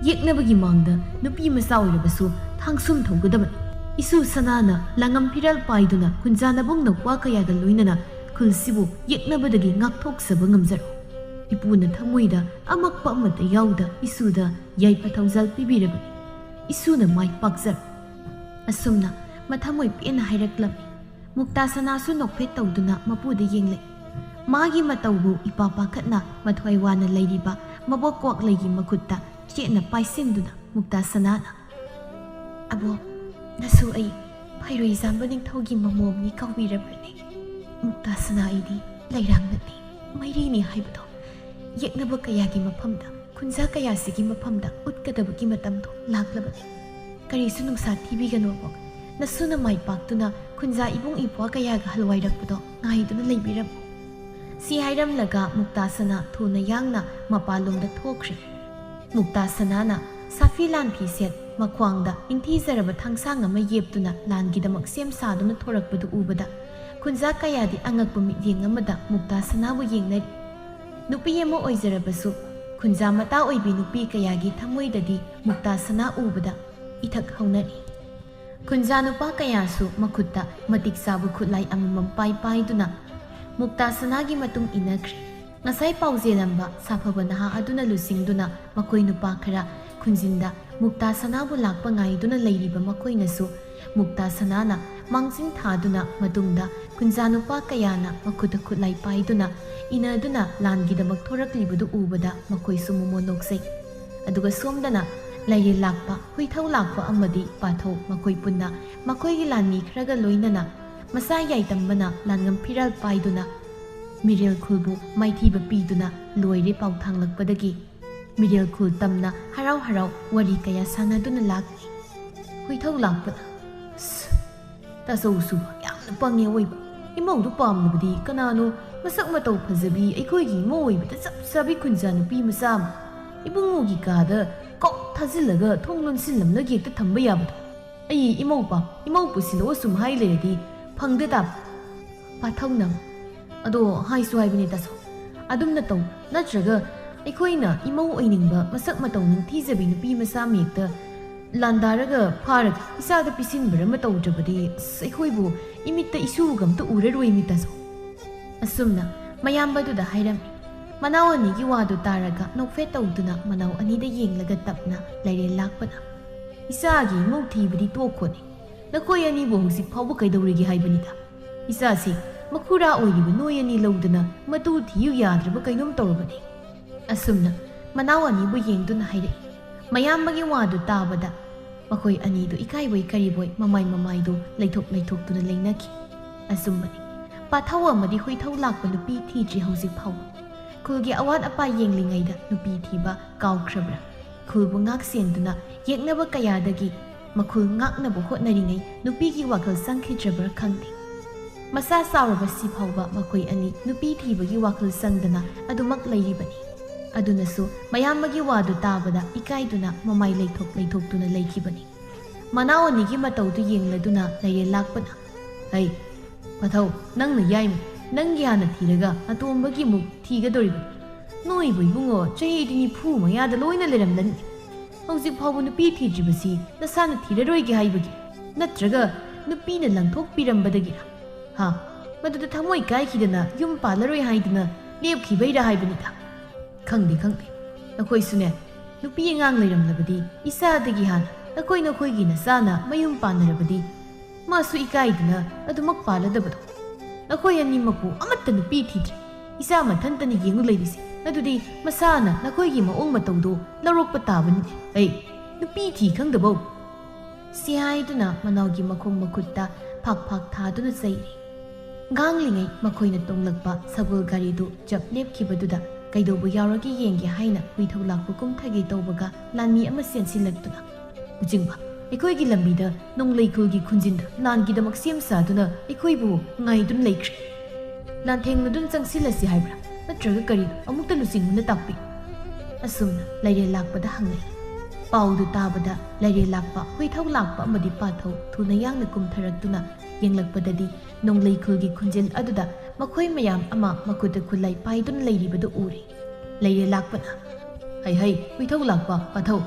ꯌꯦꯛꯅꯕꯒꯤ ꯃꯥꯡꯗ ꯅꯨꯄꯤ ꯃꯆꯥ ꯑꯣꯏꯔꯕꯁꯨ ꯊꯥꯡꯁꯨꯝ ꯊꯧꯒꯗꯕꯅꯤ꯫ ꯏꯁꯨ ꯁꯅꯥꯅ ꯂꯥꯡꯉꯝ ꯐꯤꯔꯥꯜ ꯄꯥꯏꯗꯨꯅ ꯈꯨꯟꯖꯥ ꯅꯕꯨꯡ ꯅꯧꯄ꯭ꯋꯥ ꯀꯌꯥꯒ ꯂꯣꯏꯅꯅ ꯈꯨꯜꯁꯤꯕꯨ ꯌꯦꯛꯅꯕꯗꯒꯤ ꯉꯥꯛꯊꯣꯛꯆꯕ ꯉꯝꯖꯔꯣ꯫ ꯏꯄꯨꯅ ꯊꯃꯣꯏꯗ ꯑꯃꯛꯄ ꯑꯃꯠꯇ ꯌꯥꯎꯗ ꯏꯁꯨꯗ ꯌꯥꯏꯐ ꯊꯧꯖꯥꯜ ꯄꯤꯕꯤꯔꯕꯅꯤ꯫ ꯏꯁꯨꯅ ꯃꯥꯏ ꯄꯥꯛꯆꯔꯣ꯫" ꯑꯁꯨꯝꯅ ꯃꯊꯃꯣꯏ ꯄꯦꯟꯅ ꯍꯥꯏꯔꯛꯂꯝꯃꯤ꯫ ꯃꯨꯛꯇꯥ ꯁꯅꯥꯁꯨ ꯅꯣꯛꯐꯦꯠ ꯇꯧꯗꯨꯅ ꯃꯄꯨꯗ ꯌꯦꯡꯂꯛꯏ꯫ ꯃꯥꯒꯤ ꯃꯇꯧꯕꯨ ꯏꯄꯥ ꯄꯥꯈꯠꯅ ꯃꯊ꯭ꯋꯥꯏ ꯋꯥꯅ ꯂꯩꯔꯤꯕ ꯃꯕꯣꯛ ꯀ꯭ꯋꯥꯛꯂꯩꯒꯤ ꯃꯈꯨꯠꯇ ꯆꯦꯠꯅ ꯄꯥꯏꯁꯤꯟꯗꯨꯅ ꯃꯨꯛꯇꯥ ꯁꯅꯥꯅ, "ꯑꯕꯣꯛ, ꯅꯁꯨ ꯑꯩ ꯐꯩꯔꯣꯏ ꯆꯥꯝꯕ ꯅꯤꯡꯊꯧꯒꯤ ꯃꯃꯣꯝꯅꯤ ꯀꯧꯕꯤꯔꯕ꯭ꯔꯅꯦ? ꯃꯨꯛꯇꯥ ꯁꯅꯥ ꯑꯩꯗꯤ ꯂꯩꯔꯥꯡ ꯅꯠꯇꯦ, ꯃꯩꯔꯤꯅꯤ ꯍꯥꯏꯕꯗꯣ ꯌꯦꯛꯅꯕ ꯀꯌꯥꯒꯤ ꯃꯐꯝꯗ, ꯈꯨꯟꯖꯥ ꯀꯌꯥꯁꯤꯒꯤ ꯃꯐꯝꯗ ꯎꯠꯀꯗꯕꯒꯤ ꯃꯇꯝꯗꯣ ꯂꯥꯛꯂꯕꯅꯤ꯫ ꯀꯔꯤꯁꯨ ꯅꯨꯡꯁꯥ ꯊꯤꯕꯤꯒꯅꯨ ꯑꯕꯣꯛ, ꯅꯁꯨꯅ ꯃꯥꯏ ꯄꯥꯛꯇꯨꯅ ꯈꯨꯟꯖꯥ ꯏꯕꯨꯡ ꯏꯄ꯭ꯋꯥ ꯀꯌꯥꯒ ꯍꯜꯋꯥꯏꯔꯛꯄꯗꯣ ꯉꯥꯏꯗꯨꯅ ꯂꯩꯕꯤꯔꯝꯃꯨ꯫" ꯁꯤ ꯍꯥꯏꯔꯝꯂꯒ ꯃꯨꯛꯇꯥ ꯁꯅꯥ ꯊꯨꯅ ꯌꯥꯡꯅ ꯃꯄꯥꯟꯂꯣꯝꯗ ꯊꯣꯛꯈ꯭ꯔꯦ꯫ ꯃꯨꯛꯇꯥ ꯁꯅꯥꯅ ꯁꯥꯐꯤ ꯂꯥꯟꯐꯤ ꯁꯦꯠ, ꯃꯈ꯭ꯋꯥꯡꯗ ꯅꯤꯡꯊꯤꯖꯔꯕ ꯊꯥꯡꯁꯥꯡ ꯑꯃ ꯌꯦꯞꯇꯨꯅ ꯂꯥꯟꯒꯤꯗꯃꯛ ꯁꯦꯝ ꯁꯥꯗꯨꯅ ꯊꯣꯔꯛꯄꯗꯨ ꯎꯕꯗ ꯈꯨꯟꯖꯥ ꯀꯌꯥꯗꯤ ꯑꯉꯛꯄ ꯃꯤꯠꯌꯦꯡ ꯑꯃꯗ ꯃꯨꯛꯇꯥ ꯁꯅꯥꯕꯨ ꯌꯦꯡꯅꯔꯤ꯫ ꯅꯨꯄꯤ ꯑꯃ ꯑꯣꯏꯖꯔꯕꯁꯨ ꯈꯨꯟꯖꯥ ꯃꯇꯥ ꯑꯣꯏꯕꯤ ꯅꯨꯄꯤ ꯀꯌꯥꯒꯤ ꯊꯃꯣꯏꯗꯗꯤ ꯃꯨꯛꯇꯥ ꯁꯅꯥ ꯎꯕꯗ ꯏꯊꯛ ꯍꯧꯅꯔꯤ꯫ ꯈꯨꯟꯖꯥ ꯅꯨꯄꯥ ꯀꯌꯥꯁꯨ ꯃꯈꯨꯠꯇ ꯃꯇꯤꯛ ꯆꯥꯕ ꯈꯨꯠꯂꯥꯏ ꯑꯃꯃꯝ ꯄꯥꯏ ꯄꯥꯏꯗꯨꯅ ꯃꯨꯛꯇꯥ ꯁꯅꯥꯒꯤ ꯃꯇꯨꯡ ꯏꯟꯅꯈ꯭ꯔꯦ꯫ ꯉꯁꯥꯏ ꯄꯥꯎꯖꯦꯜꯂꯝꯕ ꯁꯥꯐꯕ ꯅꯍꯥ ꯑꯗꯨꯅ ꯂꯨꯆꯤꯡꯗꯨꯅ ꯃꯈꯣꯏ ꯅꯨꯄꯥ ꯈꯔ ꯈꯨꯟꯖꯤꯟꯗ ꯃꯨꯛꯇꯥ ꯁꯅꯥꯕꯨ ꯂꯥꯛꯄ ꯉꯥꯏꯗꯨꯅ ꯂꯩꯔꯤꯕ ꯃꯈꯣꯏꯅꯁꯨ ꯃꯨꯛꯇꯥ ꯁꯅꯥꯅ ꯃꯥꯡꯖꯤꯟ ꯊꯥꯗꯨꯅ ꯃꯇꯨꯡꯗ ꯈꯨꯟꯖꯥ ꯅꯨꯄꯥ ꯀꯌꯥꯅ ꯃꯈꯨꯠꯇ ꯈꯨꯠꯂꯥꯏ ꯄꯥꯏꯗꯨꯅ ꯏꯅꯗꯨꯅ ꯂꯥꯟꯒꯤꯗꯃꯛ ꯊꯣꯔꯛꯂꯤꯕꯗꯨ ꯎꯕꯗ ꯃꯈꯣꯏꯁꯨ ꯃꯣꯃꯣꯟ ꯅꯣꯛꯆꯩ꯫ ꯑꯗꯨꯒ ꯁꯣꯝꯗꯅ ꯂꯥꯏꯔꯦꯜ ꯂꯥꯛꯄ, ꯍꯨꯏꯊꯧ ꯂꯥꯛꯄ ꯑꯃꯗꯤ ꯄꯥꯊꯧ ꯃꯈꯣꯏ ꯄꯨꯟꯅ ꯃꯈꯣꯏꯒꯤ ꯂꯥꯟꯃꯤ ꯈꯔꯒ ꯂꯣꯏꯅꯅ ꯃꯁꯥ ꯌꯥꯏꯇꯝꯕꯅ ꯂꯥꯟꯉꯝ ꯐꯤꯔꯥꯜ ꯄꯥꯏꯗꯨꯅ ꯃꯤꯔꯦꯜ ꯈꯨꯜꯕꯨ ꯃꯥꯏꯊꯤꯕ ꯄꯤꯗꯨꯅ ꯂꯣꯏꯔꯦ ꯄꯥꯎ ꯊꯥꯡꯂꯛꯄꯗꯒꯤ ꯃꯤꯔꯦꯜ ꯈꯨꯜ ꯇꯝꯅ ꯍꯔꯥꯎ ꯍꯔꯥꯎ ꯋꯥꯔꯤ ꯀꯌꯥ ꯁꯥꯟꯅꯗꯨꯅ ꯂꯥꯛꯂꯤ꯫ ꯍꯨꯏꯊꯧ ꯂꯥꯛꯄꯅ, "ꯑꯁ, ꯇꯥꯆꯧꯁꯨ ꯌꯥꯝꯅ ꯄꯪꯉꯦ ꯑꯣꯏꯕ꯫ ꯏꯃꯧꯗꯨ ꯄꯥꯝꯗꯕꯗꯤ ꯀꯅꯥꯅꯣ? ꯃꯁꯛ ꯃꯇꯧ ꯐꯖꯕꯤ ꯑꯩꯈꯣꯏꯒꯤ ꯏꯃꯧ ꯑꯣꯏꯕꯗ ꯆꯞ ꯆꯥꯕꯤ ꯈꯨꯟꯖꯥ ꯅꯨꯄꯤ ꯃꯆꯥ ꯑꯃ ꯏꯕꯨꯡꯉꯣꯒꯤ ꯀꯥꯗ ꯀꯣꯛ ꯊꯥꯖꯤꯜꯂꯒ ꯊꯣꯡ ꯂꯣꯟꯁꯤꯜꯂꯝꯂꯒ ꯍꯦꯛꯇ ꯊꯝꯕ ꯌꯥꯕꯗꯣ꯫ ꯑꯩ ꯏꯃꯧ ꯄꯥꯝ, ꯏꯃꯧ ꯄꯨꯁꯤꯜꯂꯛꯑꯣ ꯁꯨꯝ ꯍꯥꯏ ꯂꯩꯔꯗꯤ ꯐꯪꯗ ꯇꯥꯕ꯫ ꯄꯥꯊꯧꯅ, ꯑꯗꯣ ꯍꯥꯏꯁꯨ ꯍꯥꯏꯕꯅꯦ ꯇꯥꯆꯧ, ꯑꯗꯨꯝꯅ ꯇꯧ, ꯅꯠꯇ꯭ꯔꯒ ꯑꯩꯈꯣꯏꯅ ꯏꯃꯧ ꯑꯣꯏꯅꯤꯡꯕ ꯃꯁꯛ ꯃꯇꯧ ꯅꯤꯡꯊꯤꯖꯕꯤ ꯅꯨꯄꯤ ꯃꯆꯥ ꯑꯃ ꯍꯦꯛꯇ ꯂꯥꯟꯗꯥꯔꯒ ꯐꯥꯔꯒ ꯏꯆꯥꯗ ꯄꯤꯁꯤꯟꯕꯔ ꯑꯃ ꯇꯧꯗ꯭ꯔꯕꯗꯤ ꯑꯁ ꯑꯩꯈꯣꯏꯕꯨ ꯏꯃꯤꯠꯇ ꯏꯁꯨꯒ ꯑꯝꯇ ꯎꯔꯔꯣꯏ ꯃꯤ ꯇꯥꯆꯧ꯫ ꯑꯁꯨꯝꯅ ꯃꯌꯥꯝꯕꯗꯨꯗ ꯍꯥꯏꯔꯝꯃꯤ꯫ ꯃꯅꯥꯎ ꯑꯅꯤꯒꯤ ꯋꯥꯗꯨ ꯇꯥꯔꯒ ꯅꯣꯛꯐꯦꯠ ꯇꯧꯗꯨꯅ ꯃꯅꯥꯎ ꯑꯅꯤꯗ ꯌꯦꯡꯂꯒ ꯇꯞꯅ ꯂꯩꯔꯦ ꯂꯥꯛꯄꯅ, "ꯏꯆꯥꯒꯤ ꯏꯃꯧ ꯊꯤꯕꯗꯤ ꯇꯣꯛꯈꯣꯅꯦ꯫ ꯅꯈꯣꯏ ꯑꯅꯤꯕꯨ ꯍꯧꯖꯤꯛ ꯐꯥꯎꯕ ꯀꯩꯗꯧꯔꯤꯒꯦ ꯍꯥꯏꯕꯅꯤꯗ? ꯏꯆꯥꯁꯤ ꯃꯈꯨꯔꯥ ꯑꯣꯏꯔꯤꯕ ꯅꯣꯏ ꯑꯅꯤ ꯂꯧꯗꯅ ꯃꯇꯨ ꯊꯤꯌꯨ ꯌꯥꯗ꯭ꯔꯕ ꯀꯩꯅꯣꯝ ꯇꯧꯔꯕꯅꯤ꯫" ꯑꯁꯨꯝꯅ ꯃꯅꯥꯎ ꯑꯅꯤꯕꯨ ꯌꯦꯡꯗꯨꯅ ꯍꯥꯏꯔꯛꯏ꯫ ꯃꯌꯥꯝꯕꯒꯤ ꯋꯥꯗꯨ ꯇꯥꯕꯗ ꯃꯈꯣꯏ ꯑꯅꯤꯗꯨ ꯏꯀꯥꯏꯕꯣꯏ ꯀꯔꯤꯕꯣꯏ ꯃꯃꯥꯏ ꯃꯃꯥꯏꯗꯨ ꯂꯩꯊꯣꯛ ꯂꯩꯊꯣꯛꯇꯨꯅ ꯂꯩꯅꯈꯤ꯫ ꯑꯆꯨꯝꯕꯅꯤ, ꯄꯥꯊꯧ ꯑꯃꯗꯤ ꯍꯨꯏꯊꯧ ꯂꯥꯛꯄ ꯅꯨꯄꯤ ꯊꯤꯗ꯭ꯔꯤ ꯍꯧꯖꯤꯛ ꯐꯥꯎꯕ꯫ ꯈꯨꯜꯒꯤ ꯑꯋꯥꯠ ꯑꯄꯥ ꯌꯦꯡꯂꯤꯉꯩꯗ ꯅꯨꯄꯤ ꯊꯤꯕ ꯀꯥꯎꯈ꯭ꯔꯕ꯭ꯔꯥ? ꯈꯨꯜꯕꯨ ꯉꯥꯛ ꯁꯦꯟꯗꯨꯅ ꯌꯦꯛꯅꯕ ꯀꯌꯥꯗꯒꯤ ꯃꯈꯨꯜ ꯉꯥꯛꯅꯕ ꯍꯣꯠꯅꯔꯤꯉꯩ ꯅꯨꯄꯤꯒꯤ ꯋꯥꯈꯜ ꯆꯪꯈꯤꯗ꯭ꯔꯕ꯭ꯔꯥ ꯈꯪꯗꯦ꯫ ꯃꯁꯥ ꯆꯥꯎꯔꯕꯁꯤ ꯐꯥꯎꯕ ꯃꯈꯣꯏ ꯑꯅꯤ ꯅꯨꯄꯤ ꯊꯤꯕꯒꯤ ꯋꯥꯈꯜ ꯆꯪꯗꯅ ꯑꯗꯨꯃꯛ ꯂꯩꯔꯤꯕꯅꯤ꯫ ꯑꯗꯨꯅꯁꯨ ꯃꯌꯥꯝꯕꯒꯤ ꯋꯥꯗꯨ ꯇꯥꯕꯗ ꯏꯀꯥꯏꯗꯨꯅ ꯃꯃꯥꯏ ꯂꯩꯊꯣꯛ ꯂꯩꯊꯣꯛꯇꯨꯅ ꯂꯩꯈꯤꯕꯅꯤ꯫ ꯃꯅꯥꯎ ꯑꯅꯤꯒꯤ ꯃꯇꯧꯗꯨ ꯌꯦꯡꯂꯗꯨꯅ ꯂꯩꯔꯦ ꯂꯥꯛꯄꯅ, "ꯍꯩ, ꯄꯥꯊꯧ, ꯅꯪꯅ ꯌꯥꯏꯃ, ꯅꯪꯒꯤ ꯍꯥꯟꯅ ꯊꯤꯔꯒ ꯑꯇꯣꯝꯕꯒꯤ ꯑꯃꯨꯛ ꯊꯤꯒꯗꯧꯔꯤꯕꯅꯤ꯫ ꯅꯣꯏꯕꯨ ꯏꯕꯨꯡꯉꯣ ꯆꯍꯤꯗꯤ ꯅꯤꯐꯨ ꯃꯌꯥꯗ ꯂꯣꯏꯅ ꯂꯩꯔꯝꯂꯅꯤ꯫ ꯍꯧꯖꯤꯛ ꯐꯥꯎꯕ ꯅꯨꯄꯤ ꯊꯤꯗ꯭ꯔꯤꯕꯁꯤ ꯅꯁꯥꯅ ꯊꯤꯔꯔꯣꯏꯒꯦ ꯍꯥꯏꯕꯒꯤ? ꯅꯠꯇ꯭ꯔꯒ ꯅꯨꯄꯤꯅ ꯂꯪꯊꯣꯛꯄꯤꯔꯝꯕꯗꯒꯤꯔ? ꯍꯥ? ꯃꯗꯨꯗ ꯊꯃꯣꯏ ꯀꯥꯏꯈꯤꯗꯅ ꯌꯨꯝ ꯄꯥꯜꯂꯔꯣꯏ ꯍꯥꯏꯗꯨꯅ ꯂꯦꯞꯈꯤꯕꯩꯔ ꯍꯥꯏꯕꯅꯤꯗ?" "ꯈꯪꯗꯦ, ꯈꯪꯗꯦ꯫ ꯑꯩꯈꯣꯏꯁꯨꯅꯦ, ꯅꯨꯄꯤ ꯑꯉꯥꯡ ꯂꯩꯔꯝꯂꯕꯗꯤ ꯏꯆꯥꯗꯒꯤ ꯍꯥꯟꯅ ꯅꯈꯣꯏ ꯅꯈꯣꯏꯒꯤ ꯅꯆꯥꯅ ꯃꯌꯨꯝ ꯄꯥꯟꯅꯔꯕꯗꯤ ꯃꯥꯁꯨ ꯏꯀꯥꯏꯗꯅ ꯑꯗꯨꯃꯛ ꯄꯥꯜꯂꯗꯕꯗꯣ꯫ ꯅꯈꯣꯏ ꯑꯅꯤꯃꯛꯄꯨ ꯑꯃꯠꯇ ꯅꯨꯄꯤ ꯊꯤꯗ꯭ꯔꯦ꯫ ꯏꯆꯥ ꯃꯊꯟꯇꯅ ꯌꯦꯡꯉꯨ ꯂꯩꯔꯤꯁꯦ꯫ ꯑꯗꯨꯗꯤ ꯃꯁꯥꯅ ꯅꯈꯣꯏꯒꯤ ꯃꯑꯣꯡ ꯃꯇꯧꯗꯣ ꯂꯧꯔꯣꯛꯄ ꯇꯥꯕꯅꯤ꯫ ꯑꯩ ꯅꯨꯄꯤ ꯊꯤ ꯈꯪꯗꯕꯧ꯫ ꯁꯤ ꯍꯥꯏꯗꯨꯅ ꯃꯅꯥꯎꯒꯤ ꯃꯈꯣꯡ ꯃꯈꯨꯠꯇ ꯐꯥꯛ ꯐꯥꯛ ꯊꯥꯗꯨꯅ ꯆꯩꯔꯤ꯫ ꯉꯥꯡꯂꯤꯉꯩ ꯃꯈꯣꯏꯅ ꯇꯣꯡꯂꯛꯄ ꯁꯒꯣꯜ ꯒꯥꯔꯤꯗꯨ ꯆꯞ ꯂꯦꯞꯈꯤꯕꯗꯨꯗ ꯀꯩꯗꯧꯕ ꯌꯥꯎꯔꯒꯦ ꯌꯦꯡꯒꯦ ꯍꯥꯏꯅ ꯍꯨꯏꯊꯧ ꯂꯥꯛꯄ ꯀꯨꯝꯊꯒꯦ ꯇꯧꯕꯒ ꯂꯥꯟꯃꯤ ꯑꯃ ꯆꯦꯟꯁꯤꯜꯂꯛꯇꯨꯅ, "ꯂꯨꯆꯤꯡꯕ, ꯑꯩꯈꯣꯏꯒꯤ ꯂꯝꯕꯤꯗ ꯅꯣꯡꯂꯩ ꯈꯨꯜꯒꯤ ꯈꯨꯟꯖꯤꯟꯗ ꯂꯥꯟꯒꯤꯗꯃꯛ ꯁꯦꯝ ꯁꯥꯗꯨꯅ ꯑꯩꯈꯣꯏꯕꯨ ꯉꯥꯏꯗꯨꯅ ꯂꯩꯈ꯭ꯔꯦ꯫ ꯂꯥꯟꯊꯦꯡꯅꯗꯨꯅ ꯆꯪꯁꯤꯜꯂꯁꯤ ꯍꯥꯏꯕ꯭ꯔꯥ? ꯅꯠꯇ꯭ꯔꯒ ꯀꯔꯤꯅꯣ? ꯑꯃꯨꯛꯇ ꯂꯨꯆꯤꯡꯕꯅ ꯇꯥꯛꯄꯤꯌꯨ"꯫ ꯑꯁꯨꯝꯅ ꯂꯩꯔꯦ ꯂꯥꯛꯄꯗ ꯍꯪꯂꯛꯏ꯫ ꯄꯥꯎꯗꯨ ꯇꯥꯕꯗ ꯂꯩꯔꯦ ꯂꯥꯛꯄ, ꯍꯨꯏꯊꯧ ꯂꯥꯛꯄ ꯑꯃꯗꯤ ꯄꯥꯊꯧ ꯊꯨꯅ ꯌꯥꯡꯅ ꯀꯨꯝꯊꯔꯛꯇꯨꯅ ꯌꯦꯡꯂꯛꯄꯗꯗꯤ ꯅꯣꯡꯂꯩ ꯈꯨꯜꯒꯤ ꯈꯨꯟꯖꯤꯜ ꯑꯗꯨꯗ ꯃꯈꯣꯏ ꯃꯌꯥꯝ ꯑꯃ ꯃꯈꯨꯠꯇ ꯈꯨꯠꯂꯥꯏ ꯄꯥꯏꯗꯨꯅ ꯂꯩꯔꯤꯕꯗꯨ ꯎꯔꯦ꯫ ꯂꯩꯔꯦ ꯂꯥꯛꯄꯅ, "ꯍꯩ ꯍꯩ, ꯍꯨꯏꯊꯧ ꯂꯥꯛꯄ, ꯄꯥꯊꯧ,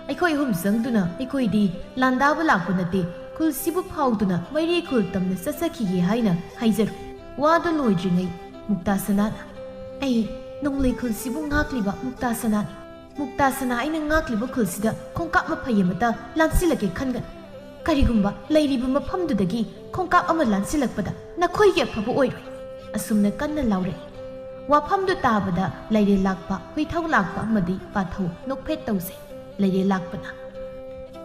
ꯑꯩꯈꯣꯏ ꯑꯍꯨꯝ ꯆꯪꯗꯨꯅ ꯑꯩꯈꯣꯏꯗꯤ ꯂꯥꯟꯗꯥꯕ ꯂꯥꯛꯄ ꯅꯠꯇꯦ, ꯈꯨꯜꯁꯤꯕꯨ ꯐꯥꯎꯗꯨꯅ ꯃꯩꯔꯦ ꯈꯨꯜ ꯇꯝꯅ ꯆꯠꯆꯈꯤꯒꯦ ꯍꯥꯏꯅ ꯍꯥꯏꯖꯔꯨ"꯫ ꯋꯥꯗꯨ ꯂꯣꯏꯗ꯭ꯔꯤꯉꯩ ꯃꯨꯛꯇꯥ ꯁꯅꯥꯅ, "ꯑꯩ ꯅꯣꯡꯂꯩ ꯈꯨꯜꯁꯤꯕꯨ ꯉꯥꯛꯂꯤꯕ ꯃꯨꯛꯇꯥ ꯁꯅꯥꯅꯤ꯫ ꯃꯨꯛꯇꯥ ꯁꯅꯥ ꯑꯩꯅ ꯉꯥꯛꯂꯤꯕ ꯈꯨꯜꯁꯤꯗ ꯈꯣꯡꯀꯥꯞ ꯃꯐꯩ ꯑꯃꯠꯇ ꯂꯥꯟꯁꯤꯜꯂꯛꯀꯦ ꯈꯟꯒꯅꯨ꯫ ꯀꯔꯤꯒꯨꯝꯕ ꯂꯩꯔꯤꯕ ꯃꯐꯝꯗꯨꯗꯒꯤ ꯈꯣꯡꯀꯥꯞ ꯑꯃ ꯂꯥꯟꯁꯤꯜꯂꯛꯄꯗ ꯅꯈꯣꯏꯒꯤ ꯑꯐꯕ ꯑꯣꯏꯔꯣꯏ"꯫ ꯑꯁꯨꯝꯅ ꯀꯟꯅ ꯂꯥꯎꯔꯛꯏ꯫ ꯋꯥꯐꯝꯗꯨ ꯇꯥꯕꯗ ꯂꯩꯔꯦ ꯂꯥꯛꯄ, ꯍꯨꯏꯊꯧ ꯂꯥꯛꯄ ꯑꯃꯗꯤ ꯄꯥꯊꯧ ꯅꯣꯛꯐꯦꯠ ꯇꯧꯖꯩ꯫ ꯂꯩꯔꯦ ꯂꯥꯛꯄꯅ,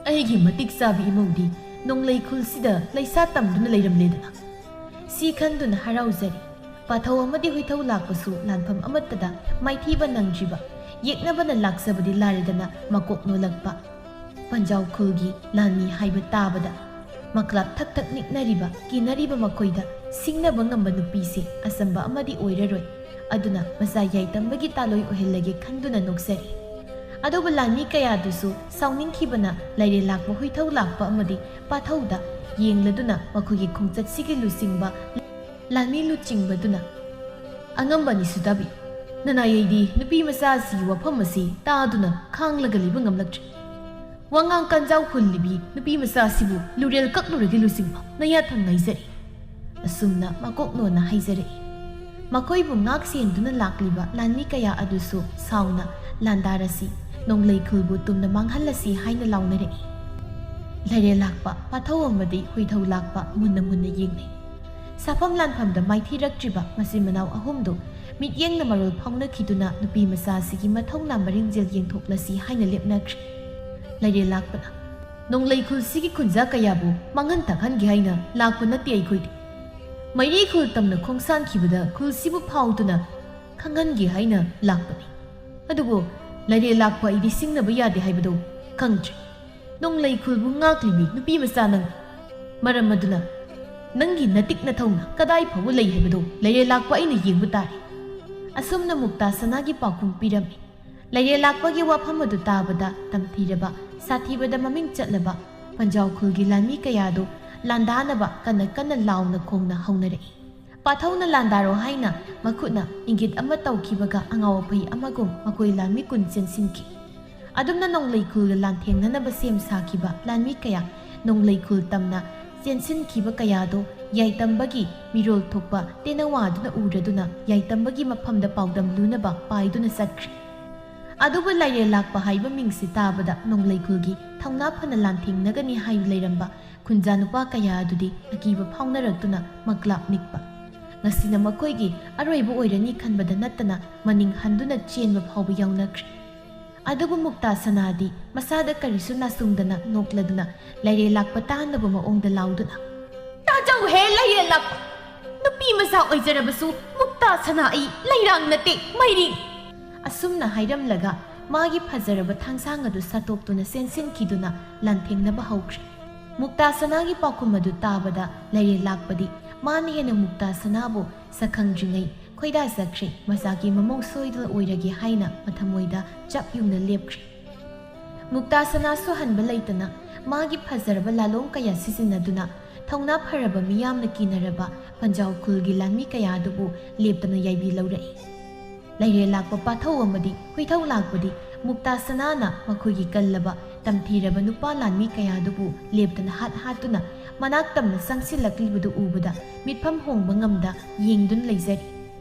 "ꯑꯩꯒꯤ ꯃꯇꯤꯛ ꯆꯥꯕ ꯏꯃꯧꯗꯤ ꯅꯣꯡꯂꯩ ꯈꯨꯜꯁꯤꯗ ꯂꯩꯁꯥ ꯇꯝꯗꯨꯅ ꯂꯩꯔꯝꯂꯦꯗꯅ"꯫ ꯁꯤ ꯈꯟꯗꯨꯅ ꯍꯔꯥꯎꯖꯔꯤ꯫ ꯄꯥꯊꯧ ꯑꯃꯗꯤ ꯍꯨꯏꯊꯧ ꯂꯥꯛꯄꯁꯨ ꯂꯥꯟꯐꯝ ꯑꯃꯠꯇꯗ ꯃꯥꯏꯊꯤꯕ ꯅꯪꯗ꯭ꯔꯤꯕ, ꯌꯦꯛꯅꯕꯅ ꯂꯥꯛꯆꯕꯗꯤ ꯂꯥꯏꯔꯗꯅ ꯃꯀꯣꯛ ꯅꯣꯜꯂꯛꯄ꯫ ꯄꯟꯖꯥꯎ ꯈꯨꯜꯒꯤ ꯂꯥꯟꯃꯤ ꯍꯥꯏꯕ ꯇꯥꯕꯗ ꯃꯀ꯭ꯂꯥꯛ ꯊꯛ ꯊꯛ ꯅꯤꯛꯅꯔꯤꯕ, ꯀꯤꯅꯔꯤꯕ ꯃꯈꯣꯏꯗ ꯁꯤꯡꯅꯕ ꯉꯝꯕ ꯅꯨꯄꯤꯁꯦ ꯑꯆꯝꯕ ꯑꯃꯗꯤ ꯑꯣꯏꯔꯔꯣꯏ꯫ ꯑꯗꯨꯅ ꯃꯆꯥ ꯌꯥꯏꯇꯝꯕꯒꯤ ꯇꯥꯂꯣꯏ ꯑꯣꯏꯍꯜꯂꯒꯦ ꯈꯟꯗꯨꯅ ꯅꯣꯛꯆꯔꯤ꯫ ꯑꯗꯨꯕꯨ ꯂꯥꯟꯃꯤ ꯀꯌꯥꯗꯨꯁꯨ ꯁꯥꯎꯅꯤꯡꯈꯤꯕꯅ ꯂꯩꯔꯦ ꯂꯥꯛꯄ, ꯍꯨꯏꯊꯧ ꯂꯥꯛꯄ ꯑꯃꯗꯤ ꯄꯥꯊꯧꯗ ꯌꯦꯡꯂꯗꯨꯅ ꯃꯈꯣꯏꯒꯤ ꯈꯣꯡꯆꯠꯁꯤꯒꯤ ꯂꯨꯆꯤꯡꯕ ꯂꯥꯟꯃꯤ ꯂꯨꯆꯤꯡꯕꯗꯨꯅ, "ꯑꯉꯝꯕ ꯑꯅꯤꯁꯨ ꯇꯥꯕꯤꯌꯨ꯫ ꯅꯅꯥꯏ ꯑꯩꯗꯤ ꯅꯨꯄꯤ ꯃꯆꯥ ꯑꯁꯤꯒꯤ ꯋꯥꯐꯝ ꯑꯁꯤ ꯇꯥꯗꯨꯅ ꯈꯥꯡꯂꯒ ꯂꯩꯕ ꯉꯝꯂꯛꯇ꯭ꯔꯦ꯫ ꯋꯥꯉꯥꯡ ꯀꯟꯖꯥꯎ ꯍꯨꯜꯂꯤꯕꯤ ꯅꯨꯄꯤ ꯃꯆꯥ ꯑꯁꯤꯕꯨ ꯂꯨꯔꯦꯜ ꯀꯛꯂꯨꯔꯒꯦ ꯂꯨꯆꯤꯡꯕ, ꯅꯌꯥꯊꯪ ꯉꯥꯏꯖꯔꯤ"꯫ ꯑꯁꯨꯝꯅ ꯃꯀꯣꯛ ꯅꯣꯟꯅ ꯍꯥꯏꯖꯔꯛꯏ꯫ ꯃꯈꯣꯏꯕꯨ ꯉꯥꯛ ꯁꯦꯟꯗꯨꯅ ꯂꯥꯛꯂꯤꯕ ꯂꯥꯟꯃꯤ ꯀꯌꯥ ꯑꯗꯨꯁꯨ ꯁꯥꯎꯅ ꯂꯥꯟꯗꯥꯔꯁꯤ, ꯅꯣꯡꯂꯩ ꯈꯨꯜꯕꯨ ꯇꯨꯝꯅ ꯃꯥꯡꯍꯜꯂꯁꯤ ꯍꯥꯏꯅ ꯂꯥꯎꯅꯔꯛꯏ꯫ ꯂꯩꯔꯦ ꯂꯥꯛꯄ, ꯄꯥꯊꯧ ꯑꯃꯗꯤ ꯍꯨꯏꯊꯧ ꯂꯥꯛꯄ ꯃꯨꯟꯅ ꯃꯨꯟꯅ ꯌꯦꯡꯅꯩ꯫ ꯁꯥꯐꯝ ꯂꯥꯟꯐꯝꯗ ꯃꯥꯏꯊꯤꯔꯛꯇ꯭ꯔꯤꯕ ꯃꯆꯤꯟ ꯃꯅꯥꯎ ꯑꯍꯨꯝꯗꯨ ꯃꯤꯠꯌꯦꯡꯅ ꯃꯔꯣꯜ ꯐꯥꯎꯅꯈꯤꯗꯨꯅ ꯅꯨꯄꯤ ꯃꯆꯥꯁꯤꯒꯤ ꯃꯊꯧꯅꯥ ꯃꯔꯤꯡꯖꯦꯜ ꯌꯦꯡꯊꯣꯛꯂꯁꯤ ꯍꯥꯏꯅ ꯂꯦꯞꯅꯈ꯭ꯔꯦ꯫ ꯂꯩꯔꯦ ꯂꯥꯛꯄꯅ, "ꯅꯣꯡꯂꯩ ꯈꯨꯜꯁꯤꯒꯤ ꯈꯨꯟꯖꯥ ꯀꯌꯥꯕꯨ ꯃꯥꯡꯍꯟ ꯇꯥꯛꯍꯟꯒꯦ ꯍꯥꯏꯅ ꯂꯥꯛꯄ ꯅꯠꯇꯦ ꯑꯩꯈꯣꯏꯗꯤ꯫ ꯃꯩꯔꯤ ꯈꯨꯜ ꯇꯝꯅ ꯈꯣꯡꯁꯥꯟꯈꯤꯕꯗ ꯈꯨꯜꯁꯤꯕꯨ ꯐꯥꯎꯗꯨꯅ ꯈꯪꯍꯟꯒꯦ ꯍꯥꯏꯅ ꯂꯥꯛꯄꯅꯤ꯫ ꯑꯗꯨꯕꯨ ꯂꯩꯔꯦ ꯂꯥꯛꯄ ꯑꯩꯗꯤ ꯁꯤꯡꯅꯕ ꯌꯥꯗꯦ ꯍꯥꯏꯕꯗꯨ ꯈꯪꯗ꯭ꯔꯦ꯫ ꯅꯣꯡꯂꯩ ꯈꯨꯜꯕꯨ ꯉꯥꯛꯂꯤꯕꯤ ꯅꯨꯄꯤ ꯃꯆꯥ ꯅꯪ꯫ ꯃꯔꯝ ꯑꯗꯨꯅ ꯅꯪꯒꯤ ꯅꯇꯤꯛ ꯅꯊꯧꯅ ꯀꯗꯥꯏ ꯐꯥꯎꯕ ꯂꯩ ꯍꯥꯏꯕꯗꯨ ꯂꯩꯔꯦ ꯂꯥꯛꯄ ꯑꯩꯅ ꯌꯦꯡꯕ ꯇꯥꯔꯦ"꯫ ꯑꯁꯨꯝꯅ ꯃꯨꯛꯇꯥ ꯁꯅꯥꯒꯤ ꯄꯥꯎꯈꯨꯝ ꯄꯤꯔꯝꯃꯤ꯫ ꯂꯩꯔꯦ ꯂꯥꯛꯄꯒꯤ ꯋꯥꯐꯝ ꯑꯗꯨ ꯇꯥꯕꯗ ꯇꯝꯊꯤꯔꯕ, ꯁꯥꯊꯤꯕꯗ ꯃꯃꯤꯡ ꯆꯠꯂꯕ ꯄꯟꯖꯥꯎ ꯈꯨꯜꯒꯤ ꯂꯥꯟꯃꯤ ꯀꯌꯥꯗꯨ ꯂꯥꯟꯗꯥꯅꯕ ꯀꯟꯅ ꯀꯟꯅ ꯂꯥꯎꯅ ꯈꯣꯡꯅ ꯍꯧꯅꯔꯛꯏ꯫ ꯄꯥꯊꯧꯅ ꯂꯥꯟꯗꯥꯔꯣ ꯍꯥꯏꯅ ꯃꯈꯨꯠꯅ ꯏꯪꯒꯤꯠ ꯑꯃ ꯇꯧꯈꯤꯕꯒ ꯑꯉꯥꯎ ꯑꯐꯩ ꯑꯃꯒꯨꯝ ꯃꯈꯣꯏ ꯂꯥꯟꯃꯤ ꯀꯨꯟ ꯆꯦꯟꯁꯤꯟꯈꯤ꯫ ꯑꯗꯨꯝꯅ ꯅꯣꯡꯂꯩ ꯈꯨꯜꯒ ꯂꯥꯟꯊꯦꯡꯅꯅꯕ ꯁꯦꯝ ꯁꯥꯈꯤꯕ ꯂꯥꯟꯃꯤ ꯀꯌꯥ, ꯅꯣꯡꯂꯩ ꯈꯨꯜ ꯇꯝꯅ ꯆꯦꯟꯁꯤꯟꯈꯤꯕ ꯀꯌꯥꯗꯣ ꯌꯥꯏꯇꯝꯕꯒꯤ ꯃꯤꯔꯣꯜ ꯊꯣꯛꯄ ꯇꯦꯅꯋꯥꯗꯨꯅ ꯎꯔꯗꯨꯅ ꯌꯥꯏꯇꯝꯕꯒꯤ ꯃꯐꯝꯗ ꯄꯥꯎꯗꯝ ꯂꯨꯅꯕ ꯄꯥꯏꯗꯨꯅ ꯆꯠꯈ꯭ꯔꯦ꯫ ꯑꯗꯨꯕꯨ ꯂꯩꯔꯦ ꯂꯥꯛꯄ ꯍꯥꯏꯕ ꯃꯤꯡꯁꯤ ꯇꯥꯕꯗ ꯅꯣꯡꯂꯩ ꯈꯨꯜꯒꯤ ꯊꯧꯅꯥ ꯐꯅ ꯂꯥꯟꯊꯦꯡꯅꯒꯅꯤ ꯍꯥꯏꯅ ꯂꯩꯔꯝꯕ ꯈꯨꯟꯖꯥ ꯅꯨꯄꯥ ꯀꯌꯥ ꯑꯗꯨꯗꯤ ꯑꯀꯤꯕ ꯐꯥꯎꯅꯔꯛꯇꯨꯅ ꯃꯛꯂꯥꯞ ꯅꯤꯛꯄ, ꯉꯁꯤꯅ ꯃꯈꯣꯏꯒꯤ ꯑꯔꯣꯏꯕ ꯑꯣꯏꯔꯅꯤ ꯈꯟꯕꯗ ꯅꯠꯇꯅ ꯃꯅꯤꯡ ꯍꯟꯗꯨꯅ ꯆꯦꯟꯕ ꯐꯥꯎꯕ ꯌꯥꯎꯅꯈ꯭ꯔꯦ꯫ ꯑꯗꯨꯕꯨ ꯃꯨꯛꯇꯥ ꯁꯅꯥꯗꯤ ꯃꯁꯥꯗ ꯀꯔꯤꯁꯨ ꯅꯥꯁꯨꯡꯗꯅ ꯅꯣꯛꯂꯗꯨꯅ ꯂꯩꯔꯦ ꯂꯥꯛꯄ ꯇꯥꯅꯕ ꯃꯑꯣꯡꯗ ꯂꯥꯎꯗꯨꯅ, "ꯇꯥꯖꯧꯍꯦ ꯂꯩꯔꯦ ꯂꯥꯛꯄ! ꯅꯨꯄꯤ ꯃꯆꯥ ꯑꯣꯏꯖꯔꯕꯁꯨ ꯃꯨꯛꯇꯥ ꯁꯅꯥ ꯑꯩ ꯂꯩꯔꯥꯡ ꯅꯠꯇꯦ, ꯃꯩꯔꯤ!" ꯑꯁꯨꯝꯅ ꯍꯥꯏꯔꯝꯂꯒ ꯃꯥꯒꯤ ꯐꯖꯔꯕ ꯊꯥꯡꯁꯥꯡ ꯑꯗꯨ ꯁꯠꯇꯣꯛꯇꯨꯅ ꯆꯦꯟꯁꯤꯟꯈꯤꯗꯨꯅ ꯂꯥꯟꯊꯦꯡꯅꯕ ꯍꯧꯈ꯭ꯔꯦ꯫ ꯃꯨꯛꯇꯥ ꯁꯅꯥꯒꯤ ꯄꯥꯎꯈꯨꯝ ꯑꯗꯨ ꯇꯥꯕꯗ ꯂꯩꯔꯦ ꯂꯥꯛꯄꯗꯤ ꯃꯥꯅ ꯍꯦꯟꯅ ꯃꯨꯛꯇꯥ ꯁꯅꯥꯕꯨ ꯁꯛꯈꯪꯗ꯭ꯔꯤꯉꯩ ꯈꯣꯏꯗꯥꯖꯈ꯭ꯔꯦ꯫ ꯃꯆꯥꯒꯤ ꯃꯃꯧ ꯁꯣꯏꯗꯅ ꯑꯣꯏꯔꯒꯦ ꯍꯥꯏꯅ ꯃꯊꯃꯣꯏꯗ ꯆꯞ ꯌꯨꯡꯅ ꯂꯦꯞꯈ꯭ꯔꯦ꯫ ꯃꯨꯛꯇꯥ ꯁꯅꯥꯁꯨ ꯍꯟꯕ ꯂꯩꯇꯅ ꯃꯥꯒꯤ ꯐꯖꯔꯕ ꯂꯥꯂꯣꯡ ꯀꯌꯥ ꯁꯤꯖꯤꯟꯅꯗꯨꯅ ꯊꯧꯅꯥ ꯐꯔꯕ ꯃꯤꯌꯥꯝꯅ ꯀꯤꯅꯔꯕ ꯄꯟꯖꯥꯎ ꯈꯨꯜꯒꯤ ꯂꯥꯟꯃꯤ ꯀꯌꯥ ꯑꯗꯨꯕꯨ ꯂꯦꯞꯇꯅ ꯌꯥꯏꯕꯤ ꯂꯧꯔꯛꯏ꯫ ꯂꯩꯔꯦ ꯂꯥꯛꯄ ꯄꯥꯊꯧ ꯑꯃꯗꯤ ꯍꯨꯏꯊꯧ ꯂꯥꯛꯄꯗꯤ ꯃꯨꯛꯇꯥ ꯁꯅꯥꯅ ꯃꯈꯣꯏꯒꯤ ꯀꯜꯂꯕ ꯇꯝꯊꯤꯔꯕ ꯅꯨꯄꯥ ꯂꯥꯟꯃꯤ ꯀꯌꯥ ꯑꯗꯨꯕꯨ ꯂꯦꯞꯇꯅ ꯍꯥꯠ ꯍꯥꯠꯇꯨꯅ ꯃꯅꯥꯛ ꯇꯝꯅ ꯆꯪꯁꯤꯜꯂꯛꯂꯤꯕꯗꯨ ꯎꯕꯗ ꯃꯤꯠꯐꯝ ꯍꯣꯡꯕ ꯉꯝꯗ ꯌꯦꯡꯗꯨꯅ ꯂꯩꯖꯔꯤ꯫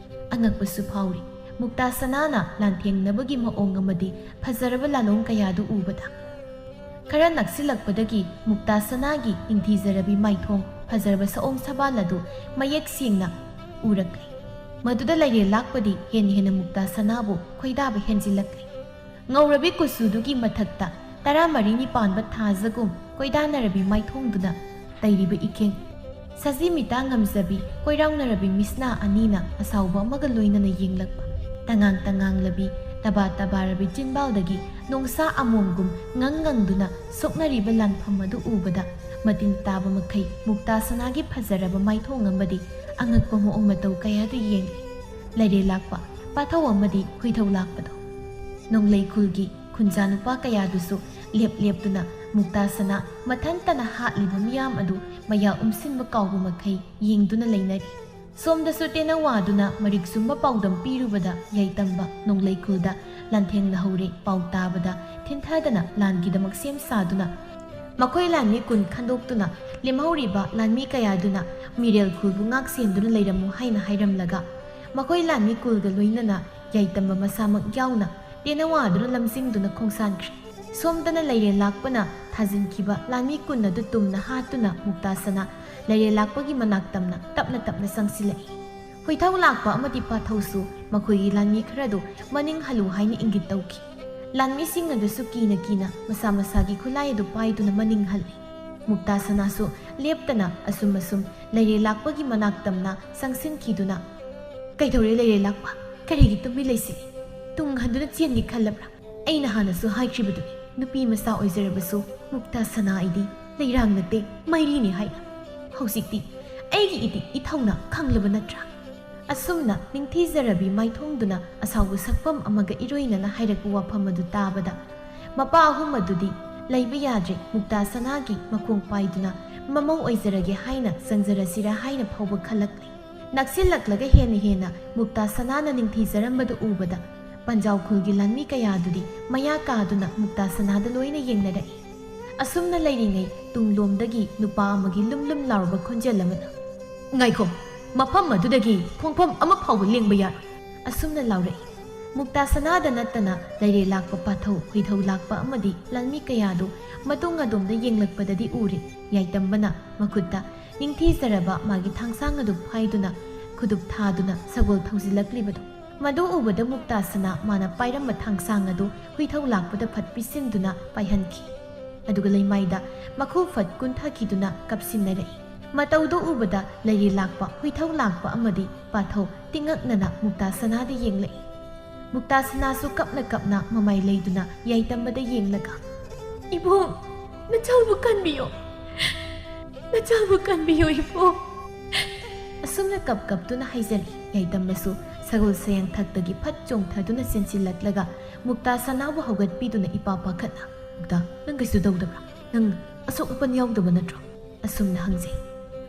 ꯑꯉꯛꯄꯁꯨ ꯐꯥꯎꯔꯤ꯫ ꯃꯨꯛꯇꯥ ꯁꯅꯥꯅ ꯂꯥꯟꯊꯦꯡꯅꯕꯒꯤ ꯃꯑꯣꯡ ꯑꯃꯗꯤ ꯐꯖꯔꯕ ꯂꯥꯂꯣꯡ ꯀꯌꯥꯗꯨ ꯎꯕꯗ, ꯈꯔ ꯅꯛꯁꯤꯜꯂꯛꯄꯗꯒꯤ ꯃꯨꯛꯇꯥ ꯁꯅꯥꯒꯤ ꯅꯤꯡꯊꯤꯖꯔꯕꯤ ꯃꯥꯏꯊꯣꯡ ꯐꯖꯔꯕ ꯁꯑꯣꯡ ꯁꯕꯥꯜ ꯑꯗꯨ ꯃꯌꯦꯛ ꯁꯦꯡꯅ ꯎꯔꯛꯂꯦ꯫ ꯃꯗꯨꯗ ꯂꯩꯔꯦ ꯂꯥꯛꯄꯗꯤ ꯍꯦꯟꯅ ꯍꯦꯟꯅ ꯃꯨꯛꯇꯥ ꯁꯅꯥꯕꯨ ꯈꯣꯏꯗꯥꯕ ꯍꯦꯟꯖꯤꯜꯂꯛꯂꯦ꯫ ꯉꯧꯔꯕꯤ ꯀꯨꯆꯨꯗꯨꯒꯤ ꯃꯊꯛꯇ ꯇꯔꯥꯃꯔꯤꯅꯤ ꯄꯥꯟꯕ ꯊꯥꯖꯒꯨꯝ ꯀꯣꯏꯗꯥꯅꯔꯕꯤ ꯃꯥꯏꯊꯣꯡꯗꯨꯅ ꯇꯩꯔꯤꯕ ꯏꯀꯦꯡ, ꯁꯖꯤ ꯃꯤꯇꯥ ꯉꯝꯖꯕꯤ ꯀꯣꯏꯔꯥꯎꯅꯔꯕꯤ ꯃꯤꯁꯅꯥ ꯑꯅꯤꯅ ꯑꯁꯥꯎꯕ ꯑꯃꯒ ꯂꯣꯏꯅꯅ ꯌꯦꯡꯂꯛꯄ, ꯇꯉꯥꯡ ꯇꯉꯥꯡꯂꯕꯤ ꯇꯕꯥ ꯇꯕꯥꯔꯕꯤ ꯆꯤꯟꯕꯥꯜꯗꯒꯤ ꯅꯣꯡꯁꯥ ꯑꯃꯣꯝꯒꯨꯝ ꯉꯪ ꯉꯪꯗꯨꯅ ꯁꯣꯛꯅꯔꯤꯕ ꯂꯥꯟꯐꯝ ꯑꯗꯨ ꯎꯕꯗ, ꯃꯇꯤꯟ ꯇꯥꯕ ꯃꯈꯩ ꯃꯨꯛꯇꯥ ꯁꯅꯥꯒꯤ ꯐꯖꯔꯕ ꯃꯥꯏꯊꯣꯡ ꯑꯃꯗꯤ ꯑꯉꯛꯄ ꯃꯑꯣꯡ ꯃꯇꯧ ꯀꯌꯥꯗꯨ ꯌꯦꯡꯂꯤ꯫ ꯂꯩꯔꯦ ꯂꯥꯛꯄ ꯄꯥꯊꯧ ꯑꯃꯗꯤ ꯈꯣꯏꯊꯧ ꯂꯥꯛꯄꯗꯣ꯫ ꯅꯣꯡꯂꯩ ꯈꯨꯜꯒꯤ ꯈꯨꯟꯖꯥ ꯅꯨꯄꯥ ꯀꯌꯥꯗꯨꯁꯨ ꯂꯦꯞ ꯂꯦꯞꯇꯨꯅ ꯃꯨꯛꯇꯥ ꯁꯅꯥ ꯃꯊꯟꯇꯅ ꯍꯥꯠꯂꯤꯕ ꯃꯤꯌꯥꯝ ꯑꯗꯨ ꯃꯌꯥ ꯎꯝꯁꯤꯟꯕ ꯀꯥꯎꯕ ꯃꯈꯩ ꯌꯦꯡꯗꯨꯅ ꯂꯩꯅꯔꯤ꯫ ꯁꯣꯝꯗꯁꯨ ꯇꯦꯅꯋꯥꯗꯨꯅ ꯃꯔꯤꯛ ꯆꯨꯝꯕ ꯄꯥꯎꯗꯝ ꯄꯤꯔꯨꯕꯗ ꯌꯥꯏꯇꯝꯕ ꯅꯣꯡꯂꯩ ꯈꯨꯜꯗ ꯂꯥꯟꯊꯦꯡꯅꯍꯧꯔꯦ ꯄꯥꯎ ꯇꯥꯕꯗ ꯊꯤꯟꯊꯗꯅ ꯂꯥꯟꯒꯤꯗꯃꯛ ꯁꯦꯝ ꯁꯥꯗꯨꯅ, ꯃꯈꯣꯏ ꯂꯥꯟꯃꯤ ꯀꯨꯟ ꯈꯟꯗꯣꯛꯇꯨꯅ ꯂꯦꯝꯍꯧꯔꯤꯕ ꯂꯥꯟꯃꯤ ꯀꯌꯥꯗꯨꯅ ꯃꯤꯔꯦꯜ ꯈꯨꯜꯕꯨ ꯉꯥꯛ ꯁꯦꯟꯗꯨꯅ ꯂꯩꯔꯝꯃꯨ ꯍꯥꯏꯅ ꯍꯥꯏꯔꯝꯂꯒ, ꯃꯈꯣꯏ ꯂꯥꯟꯃꯤ ꯀꯨꯜꯒ ꯂꯣꯏꯅꯅ ꯌꯥꯏꯇꯝꯕ ꯃꯁꯥꯃꯛ ꯌꯥꯎꯅ ꯇꯦꯅꯋꯥꯗꯨꯅ ꯂꯝꯖꯤꯡꯗꯨꯅ ꯈꯣꯡꯁꯥꯟꯈ꯭ꯔꯦ꯫ ꯁꯣꯝꯗꯅ ꯂꯩꯔꯦ ꯂꯥꯛꯄꯅ ꯊꯥꯖꯤꯟꯈꯤꯕ ꯂꯥꯟꯃꯤ ꯀꯨꯟ ꯑꯗꯨ ꯇꯨꯝꯅ ꯍꯥꯠꯇꯨꯅ ꯃꯨꯛꯇꯥ ꯁꯅꯥ ꯂꯩꯔꯦ ꯂꯥꯛꯄꯒꯤ ꯃꯅꯥꯛ ꯇꯝꯅ ꯇꯞꯅ ꯇꯞꯅ ꯆꯪꯁꯤꯜꯂꯛꯏ꯫ ꯍꯨꯏꯊꯧ ꯂꯥꯛꯄ ꯑꯃꯗꯤ ꯄꯥꯊꯧꯁꯨ ꯃꯈꯣꯏꯒꯤ ꯂꯥꯟꯃꯤ ꯈꯔꯗꯨ ꯃꯅꯤꯡ ꯍꯜꯂꯨ ꯍꯥꯏꯅ ꯏꯪꯒꯤꯠ ꯇꯧꯈꯤ꯫ ꯂꯥꯟꯃꯤꯁꯤꯡ ꯑꯗꯨꯁꯨ ꯀꯤꯅ ꯀꯤꯅ ꯃꯁꯥ ꯃꯁꯥꯒꯤ ꯈꯨꯠꯂꯥꯏ ꯑꯗꯨ ꯄꯥꯏꯗꯨꯅ ꯃꯅꯤꯡ ꯍꯜꯂꯤ꯫ ꯃꯨꯛꯇꯥ ꯁꯅꯥꯁꯨ ꯂꯦꯞꯇꯅ ꯑꯁꯨꯝ ꯑꯁꯨꯝ ꯂꯩꯔꯦ ꯂꯥꯛꯄꯒꯤ ꯃꯅꯥꯛ ꯇꯝꯅ ꯆꯪꯁꯤꯟꯈꯤꯗꯨꯅ, "ꯀꯩꯗꯧꯔꯦ ꯂꯩꯔꯦ ꯂꯥꯛꯄ? ꯀꯔꯤꯒꯤ ꯇꯨꯝꯃꯤ ꯂꯩꯁꯤꯜꯂꯤ? ꯇꯨꯡ ꯍꯟꯗꯨꯅ ꯆꯦꯟꯒꯦ ꯈꯜꯂꯕ꯭ꯔꯥ? ꯑꯩꯅ ꯍꯥꯟꯅꯁꯨ ꯍꯥꯏꯈ꯭ꯔꯤꯕꯗꯨꯅꯤ, ꯅꯨꯄꯤ ꯃꯆꯥ ꯑꯣꯏꯖꯔꯕꯁꯨ ꯃꯨꯛꯇꯥ ꯁꯅꯥ ꯑꯩꯗꯤ ꯂꯩꯔꯥꯡ ꯅꯠꯇꯦ, ꯃꯩꯔꯤꯅꯤ ꯍꯥꯏꯅ꯫ ꯍꯧꯖꯤꯛꯇꯤ ꯑꯩꯒꯤ ꯏꯇꯤꯛ ꯏꯊꯧꯅ ꯈꯪꯂꯕ ꯅꯠꯇ꯭ꯔꯥ?" ꯑꯁꯨꯝꯅ ꯅꯤꯡꯊꯤꯖꯔꯕꯤ ꯃꯥꯏꯊꯣꯡꯗꯨꯅ ꯑꯁꯥꯎꯕ ꯁꯛꯐꯝ ꯑꯃꯒ ꯏꯔꯣꯏꯅꯅ ꯍꯥꯏꯔꯛꯄ ꯋꯥꯐꯝ ꯑꯗꯨ ꯇꯥꯕꯗ, ꯃꯄꯥ ꯑꯍꯨꯝ ꯑꯗꯨꯗꯤ ꯂꯩꯕ ꯌꯥꯗ꯭ꯔꯦ, ꯃꯨꯛꯇꯥ ꯁꯅꯥꯒꯤ ꯃꯈꯣꯡ ꯄꯥꯏꯗꯨꯅ ꯃꯃꯧ ꯑꯣꯏꯖꯔꯒꯦ ꯍꯥꯏꯅ ꯆꯪꯖꯔꯁꯤꯔꯥ ꯍꯥꯏꯅ ꯐꯥꯎꯕ ꯈꯜꯂꯛꯂꯦ꯫ ꯅꯛꯁꯤꯜꯂꯛꯂꯒ ꯍꯦꯟꯅ ꯍꯦꯟꯅ ꯃꯨꯛꯇꯥ ꯁꯅꯥꯅ ꯅꯤꯡꯊꯤꯖꯔꯝꯕꯗꯨ ꯎꯕꯗ, ꯄꯟꯖꯥꯎ ꯈꯨꯜꯒꯤ ꯂꯥꯟꯃꯤ ꯀꯌꯥꯗꯨꯗꯤ ꯃꯌꯥ ꯀꯥꯗꯨꯅ ꯃꯨꯛꯇꯥ ꯁꯅꯥꯗ ꯂꯣꯏꯅ ꯌꯦꯡꯅꯔꯛꯏ꯫ ꯑꯁꯨꯝꯅ ꯂꯩꯔꯤꯉꯩ, ꯇꯨꯡꯂꯣꯝꯗꯒꯤ ꯅꯨꯄꯥ ꯑꯃꯒꯤ ꯂꯨꯝ ꯂꯨꯝ ꯂꯥꯎꯔꯕ ꯈꯣꯟꯖꯦꯜ ꯑꯃꯅ, "ꯉꯥꯏꯈꯣ, ꯃꯐꯝ ꯑꯗꯨꯗꯒꯤ ꯈꯣꯡꯐꯝ ꯑꯃ ꯐꯥꯎꯕ ꯂꯦꯡꯕ ꯌꯥꯔꯣꯏ꯫ ꯑꯁꯨꯝꯅ ꯂꯥꯎꯔꯛꯏ꯫ ꯃꯨꯛꯇꯥ ꯁꯅꯥꯗ ꯅꯠꯇꯅ ꯂꯩꯔꯦ ꯂꯥꯛꯄ ꯄꯥꯊꯧ, ꯍꯨꯏꯊꯧ ꯂꯥꯛꯄ ꯑꯃꯗꯤ ꯂꯥꯟꯃꯤ ꯀꯌꯥꯗꯨ ꯃꯇꯨꯡ ꯑꯗꯣꯝꯗ ꯌꯦꯡꯂꯛꯄꯗꯗꯤ ꯎꯔꯤ꯫ ꯌꯥꯏꯇꯝꯕꯅ ꯃꯈꯨꯠꯇ ꯅꯤꯡꯊꯤꯖꯔꯕ ꯃꯥꯒꯤ ꯊꯥꯡꯁꯥꯡ ꯑꯗꯨ ꯐꯥꯏꯗꯨꯅ ꯈꯨꯗꯨꯞ ꯊꯥꯗꯨꯅ ꯁꯒꯣꯜ ꯊꯧꯖꯤꯜꯂꯛꯂꯤꯕꯗꯨ꯫ ꯃꯗꯨ ꯎꯕꯗ ꯃꯨꯛꯇꯥ ꯁꯅꯥ ꯃꯥꯅ ꯄꯥꯏꯔꯝꯕ ꯊꯥꯡꯁꯥꯡ ꯑꯗꯨ ꯍꯨꯏꯊꯧ ꯂꯥꯛꯄꯗ ꯐꯠ ꯄꯤꯁꯤꯟꯗꯨꯅ ꯄꯥꯏꯍꯟꯈꯤ꯫ ꯑꯗꯨꯒ ꯂꯩꯃꯥꯏꯗ ꯃꯈꯨ ꯐꯠ ꯀꯨꯟꯊꯈꯤꯗꯨꯅ ꯀꯞꯁꯤꯟꯅꯔꯛꯏ꯫ ꯃꯇꯧꯗꯨ ꯎꯕꯗ ꯂꯩꯔꯦ ꯂꯥꯛꯄ, ꯍꯨꯏꯊꯧ ꯂꯥꯛꯄ ꯑꯃꯗꯤ ꯄꯥꯊꯧ ꯇꯤꯡꯉꯛꯅꯅ ꯃꯨꯛꯇꯥ ꯁꯅꯥꯗ ꯌꯦꯡꯂꯛꯏ꯫ ꯃꯨꯛꯇꯥ ꯁꯅꯥꯁꯨ ꯀꯞꯅ ꯀꯞꯅ ꯃꯃꯥꯏ ꯂꯩꯗꯨꯅ ꯌꯥꯏꯇꯝꯕꯗ ꯌꯦꯡꯂꯒ, "ꯏꯕꯨꯡ, ꯅꯆꯥꯕꯨ ꯀꯟꯕꯤꯌꯣ, ꯅꯆꯥꯕꯨ ꯀꯟꯕꯤꯌꯣ ꯏꯕꯨꯡ!" ꯑꯁꯨꯝꯅ ꯀꯞ ꯀꯞꯇꯨꯅ ꯍꯥꯏꯖꯔꯤ꯫ ꯌꯥꯏꯇꯝꯕꯁꯨ ꯁꯒꯣꯜ ꯁꯌꯥꯡ ꯊꯛꯇꯒꯤ ꯐꯠ ꯆꯣꯡꯊꯗꯨꯅ ꯆꯦꯟꯁꯤꯜꯂꯛꯂꯒ ꯃꯨꯛꯇꯥ ꯁꯅꯥꯕꯨ ꯍꯧꯒꯠꯄꯤꯗꯨꯅ ꯏꯄꯥ ꯄꯥꯈꯠꯅ, "ꯃꯨꯛꯇꯥ, ꯅꯪ ꯀꯩꯁꯨ ꯇꯧꯗꯕ꯭ꯔꯥ? ꯅꯪ ꯑꯁꯣꯛ ꯑꯄꯟ ꯌꯥꯎꯗꯕ ꯅꯠꯇ꯭ꯔꯣ?" ꯑꯁꯨꯝꯅ ꯍꯪꯖꯩ꯫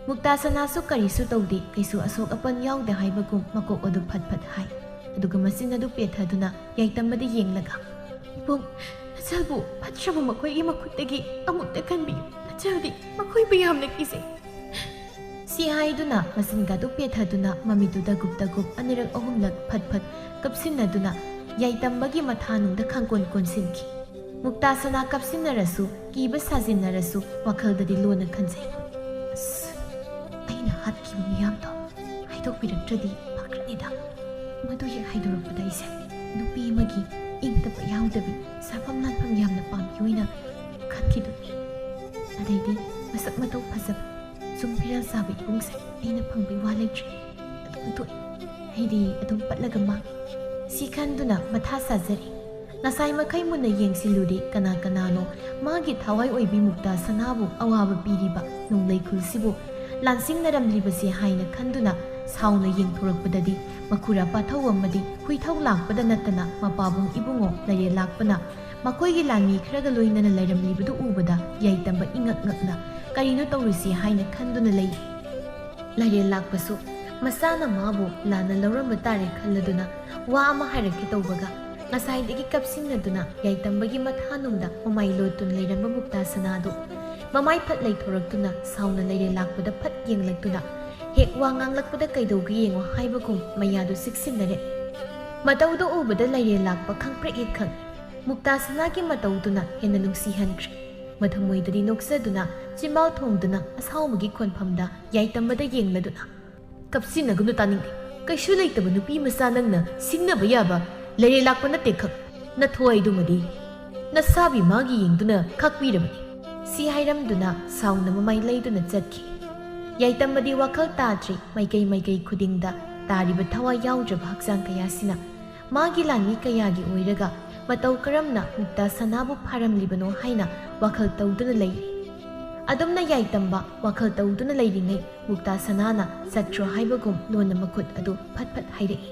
ꯃꯨꯛꯇꯥ ꯁꯅꯥꯁꯨ ꯀꯔꯤꯁꯨ ꯇꯧꯗꯦ, ꯀꯩꯁꯨ ꯑꯁꯣꯛ ꯑꯄꯟ ꯌꯥꯎꯗꯦ ꯍꯥꯏꯕꯒꯨꯝ ꯃꯀꯣꯛ ꯑꯗꯨ ꯐꯠ ꯐꯠ ꯍꯥꯏ꯫ ꯑꯗꯨꯒ ꯃꯆꯤꯟ ꯑꯗꯨ ꯄꯦꯠꯊꯗꯨꯅ ꯌꯥꯏꯇꯝꯕꯗ ꯌꯦꯡꯂꯒ, "ꯏꯕꯨꯡ, ꯅꯆꯜꯕꯨ ꯐꯠꯇ꯭ꯔꯕ ꯃꯈꯣꯏꯒꯤ ꯃꯈꯨꯠꯇꯒꯤ ꯑꯃꯨꯛꯇ ꯀꯟꯕꯤꯌꯨ꯫ ꯅꯆꯜꯗꯤ ꯃꯈꯣꯏꯕꯨ ꯌꯥꯝꯅ ꯀꯤꯖꯩ꯫" ꯁꯤ ꯍꯥꯏꯗꯨꯅ ꯃꯆꯤꯟꯒꯗꯨ ꯄꯦꯠꯊꯗꯨꯅ ꯃꯃꯤꯠꯇꯨ ꯇꯒꯨꯞ ꯇꯒꯨꯞ ꯑꯅꯤꯔꯛ ꯑꯍꯨꯝꯂꯛ ꯐꯠ ꯐꯠ ꯀꯞꯁꯤꯟꯅꯗꯨꯅ ꯌꯥꯏꯇꯝꯕꯒꯤ ꯃꯊꯥꯅꯨꯡꯗ ꯈꯪꯀꯣꯟ ꯀꯣꯟꯁꯤꯟꯈꯤ꯫ ꯃꯨꯛꯇꯥ ꯁꯅꯥ ꯀꯞꯁꯤꯟꯅꯔꯁꯨ, ꯀꯤꯕ ꯁꯥꯖꯤꯟꯅꯔꯁꯨ, ꯋꯥꯈꯜꯗꯗꯤ ꯂꯣꯟꯅ ꯈꯟꯖꯩ, "ꯑꯁ, ꯑꯩꯅ ꯍꯥꯠꯈꯤꯕ ꯃꯤꯌꯥꯝꯗꯣ ꯍꯥꯏꯗꯣꯛꯄꯤꯔꯛꯇ꯭ꯔꯗꯤ ꯐꯈ꯭ꯔꯅꯤꯗ꯫ ꯃꯗꯨ ꯍꯦꯛ ꯍꯥꯏꯗꯣꯔꯛꯄꯗ ꯑꯩꯁꯦ ꯅꯨꯄꯤ ꯑꯃꯒꯤ ꯏꯪ ꯇꯞꯄ ꯌꯥꯎꯗꯕꯤ, ꯁꯥꯐꯝ ꯂꯥꯟꯐꯝ ꯌꯥꯝꯅ ꯄꯥꯝꯕꯤ ꯑꯣꯏꯅ ꯈꯟꯈꯤꯗꯨꯅꯤ꯫ ꯑꯗꯩꯗꯤ ꯃꯁꯛ ꯃꯇꯧ ꯐꯖꯕ, ꯆꯨꯝ ꯐꯤꯔꯥꯜ ꯆꯥꯕ ꯏꯕꯨꯡꯁꯦ ꯑꯩꯅ ꯐꯪꯕꯩ ꯋꯥ ꯂꯩꯇ꯭ꯔꯦ꯫ ꯑꯗꯨꯝ ꯊꯣꯛꯑꯦ꯫ ꯑꯩꯗꯤ ꯑꯗꯨꯝ ꯄꯠꯂꯒ ꯃꯥꯡꯉꯦ꯫" ꯁꯤ ꯈꯟꯗꯨꯅ ꯃꯊꯥ ꯁꯥꯖꯔꯤ꯫ ꯉꯁꯥꯏ ꯃꯈꯩ ꯃꯨꯟꯅ ꯌꯦꯡꯁꯤꯜꯂꯨꯔꯦ, ꯀꯅꯥ ꯀꯅꯥꯅꯣ ꯃꯥꯒꯤ ꯊꯋꯥꯏ ꯑꯣꯏꯕꯤ ꯃꯨꯛꯇꯥ ꯁꯅꯥꯕꯨ ꯑꯋꯥꯕ ꯄꯤꯔꯤꯕ ꯅꯣꯡꯂꯩ ꯈꯨꯜꯁꯤꯕꯨ ꯂꯥꯟꯁꯤꯡꯅꯔꯝꯂꯤꯕꯁꯦ ꯍꯥꯏꯅ ꯈꯟꯗꯨꯅ ꯁꯥꯎꯅ ꯌꯦꯡꯊꯣꯔꯛꯄꯗꯗꯤ ꯃꯈꯨꯔꯥ ꯄꯥꯊꯧ ꯑꯃꯗꯤ ꯍꯨꯏꯊꯧ ꯂꯥꯛꯄꯗ ꯅꯠꯇꯅ ꯃꯄꯥꯕꯨꯡ ꯏꯕꯨꯡꯉꯣ ꯂꯩꯔꯦ ꯂꯥꯛꯄꯅ ꯃꯈꯣꯏꯒꯤ ꯂꯥꯟꯃꯤ ꯈꯔꯒ ꯂꯣꯏꯅꯅ ꯂꯩꯔꯝꯂꯤꯕꯗꯨ ꯎꯕꯗ ꯌꯥꯏꯇꯝꯕ ꯏꯉꯛ ꯉꯛꯅ ꯀꯔꯤꯅꯣ ꯇꯧꯔꯤꯁꯤ ꯍꯥꯏꯅ ꯈꯟꯗꯨꯅ ꯂꯩ꯫ ꯂꯥꯏꯔꯦꯜ ꯂꯥꯛꯄꯁꯨ ꯃꯆꯥꯅ ꯃꯥꯕꯨ ꯂꯥꯟꯅ ꯂꯧꯔꯝꯕ ꯇꯥꯔꯦ ꯈꯜꯂꯗꯨꯅ ꯋꯥ ꯑꯃ ꯍꯥꯏꯔꯛꯀꯦ ꯇꯧꯕꯒ ꯉꯁꯥꯏꯗꯒꯤ ꯀꯞꯁꯤꯟꯅꯗꯨꯅ ꯌꯥꯏꯇꯝꯕꯒꯤ ꯃꯊꯥꯅꯨꯡꯗ ꯃꯃꯥꯏ ꯂꯣꯠꯇꯨꯅ ꯂꯩꯔꯝꯕ ꯃꯨꯛꯇꯥ ꯁꯅꯥꯗꯨ ꯃꯃꯥꯏ ꯐꯠ ꯂꯩꯊꯣꯔꯛꯇꯨꯅ ꯁꯥꯎꯅ ꯂꯩꯔꯦꯜ ꯂꯥꯛꯄꯗ ꯐꯠ ꯌꯦꯡꯂꯛꯇꯨꯅ ꯍꯦꯛ ꯋꯥ ꯉꯥꯡꯂꯛꯄꯗ ꯀꯩꯗꯧꯒꯦ ꯌꯦꯡꯉꯣ ꯍꯥꯏꯕꯒꯨꯝ ꯃꯌꯥꯗꯨ ꯆꯤꯛꯁꯤꯟꯅꯔꯦ꯫ ꯃꯇꯧꯗꯨ ꯎꯕꯗ ꯂꯩꯔꯦ ꯂꯥꯛꯄ ꯈꯪꯄ꯭ꯔꯦꯛ ꯍꯦꯛ ꯈꯪꯉꯤ꯫ ꯃꯨꯛꯇꯥ ꯁꯅꯥꯒꯤ ꯃꯇꯧꯗꯨꯅ ꯍꯦꯟꯅ ꯅꯨꯡꯁꯤꯍꯟꯈ꯭ꯔꯦ꯫ ꯃꯊꯃꯣꯏꯗꯗꯤ ꯅꯣꯛꯆꯗꯨꯅ ꯆꯤꯟꯕꯥꯜ ꯊꯣꯡꯗꯨꯅ ꯑꯁꯥꯎꯕꯒꯤ ꯈꯣꯟꯐꯝꯗ ꯌꯥꯏꯇꯝꯕꯗ ꯌꯦꯡꯂꯗꯨꯅ, "ꯀꯞꯁꯤꯟꯅꯒꯅꯨ, ꯇꯥꯅꯤꯡꯗꯦ꯫ ꯀꯩꯁꯨ ꯂꯩꯇꯕ ꯅꯨꯄꯤ ꯃꯆꯥ ꯅꯪꯅ ꯁꯤꯡꯅꯕ ꯌꯥꯕ ꯂꯩꯔꯦ ꯂꯥꯛꯄ ꯅꯠꯇꯦ ꯈꯪ꯫ ꯅꯊꯋꯥꯏꯗꯨꯃꯗꯤ ꯅꯁꯥꯕꯤ ꯃꯥꯒꯤ ꯌꯦꯡꯗꯨꯅ ꯈꯥꯛꯄꯤꯔꯕꯅꯤ"꯫ ꯁꯤ ꯍꯥꯏꯔꯝꯗꯨꯅ ꯁꯥꯎꯅ ꯃꯃꯥꯏ ꯂꯩꯗꯨꯅ ꯆꯠꯈꯤ꯫ ꯌꯥꯏꯇꯝꯕꯗꯤ ꯋꯥꯈꯜ ꯇꯥꯗ꯭ꯔꯤ, ꯃꯥꯏꯀꯩ ꯃꯥꯏꯀꯩ ꯈꯨꯗꯤꯡꯗ ꯇꯥꯔꯤꯕ ꯊꯋꯥꯏ ꯌꯥꯎꯗ꯭ꯔꯕ ꯍꯛꯆꯥꯡ ꯀꯌꯥꯁꯤꯅ ꯃꯥꯒꯤ ꯂꯥꯟꯃꯤ ꯀꯌꯥꯒꯤ ꯑꯣꯏꯔꯒ ꯃꯇꯧ ꯀꯔꯝꯅ ꯃꯨꯛꯇꯥ ꯁꯅꯥꯕꯨ ꯐꯥꯔꯝꯂꯤꯕꯅꯣ ꯍꯥꯏꯅ ꯋꯥꯈꯜ ꯇꯧꯗꯨꯅ ꯂꯩꯔꯤ꯫ ꯑꯗꯨꯝꯅ ꯌꯥꯏꯇꯝꯕ ꯋꯥꯈꯜ ꯇꯧꯗꯨꯅ ꯂꯩꯔꯤꯉꯩ ꯃꯨꯛꯇꯥ ꯁꯅꯥꯅ ꯆꯠꯈ꯭ꯔꯣ ꯍꯥꯏꯕꯒꯨꯝ ꯂꯣꯟꯅ ꯃꯈꯨꯠ ꯑꯗꯨ ꯐꯠ ꯐꯠ ꯍꯥꯏꯔꯛꯏ꯫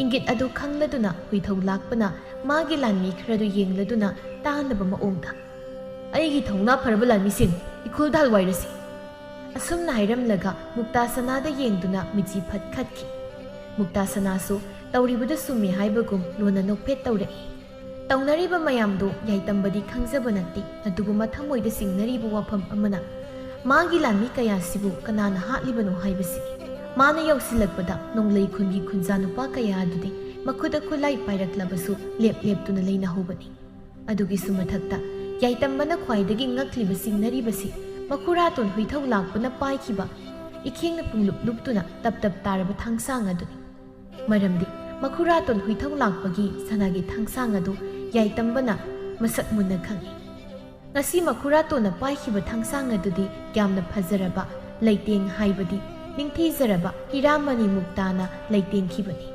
ꯏꯪꯒꯤꯠ ꯑꯗꯨ ꯈꯪꯂꯗꯨꯅ ꯍꯨꯏꯊꯧ ꯂꯥꯛꯄꯅ ꯃꯥꯒꯤ ꯂꯥꯟꯃꯤ ꯈꯔꯗꯨ ꯌꯦꯡꯂꯗꯨꯅ ꯇꯥꯅꯕ ꯃꯑꯣꯡꯗ, "ꯑꯩꯒꯤ ꯊꯧꯅꯥ ꯐꯔꯕ ꯂꯥꯟꯃꯤꯁꯤꯡ, ꯏꯈꯨꯜꯗ ꯍꯜꯋꯥꯏꯔꯁꯤ!" ꯑꯁꯨꯝꯅ ꯍꯥꯏꯔꯝꯂꯒ ꯃꯨꯛꯇꯥ ꯁꯅꯥꯗ ꯌꯦꯡꯗꯨꯅ ꯃꯤꯠꯆꯤ ꯐꯠ ꯈꯠꯈꯤ꯫ ꯃꯨꯛꯇꯥ ꯁꯅꯥꯁꯨ ꯇꯧꯔꯤꯕꯗꯨ ꯆꯨꯝꯃꯤ ꯍꯥꯏꯕꯒꯨꯝ ꯂꯣꯟꯅ ꯅꯣꯛꯐꯦꯠ ꯇꯧꯔꯛꯏ꯫ ꯇꯧꯅꯔꯤꯕ ꯃꯌꯥꯝꯗꯨ ꯌꯥꯏꯇꯝꯕꯗꯤ ꯈꯪꯖꯕ ꯅꯠꯇꯦ, ꯑꯗꯨꯕꯨ ꯃꯊꯃꯣꯏꯗ ꯆꯤꯡꯅꯔꯤꯕ ꯋꯥꯐꯝ ꯑꯃꯅ ꯃꯥꯒꯤ ꯂꯥꯟꯃꯤ ꯀꯌꯥꯁꯤꯕꯨ ꯀꯅꯥꯅ ꯍꯥꯠꯂꯤꯕꯅꯣ ꯍꯥꯏꯕꯁꯤꯅꯤ꯫ ꯃꯥꯅ ꯌꯧꯁꯤꯜꯂꯛꯄꯗ ꯅꯣꯡꯂꯩ ꯈꯨꯟꯒꯤ ꯈꯨꯟꯖꯥ ꯅꯨꯄꯥ ꯀꯌꯥ ꯑꯗꯨꯗꯤ ꯃꯈꯨꯠ ꯈꯨꯠꯂꯥꯏ ꯄꯥꯏꯔꯛꯂꯕꯁꯨ ꯂꯦꯞ ꯂꯦꯞꯇꯨꯅ ꯂꯩꯅꯍꯧꯕꯅꯤ꯫ ꯑꯗꯨꯒꯤꯁꯨ ꯃꯊꯛꯇ ꯌꯥꯏꯇꯝꯕꯅ ꯈ꯭ꯋꯥꯏꯗꯒꯤ ꯉꯛꯂꯤꯕ ꯆꯤꯡꯅꯔꯤꯕꯁꯤ ꯃꯈꯨꯔꯥꯇꯣꯟ ꯍꯨꯏꯊꯧ ꯂꯥꯛꯄꯅ ꯄꯥꯏꯈꯤꯕ ꯏꯈꯦꯡꯅ ꯄꯨꯡꯂꯨꯞ ꯂꯨꯞꯇꯨꯅ ꯇꯞ ꯇꯞ ꯇꯥꯔꯕ ꯊꯥꯡꯁꯥꯡ ꯑꯗꯨꯅꯤ꯫ ꯃꯔꯝꯗꯤ ꯃꯈꯨꯔꯥꯇꯣꯟ ꯍꯨꯏꯊꯧ ꯂꯥꯛꯄꯒꯤ ꯁꯅꯥꯒꯤ ꯊꯥꯡꯁꯥꯡ ꯑꯗꯨ ꯌꯥꯏꯇꯝꯕꯅ ꯃꯁꯛ ꯃꯨꯟꯅ ꯈꯪꯏ꯫ ꯉꯁꯤ ꯃꯈꯨꯔꯥꯇꯣꯟꯅ ꯄꯥꯏꯈꯤꯕ ꯊꯥꯡꯁꯥꯡ ꯑꯗꯨꯗꯤ ꯌꯥꯝꯅ ꯐꯖꯔꯕ ꯂꯩꯇꯦꯡ, ꯍꯥꯏꯕꯗꯤ ꯅꯤꯡꯊꯤꯖꯔꯕ ꯍꯤꯔꯥꯃꯅꯤ ꯃꯨꯛꯇꯥꯅ ꯂꯩꯇꯦꯡꯈꯤꯕꯅꯤ꯫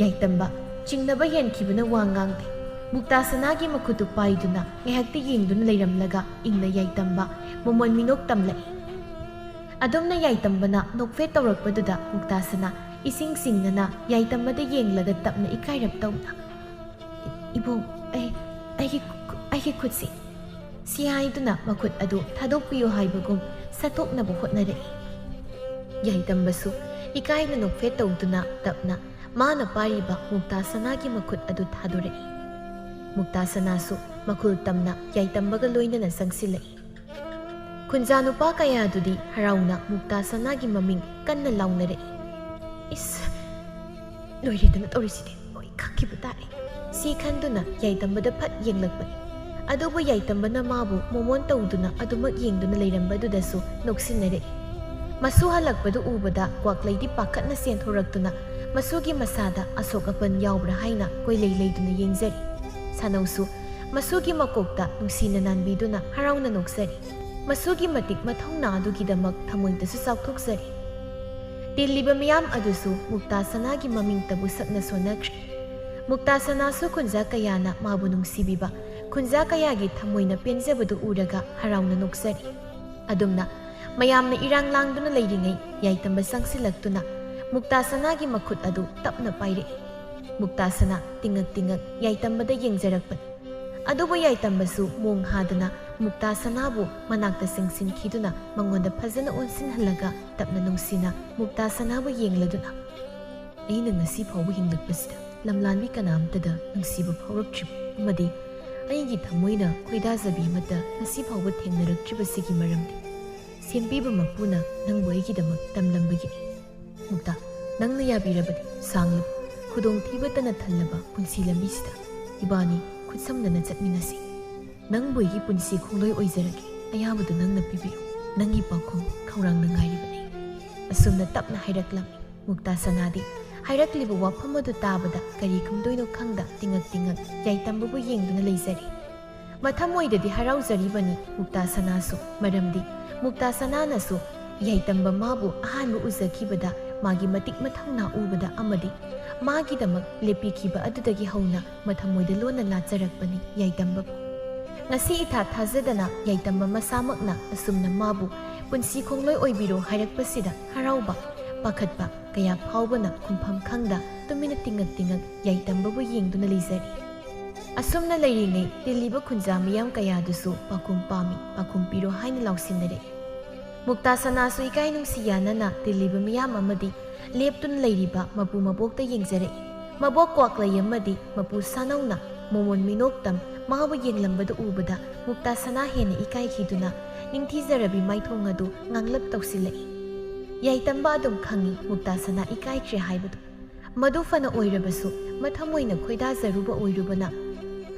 ꯌꯥꯏꯇꯝꯕ ꯆꯤꯡꯅꯕ ꯍꯦꯟꯈꯤꯕꯅ ꯋꯥ ꯉꯥꯡꯗꯦ꯫ ꯃꯨꯛꯇꯥ ꯁꯅꯥꯒꯤ ꯃꯈꯨꯠꯇꯨ ꯄꯥꯏꯗꯨꯅ ꯉꯥꯏꯍꯥꯛꯇ ꯌꯦꯡꯗꯨꯅ ꯂꯩꯔꯝꯂꯒ ꯏꯪꯅ ꯌꯥꯏꯇꯝꯕ ꯃꯃꯣꯟ ꯃꯤꯅꯣꯛ ꯇꯝꯂꯛꯏ꯫ ꯑꯗꯨꯝꯅ ꯌꯥꯏꯇꯝꯕꯅ ꯅꯣꯛꯐꯦꯠ ꯇꯧꯔꯛꯄꯗꯨꯗ ꯃꯨꯛꯇꯥ ꯁꯅꯥ ꯏꯁꯤꯡ ꯆꯤꯡꯅꯅ ꯌꯥꯏꯇꯝꯕꯗ ꯌꯦꯡꯂꯒ ꯇꯞꯅ ꯏꯀꯥꯏꯔꯞ ꯇꯧꯅ, "ꯏꯕꯨꯡ, ꯑꯩ, ꯑꯩꯒꯤ ꯈꯨ-, ꯑꯩꯒꯤ ꯈꯨꯠꯁꯤ!" ꯁꯤ ꯍꯥꯏꯗꯨꯅ ꯃꯈꯨꯠ ꯑꯗꯨ ꯊꯥꯗꯣꯛꯄꯤꯌꯨ ꯍꯥꯏꯕꯒꯨꯝ ꯁꯠꯇꯣꯛꯅꯕ ꯍꯣꯠꯅꯔꯛꯏ꯫ ꯌꯥꯏꯇꯝꯕꯁꯨ ꯏꯀꯥꯏꯅ ꯅꯣꯛꯐꯦꯠ ꯇꯧꯗꯨꯅ ꯇꯞꯅ ꯃꯥꯅ ꯄꯥꯏꯔꯤꯕ ꯃꯨꯛꯇꯥ ꯁꯅꯥꯒꯤ ꯃꯈꯨꯠ ꯑꯗꯨ ꯊꯥꯗꯣꯔꯛꯏ꯫ ꯃꯨꯛꯇꯥ ꯁꯅꯥꯁꯨ ꯃꯈꯨꯜ ꯇꯝꯅ ꯌꯥꯏꯇꯝꯕꯒ ꯂꯣꯏꯅꯅ ꯆꯪꯁꯤꯜꯂꯛꯏ꯫ ꯈꯨꯟꯖꯥ ꯅꯨꯄꯥ ꯀꯌꯥꯗꯨꯗꯤ ꯍꯔꯥꯎꯅ ꯃꯨꯛꯇꯥ ꯁꯅꯥꯒꯤ ꯃꯃꯤꯡ ꯀꯟꯅ ꯂꯥꯎꯅꯔꯛꯏ꯫ "ꯏꯁ, ꯂꯣꯏꯔꯦꯗꯅ ꯇꯧꯔꯤꯁꯤꯗꯤ꯫ ꯍꯣꯏ, ꯈꯛꯈꯤꯕ ꯇꯥꯔꯦ꯫ ꯁꯤ ꯈꯟꯗꯨꯅ ꯌꯥꯏꯇꯝꯕꯗ ꯐꯠ ꯌꯦꯡꯂꯛꯄꯅꯤ꯫ ꯑꯗꯨꯕꯨ ꯌꯥꯏꯇꯝꯕꯅ ꯃꯥꯕꯨ ꯃꯣꯃꯣꯟ ꯇꯧꯗꯨꯅ ꯑꯗꯨꯃꯛ ꯌꯦꯡꯗꯨꯅ ꯂꯩꯔꯝꯕꯗꯨꯗꯁꯨ ꯅꯣꯛꯁꯤꯟꯅꯔꯛꯏ꯫ ꯃꯁꯨ ꯍꯜꯂꯛꯄꯗꯨ ꯎꯕꯗ ꯀ꯭ꯋꯥꯛꯂꯩꯗꯤ ꯄꯥꯈꯠꯅ ꯆꯦꯟꯊꯣꯔꯛꯇꯨꯅ ꯃꯁꯨꯒꯤ ꯃꯁꯥꯗ ꯑꯁꯣꯛ ꯑꯄꯟ ꯌꯥꯎꯕ꯭ꯔꯥ ꯍꯥꯏꯅ ꯀꯣꯏꯂꯩ ꯂꯩꯗꯨꯅ ꯌꯦꯡꯖꯔꯤ꯫ ꯁꯥꯅꯧꯁꯨ ꯃꯁꯨꯒꯤ ꯃꯀꯣꯛꯇ ꯅꯨꯡꯁꯤꯅ ꯅꯥꯟꯕꯤꯗꯨꯅ ꯍꯔꯥꯎꯅ ꯅꯣꯛꯆꯔꯤ꯫ ꯃꯁꯨꯒꯤ ꯃꯇꯤꯛ ꯃꯊꯧꯅꯥ ꯑꯗꯨꯒꯤꯗꯃꯛ ꯊꯃꯣꯏꯗꯁꯨ ꯆꯥꯎꯊꯣꯛꯆꯔꯤ꯫ ꯇꯤꯜꯂꯤꯕ ꯃꯤꯌꯥꯝ ꯑꯗꯨꯁꯨ ꯃꯨꯛꯇꯥ ꯁꯅꯥꯒꯤ ꯃꯃꯤꯡꯇꯕꯨ ꯁꯛꯅ ꯁꯣꯟꯅꯈ꯭ꯔꯦ꯫ ꯃꯨꯛꯇꯥ ꯁꯅꯥꯁꯨ ꯈꯨꯟꯖꯥ ꯀꯌꯥꯅ ꯃꯥꯕꯨ ꯅꯨꯡꯁꯤꯕꯤꯕ, ꯈꯨꯟꯖꯥ ꯀꯌꯥꯒꯤ ꯊꯃꯣꯏꯅ ꯄꯦꯟꯖꯕꯗꯨ ꯎꯔꯒ ꯍꯔꯥꯎꯅ ꯅꯣꯛꯆꯔꯤ꯫ ꯑꯗꯨꯝꯅ ꯃꯌꯥꯝꯅ ꯏꯔꯥꯡ ꯂꯥꯡꯗꯨꯅ ꯂꯩꯔꯤꯉꯩ ꯌꯥꯏꯇꯝꯕ ꯆꯪꯁꯤꯜꯂꯛꯇꯨꯅ ꯃꯨꯛꯇꯥ ꯁꯅꯥꯒꯤ ꯃꯈꯨꯠ ꯑꯗꯨ ꯇꯞꯅ ꯄꯥꯏꯔꯛꯏ꯫ ꯃꯨꯛꯇꯥ ꯁꯅꯥ ꯇꯤꯡꯉꯛ ꯇꯤꯡꯉꯛ ꯌꯥꯏꯇꯝꯕꯗ ꯌꯦꯡꯖꯔꯛꯄꯅꯤ꯫ ꯑꯗꯨꯕꯨ ꯌꯥꯏꯇꯝꯕꯁꯨ ꯃꯣꯡ ꯍꯥꯗꯅ ꯃꯨꯛꯇꯥ ꯁꯅꯥꯕꯨ ꯃꯅꯥꯛꯇ ꯆꯪꯁꯤꯟꯈꯤꯗꯨꯅ ꯃꯉꯣꯟꯗ ꯐꯖꯅ ꯑꯣꯟꯁꯤꯟꯍꯜꯂꯒ ꯇꯞꯅ ꯅꯨꯡꯁꯤꯅ ꯃꯨꯛꯇꯥ ꯁꯅꯥꯕꯨ ꯌꯦꯡꯂꯗꯨꯅ, "ꯑꯩꯅ ꯉꯁꯤ ꯐꯥꯎꯕ ꯍꯤꯡꯂꯛꯄꯁꯤꯗ ꯂꯝꯂꯥꯟꯕꯤ ꯀꯅꯥꯝꯇꯗ ꯅꯨꯡꯁꯤꯕ ꯐꯥꯎꯔꯛꯇ꯭ꯔꯤꯕ ꯑꯃꯗꯤ ꯑꯩꯒꯤ ꯊꯃꯣꯏꯅ ꯈꯣꯏꯗꯥꯖꯕꯤ ꯑꯃꯠꯇ ꯉꯁꯤ ꯐꯥꯎꯕ ꯊꯦꯡꯅꯔꯛꯇ꯭ꯔꯤꯕꯁꯤꯒꯤ ꯃꯔꯝꯗꯤ ꯁꯦꯝꯕꯤꯕ ꯃꯄꯨꯅ ꯅꯪꯕꯨ ꯑꯩꯒꯤꯗꯃꯛ ꯇꯝꯂꯝꯕꯒꯤꯅꯤ꯫ ꯃꯨꯛꯇꯥ, ꯅꯪꯅ ꯌꯥꯕꯤꯔꯕꯗꯤ ꯁꯥꯡꯂꯕ, ꯈꯨꯗꯣꯡꯊꯤꯕꯇꯅ ꯊꯜꯂꯕ ꯄꯨꯟꯁꯤ ꯂꯝꯕꯤꯁꯤꯗ ꯏꯕꯥꯅꯤ ꯈꯨꯠꯁꯝꯅꯅ ꯆꯠꯃꯤꯟꯅꯁꯤ꯫ ꯅꯪꯕꯨ ꯑꯩꯒꯤ ꯄꯨꯟꯁꯤ ꯈꯣꯡꯂꯣꯏ ꯑꯣꯏꯖꯔꯒꯦ꯫ ꯑꯌꯥꯕꯗꯨ ꯅꯪꯅ ꯄꯤꯕꯤꯌꯨ꯫ ꯅꯪꯒꯤ ꯄꯥꯎꯈꯨꯝ ꯈꯧꯔꯥꯡꯅ ꯉꯥꯏꯔꯤꯕꯅꯤ꯫" ꯑꯁꯨꯝꯅ ꯇꯞꯅ ꯍꯥꯏꯔꯛꯂꯝꯃꯤ꯫ ꯃꯨꯛꯇꯥ ꯁꯅꯥꯗꯤ ꯍꯥꯏꯔꯛꯂꯤꯕ ꯋꯥꯐꯝ ꯑꯗꯨ ꯇꯥꯕꯗ ꯀꯔꯤ ꯈꯨꯝꯗꯣꯏꯅꯣ ꯈꯪꯗ ꯇꯤꯡꯉꯛ ꯇꯤꯡꯉꯛ ꯌꯥꯏꯇꯝꯕꯕꯨ ꯌꯦꯡꯗꯨꯅ ꯂꯩꯖꯔꯤ꯫ ꯃꯊꯃꯣꯏꯗꯗꯤ ꯍꯔꯥꯎꯖꯔꯤꯕꯅꯤ ꯃꯨꯛꯇꯥ ꯁꯅꯥꯁꯨ, ꯃꯔꯝꯗꯤ ꯃꯨꯛꯇꯥ ꯁꯅꯥꯅꯁꯨ ꯌꯥꯏꯇꯝꯕ ꯃꯥꯕꯨ ꯑꯍꯥꯟꯕ ꯎꯖꯈꯤꯕꯗ ꯃꯥꯒꯤ ꯃꯇꯤꯛ ꯃꯊꯧꯅꯥ ꯎꯕꯗ ꯑꯃꯗꯤ ꯃꯥꯒꯤꯗꯃꯛ ꯂꯦꯞꯄꯤꯈꯤꯕ ꯑꯗꯨꯗꯒꯤ ꯍꯧꯅ ꯃꯊꯃꯣꯏꯗ ꯂꯣꯟꯅ ꯂꯥꯠꯆꯔꯛꯄꯅꯤ ꯌꯥꯏꯇꯝꯕꯕꯨ꯫ ꯉꯁꯤ ꯏꯊꯥ ꯊꯥꯖꯗꯅ ꯌꯥꯏꯇꯝꯕ ꯃꯁꯥꯃꯛꯅ ꯑꯁꯨꯝꯅ ꯃꯥꯕꯨ "ꯄꯨꯟꯁꯤ ꯈꯣꯡꯂꯣꯏ ꯑꯣꯏꯕꯤꯔꯣ" ꯍꯥꯏꯔꯛꯄꯁꯤꯗ ꯍꯔꯥꯎꯕ, ꯄꯥꯈꯠꯄ ꯀꯌꯥ ꯐꯥꯎꯕꯅ ꯈꯨꯝꯐꯝ ꯈꯪꯗ ꯇꯨꯃꯤꯟꯅ ꯇꯤꯡꯉꯛ ꯇꯤꯡꯉꯛ ꯌꯥꯏꯇꯝꯕꯕꯨ ꯌꯦꯡꯗꯨꯅ ꯂꯩꯖꯔꯤ꯫ ꯑꯁꯨꯝꯅ ꯂꯩꯔꯤꯉꯩ ꯇꯤꯜꯂꯤꯕ ꯈꯨꯟꯖꯥ ꯃꯤꯌꯥꯝ ꯀꯌꯥꯗꯨꯁꯨ "ꯄꯥꯈꯨꯝ ꯄꯥꯝꯃꯤ, ꯄꯥꯈꯨꯝ ꯄꯤꯔꯣ" ꯍꯥꯏꯅ ꯂꯥꯎꯁꯤꯟꯅꯔꯛꯏ꯫ ꯃꯨꯛꯇꯥ ꯁꯅꯥꯁꯨ ꯏꯀꯥꯏ ꯅꯨꯡꯁꯤ ꯌꯥꯅꯅ ꯇꯤꯜꯂꯤꯕ ꯃꯤꯌꯥꯝ ꯑꯃꯗꯤ ꯂꯦꯞꯇꯨꯅ ꯂꯩꯔꯤꯕ ꯃꯄꯨ ꯃꯕꯣꯛꯇ ꯌꯦꯡꯖꯔꯛꯏ꯫ ꯃꯕꯣꯛ ꯀ꯭ꯋꯥꯛꯂꯩ ꯑꯃꯗꯤ ꯃꯄꯨ ꯁꯥꯅꯧꯅ ꯃꯣꯃꯣꯟ ꯃꯤꯅꯣꯛꯇꯝ ꯃꯥꯕꯨ ꯌꯦꯡꯂꯝꯕꯗꯨ ꯎꯕꯗ ꯃꯨꯛꯇꯥ ꯁꯅꯥ ꯍꯦꯟꯅ ꯏꯀꯥꯏꯈꯤꯗꯨꯅ ꯅꯤꯡꯊꯤꯖꯔꯕꯤ ꯃꯥꯏꯊꯣꯡ ꯑꯗꯨ ꯉꯥꯡꯂꯞ ꯇꯧꯁꯤꯜꯂꯛꯏ꯫ ꯌꯥꯏꯇꯝꯕ ꯑꯗꯨꯝ ꯈꯪꯏ ꯃꯨꯛꯇꯥ ꯁꯅꯥ ꯏꯀꯥꯏꯈ꯭ꯔꯦ ꯍꯥꯏꯕꯗꯨ꯫ ꯃꯗꯨ ꯐꯅ ꯑꯣꯏꯔꯕꯁꯨ, ꯃꯊꯃꯣꯏꯅ ꯈꯣꯏꯗꯥꯖꯔꯨꯕ ꯑꯣꯏꯔꯨꯕꯅ,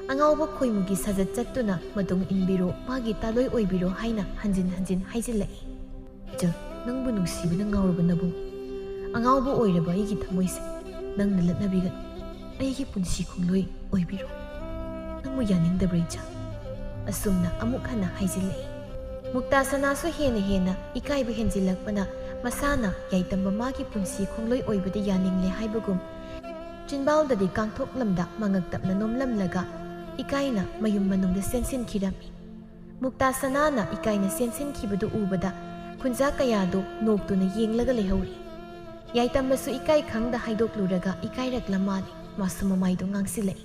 ꯑꯉꯥꯎꯕ ꯈꯣꯏꯃꯨꯒꯤ ꯁꯥꯖꯠ ꯆꯠꯇꯨꯅ ꯃꯇꯨꯡ ꯏꯟꯕꯤꯔꯣ, ꯃꯥꯒꯤ ꯇꯥꯂꯣꯏ ꯑꯣꯏꯕꯤꯔꯣ ꯍꯥꯏꯅ ꯍꯟꯖꯤꯟ ꯍꯟꯖꯤꯟ ꯍꯥꯏꯖꯤꯜꯂꯛꯏ꯫ "ꯏꯆꯜ, ꯅꯪꯕꯨ ꯅꯨꯡꯁꯤꯕꯅ ꯉꯥꯎꯔꯕ ꯅꯕꯨꯡ, ꯑꯉꯥꯎꯕ ꯑꯣꯏꯔꯕ ꯑꯩꯒꯤ ꯊꯃꯣꯏꯁꯦ ꯅꯪꯅ ꯂꯠꯅꯕꯤꯒꯅꯨ꯫ ꯑꯩꯒꯤ ꯄꯨꯟꯁꯤ ꯈꯣꯡꯂꯣꯏ ꯑꯣꯏꯕꯤꯔꯣ꯫ ꯅꯪꯕꯨ ꯌꯥꯅꯤꯡꯗꯕ꯭ꯔꯥ, ꯏꯆꯥ?" ꯑꯁꯨꯝꯅ ꯑꯃꯨꯛ ꯍꯟꯅ ꯍꯥꯏꯖꯤꯜꯂꯛꯏ꯫ ꯃꯨꯛꯇꯥ ꯁꯅꯥꯁꯨ ꯍꯦꯟꯅ ꯍꯦꯟꯅ ꯏꯀꯥꯏꯕ ꯍꯦꯟꯖꯤꯜꯂꯛꯄꯅ, ꯃꯁꯥꯅ ꯌꯥꯏꯇꯝꯕ ꯃꯥꯒꯤ ꯄꯨꯟꯁꯤ ꯈꯣꯡꯂꯣꯏ ꯑꯣꯏꯕꯗ ꯌꯥꯅꯤꯡꯂꯦ ꯍꯥꯏꯕꯒꯨꯝ, ꯆꯤꯟꯕꯥꯜꯗꯗꯤ ꯀꯥꯡꯊꯣꯛꯂꯝꯗ ꯃꯉꯛ ꯇꯞꯅ ꯅꯣꯝꯂꯝꯂꯒ, ꯏꯀꯥꯏꯅ ꯃꯌꯨꯝ ꯃꯅꯨꯡꯗ ꯆꯦꯟꯁꯤꯟꯈꯤꯔꯝꯃꯤ꯫ ꯃꯨꯛꯇꯥ ꯁꯅꯥꯅ ꯏꯀꯥꯏꯅ ꯆꯦꯟꯁꯤꯟꯈꯤꯕꯗꯨ ꯎꯕꯗ, ꯈꯨꯟꯖꯥ ꯀꯌꯥꯗꯨ ꯅꯣꯛꯇꯨꯅ ꯌꯦꯡꯂꯒ ꯂꯩꯍꯧꯔꯤ꯫ ꯌꯥꯏꯇꯝꯕꯁꯨ ꯏꯀꯥꯏ ꯈꯪꯗ ꯍꯥꯏꯗꯣꯛꯂꯨꯔꯒ ꯏꯀꯥꯏꯔꯛꯂ ꯃꯥꯜꯂꯦ꯫ ꯃꯥꯁꯨ ꯃꯃꯥꯏꯗꯨ ꯉꯥꯡꯁꯤꯜꯂꯛꯏ꯫